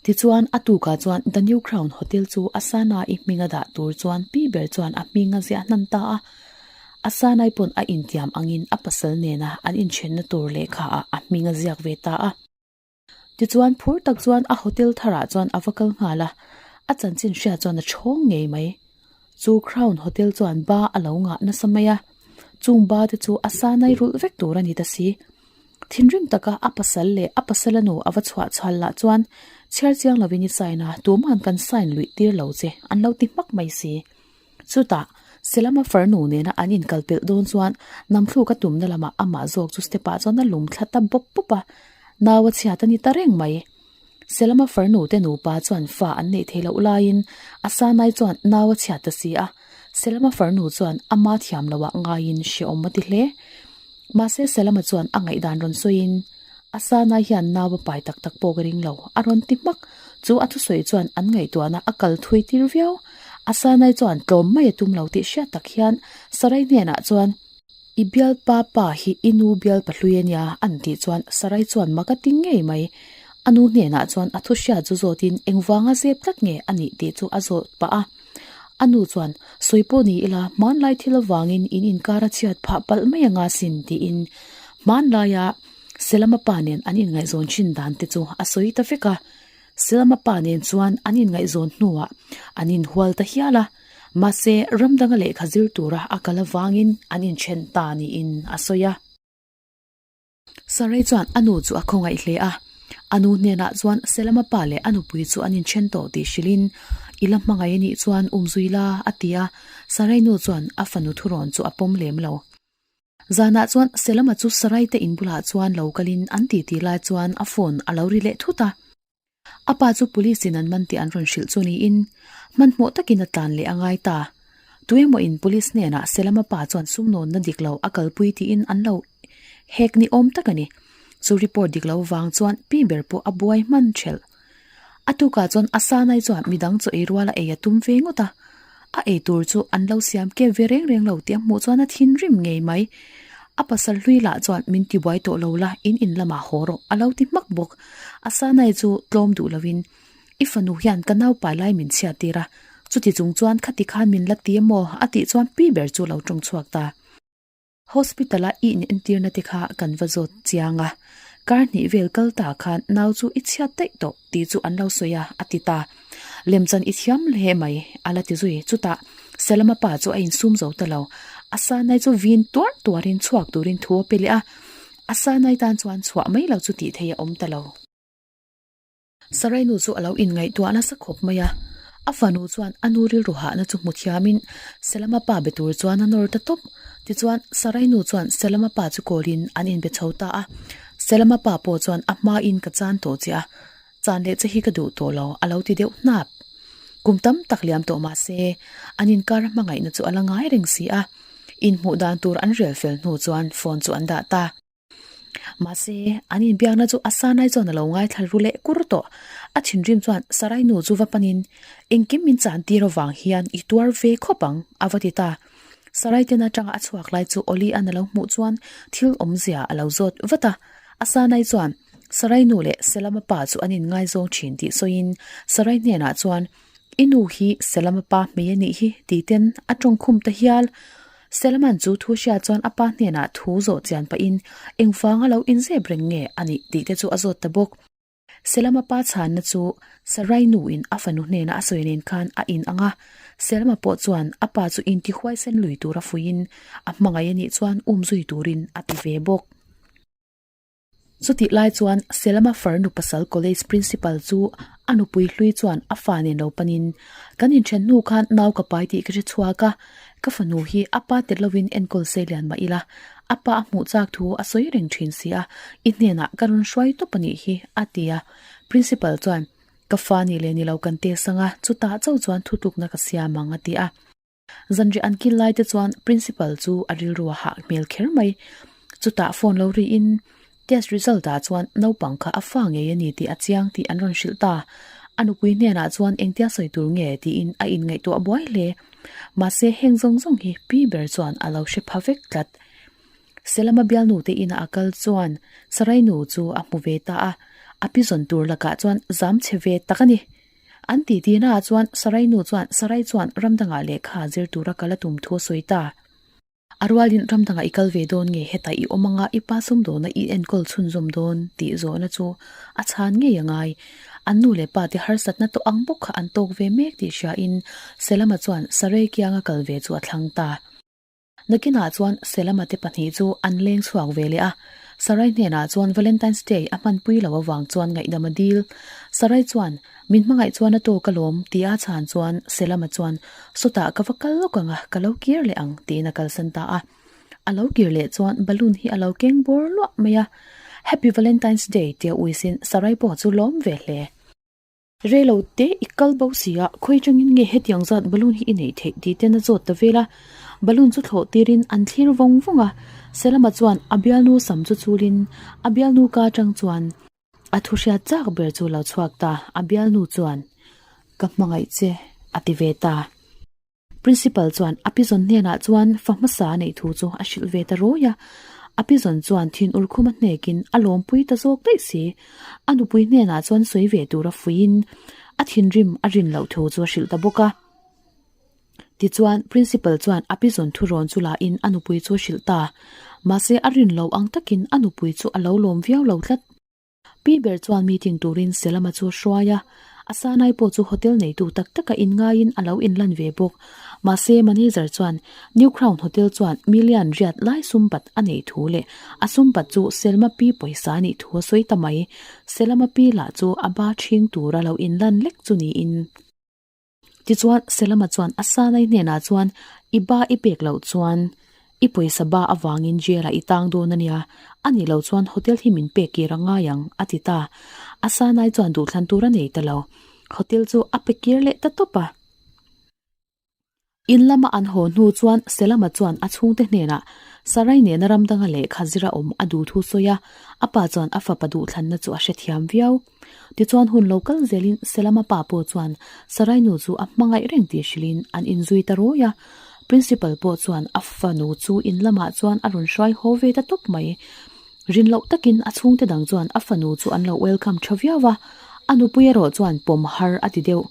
Tichuan a tukah chuan The New Crown Hotel chu Asana-i hminga dah tur chuan pi ber chuan a hming a ziah hnan ta a. Asana-i pawn a intiam angin a pasal nena an inthenna tur lehkha ah a hming a ziak ve ta a. Tichuan phur tak chuan a hotel tharah chuan a va kal nghal a, a chanchin hriat chuan a chhawng ngei mai. Chu Crown Hotel chuan ba a lo ngah nasa mai a, chung ba te chu a sanai rulh vek tur a ni ta si. Thinrim taka a pasal leh a pasala nu a va chhuah chhal lah chuan chhiar chiang lovin i sign a, tumahan kan sign luih tir lo che an lo ti hmak mai si. Chutah, Selama farnu nena an inkal pelh dawn chuan Namthluk a tumna lamah amah zawk chu step ah chuan a lum thla ta bawp bawp a, nau a chhiat a ni ta reng mai. Selama farnu te nupa chuan fa an neih theih loh laiin a sanai chuan nau a chhiat ta si a, Selama farnu chuan ama thiam loh ah ngaiin hrehawm a ti hle. Mahse Selama chuan a ngaihdan rawn sawiin, A sanai hian nau a pai tak tak pawh ka ring lo, a rawn ti hmak. Chu a thusawi chuan an ngaihtuahna a kal thui tir viau. A sanai chuan tlawm mai a tum lo tih hriat tak hian Sarai hnenah chuan, I bialpa pa hi i nu bialpa hlui a nia, an tih chuan Sarai chuan mak a ti ngei mai. A nu hnenah chuan a thu hriat chu zawtin engvanga zep tlat nge a nih tih chu a zawt pah a. A nu chuan, Sawi pawh ni ila, hmanlai thil avangin in inkar a chhiat phah palh mai anga sin, tiin hmanlaia Selama pa nen an inngaihzawn thin dan te chu a sawi ta vek a. Selama pa nen chuan an inngaihzawn hnuah an inhual ta hial a, mahse ramdanga lehkha zir tura a kal avangin an inthen ta niin a sawi a. Sarai chuan a nu chu a khawngaih hle a, a nu hnenah chuan Selama pa leh a nupui chu an inthen tawh tih hrilhin, I la hmangaih a nih chuan umzui la, a ti a. Sarai nu chuan a fanu thurawn chu a pawm lem lo. Zanah chuan Selama chu Sarai te in bulah chuan lo kalin an titi lai chuan a phone a lo ri leh thut a. A pa chu police in an man tih an rawn hrilh chu niin hmanhmawh takin a tlan leh a ngai ta. Tuemaw in police hnenah Selama pa chuan sumnawnna dik lo a kalpui tiin an lo hek ni awm tak a ni. Chu report dik lo vang chuan pi ber pawh a buai hman thelh. A tukah chuan Asanai chuan midang chaw ei ruala ei a tum ve ngawt a. A eitur chu an lo siam kep ve reng reng lo tih a hmuh chuan a thinrim ngei mai. A pasal hlui lah chuan min tibuai tawh lo la, in in lamah haw rawh a lo ti hmak bawk. A sanai chu tlawm duh lovin, I fanu hian ka naupai lai min chhiat tir a, chuti chung chuan khati khan min la ti emaw a tih chuan pi ber chu lo tawng chhuak ta. Hospital-a i inentirna te kha kan va zawt chiang a, kar hnih vel kal ta khan nau chu i chhiat daih tawh tih chu an lo sawi a, a ti ta. Lemchan i thiam hle mai, a la ti zui. Chutah Salama pa chu a insum zo ta lo. A sanai chu vin tuar tuarin chhuak turin thu a pe leh a, a sanai tan chuan chhuah mai lo chu tih theih a awm ta lo. Sarai nu chu a lo inngaihtuah nasa khawp mai a, a fanu chuan a nu rilru hahna chu hmu thiamin Selama pa be tur chuan a nawr ta tawp. Tichuan, Sarai nu chuan Selama pa chu kawlin an inbe chho ta a, Selama pa pawh chuan a hmain ka chan tawh che a, chan leh che hi ka duh tawh lo a lo ti deuh hnap. Kum tam tak liam tawh mah se, an inkar hmangaihna chu a la ngai reng si a, inhmuh dan tur an rel fel hnu chuan phone chu an dah ta. Mahse, an inbiakna chu a sanai chuan a lo ngaithla ru leh kur tawh. A thinrim chuan Sarai nu chu va panin, Engkim min chan tir avang hian i tuar ve khawp ang, a va ti ta. Sarai ten atanga a chhuak lai chu Oli an a lo hmuh chuan thil awmzia a lo zawt vat a. A sanai chuan Sarai nu leh Selama pa chu an inngaizawng thin tih sawiin Sarai hnenah chuan, I nu hi Selama pa hmei a nih hi tih ten a tawngkhum ta hial. Selaman chu thu hria chuan a pa hnenah thu zawh chian pahin engvanga lo inzep reng nge a nih tih te chu a zawt ta bawk. Selama pa chhanna chu Sarai nuin a fanu hnena a sawi nen khan a in ang a, Selama pawh chuan a pa chu intihuaisen lui tura fuiin a hmangaih a nih chuan umzui turin a ti ve bawk. Chutih lai chuan Selama farnu pasal college principal chu a nupui hlui chuan a fa nen lo panin, Kan inthen hnu khan nau ka pai tih ka hre chhuak a, ka fanu hi a pa tel lovin enkawl se lian mah ila, a pa a hmuh chak thu a sawi reng thin si a, i hnenah ka rawn hruai tawp a nih hi, a ti a. Principal chuan, Ka fa nih leh ni lo kan test ang a, chutah chauh chuan thutlukna ka siam ang, a ti a. Zanriah an kil lai te chuan principal chu a rilru a hah hmel kher mai. Chutah phone lo ri in test result ah chuan naupang kha a fa ngei a ni tih a chiang tih an rawn hrilh ta. A nupui hnenah chuan engtia sawi tur nge tiin a inngaihtuah buai hle. Mahse heng zawng zawng hi pi ber chuan a lo hre pha vek tlat. Selama bialnu te ina a kal chuan Sarainu chu a hmu ve ta a, a pi zawn tur lakah chuan zam chhe ve tak a ni. An ti tihna ah chuan Sarai nu chuan Sarai chuan ram dangah lehkha zir tura kal a tum thu a sawi ta. A rualin ram dangah i kal ve dawn nge hetah i awm anga i pa sumdawna i enkawl chhunzawm dawn tih zawhna chu a chhan ngei a ngai. An nu leh pa te harsatna tawh ang bawk kha an tawk ve mek tih hriain Selama chuan Sarai kianga kal ve chu a thlang ta. Nakinah chuan Selama te pahnih chu an leng chhuak ve leh a, Sarai hnenah chuan Valentine's Day a hmanpui lo avang chuan ngaihdam a dil. Sarai chuan, Min hmangaih chuan a tawk alawm, tih a chhan chuan Selama chuan, Sawtah ka va kal lawk ang a, ka lo kir leh ang, tiin a kalsan ta a. A lo kir leh chuan balloon hi a lo keng bawr luah mai a. Happy Valentine's Day tia uisin Sarai pawh chu lawm ve hle. Rei lo te i kal bo si a, khawi atangin nge hetiang zat balloon hi i neih theih tih ten a zawt ta vel a. Balloon chu thlawh tirin an thlir vawng vawng a, Selama chuan a bialnu sam chu chulin a bialnu ka atang chuan a thu hriat chak ber chu lo chhuak ta, a bialnu chuan ka hmangaih che a ti ve ta. Principal chuan a pizawn hnenah chuan fa hmasa a neih thu chu a hrilh ve ta rawi a, a pizawn chuan thin ur khum a hnekin a lawmpui ta zawk daih si. A nupui hnenah chuan sawi ve tura fuiin a thinrim a rin loh thu chu a hrilh ta bawk a. Tichuan, Principal chuan a pizawn thu rawn chu lahin a nupui chu a hrilh ta. Mahse, a rin lo ang takin a nupui chu a lo lawm viau lo tlat. Pi ber chuan meeting turin Selama chu a hruai a, a sanai pawh chu hotel neitu tak taka inngaiin a lo inlan ve bawk. Mahse, manager chuan New Crown Hotel chuan million riat lai sum bat a neih thu leh a sum bat chu Selma pi pawisa a nih thu a sawi ta mai. Selama pi lah chu a ba ṭhing tura lo inlan lek chu niin. Tichuan, Selama chuan a sanai hnenah chuan, I ba i pek loh chuan i pawisa ba avangin jail ah i tang dawn a nia, a nih loh chuan hotel hi min pek kir a ngai ang, a ti ta. A sanai chuan duhthlan tur a nei ta lo. Hotel chu a pe kir leh ta tawp a. In lama an haw hnu chuan Selama chuan a chhungte hnenah Sarai nena ram danga lehkha zira awm a duh thu sawi a, a pa chuan a fapa duhthlanna chu a hrethiam viau. Tichuan hun lo kal zelin Selama pa pawh chuan Sarai nu chu a hmangaih reng tih hrilhin an inzui ta rawi a. Principal pawh chuan a fanu chu in lamah chuan a rawn hruai haw ve ta tawp mai. Rin loh takin a chhungte dang chuan a fanu chu an lo welcome tha viau a, a nupui erawh chuan pawm har a ti deuh.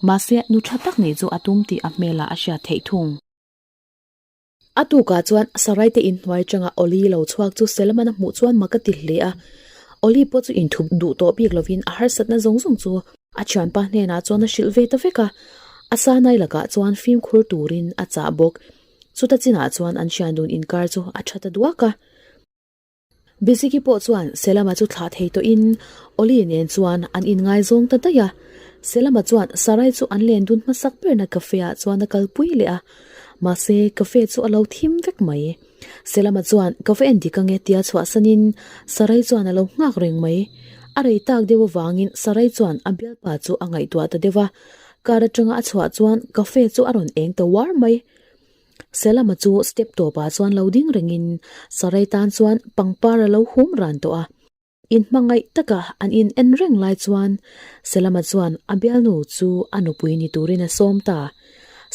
Mahse nu tha tak nih chu a tum tih a hmelah a hriat theih thung. A tukah chuan Sarai te inhnuai atanga Oli lo chhuak chu Selman a hmuh chuan mak a ti hle a. Oli pawh chu inthup duh tawh bik lovin a harsatna zawng zawng chu a thianpa hnenah chuan a hrilh ve ta vek a. A sanai lakah chuan fimkhur turin a chah bawk. Chuta chinah chuan an thiandun inkar chu a tha ta duak a. Biziki pawh chuan Selama chu thlah thei tawhin Oli nen chuan an inngaizawng ta daih a. Selama chuan Sarai chu an len dun hmasak berna cafe ah chuan a kalpui leh a. Mahse, cafe chu a lo thim vek mai. Selama chuan ka va en dik ange tia chhuahsanin Sarai chuan a lo nghak reng mai. A rei tak deuh avangin Sarai chuan a bialpa chu a ngaihtuah ta deuh a. Car atanga a chhuah chuan cafe chu a rawn eng ta uar mai. Selama chu step tawpah chuan lo ding rengin Sarai tan chuan pangpar a lo hum ran tawh a. Inhmangaih taka an in en reng lai chuan Selama chuan a bialnu chu a nupui ni turin a sawm ta.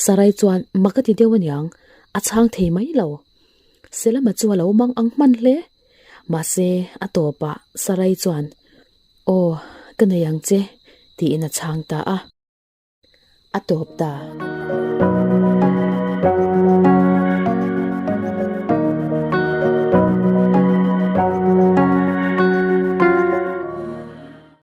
Sarai chuan mak a ti deuh aniang, a chhang thei mai lo. Selama chu a lo mang ang hman hle. Mahse a tawpah Sarai chuan, Aw, ka nei ang che, tiin a chhang ta a. A tawp ta.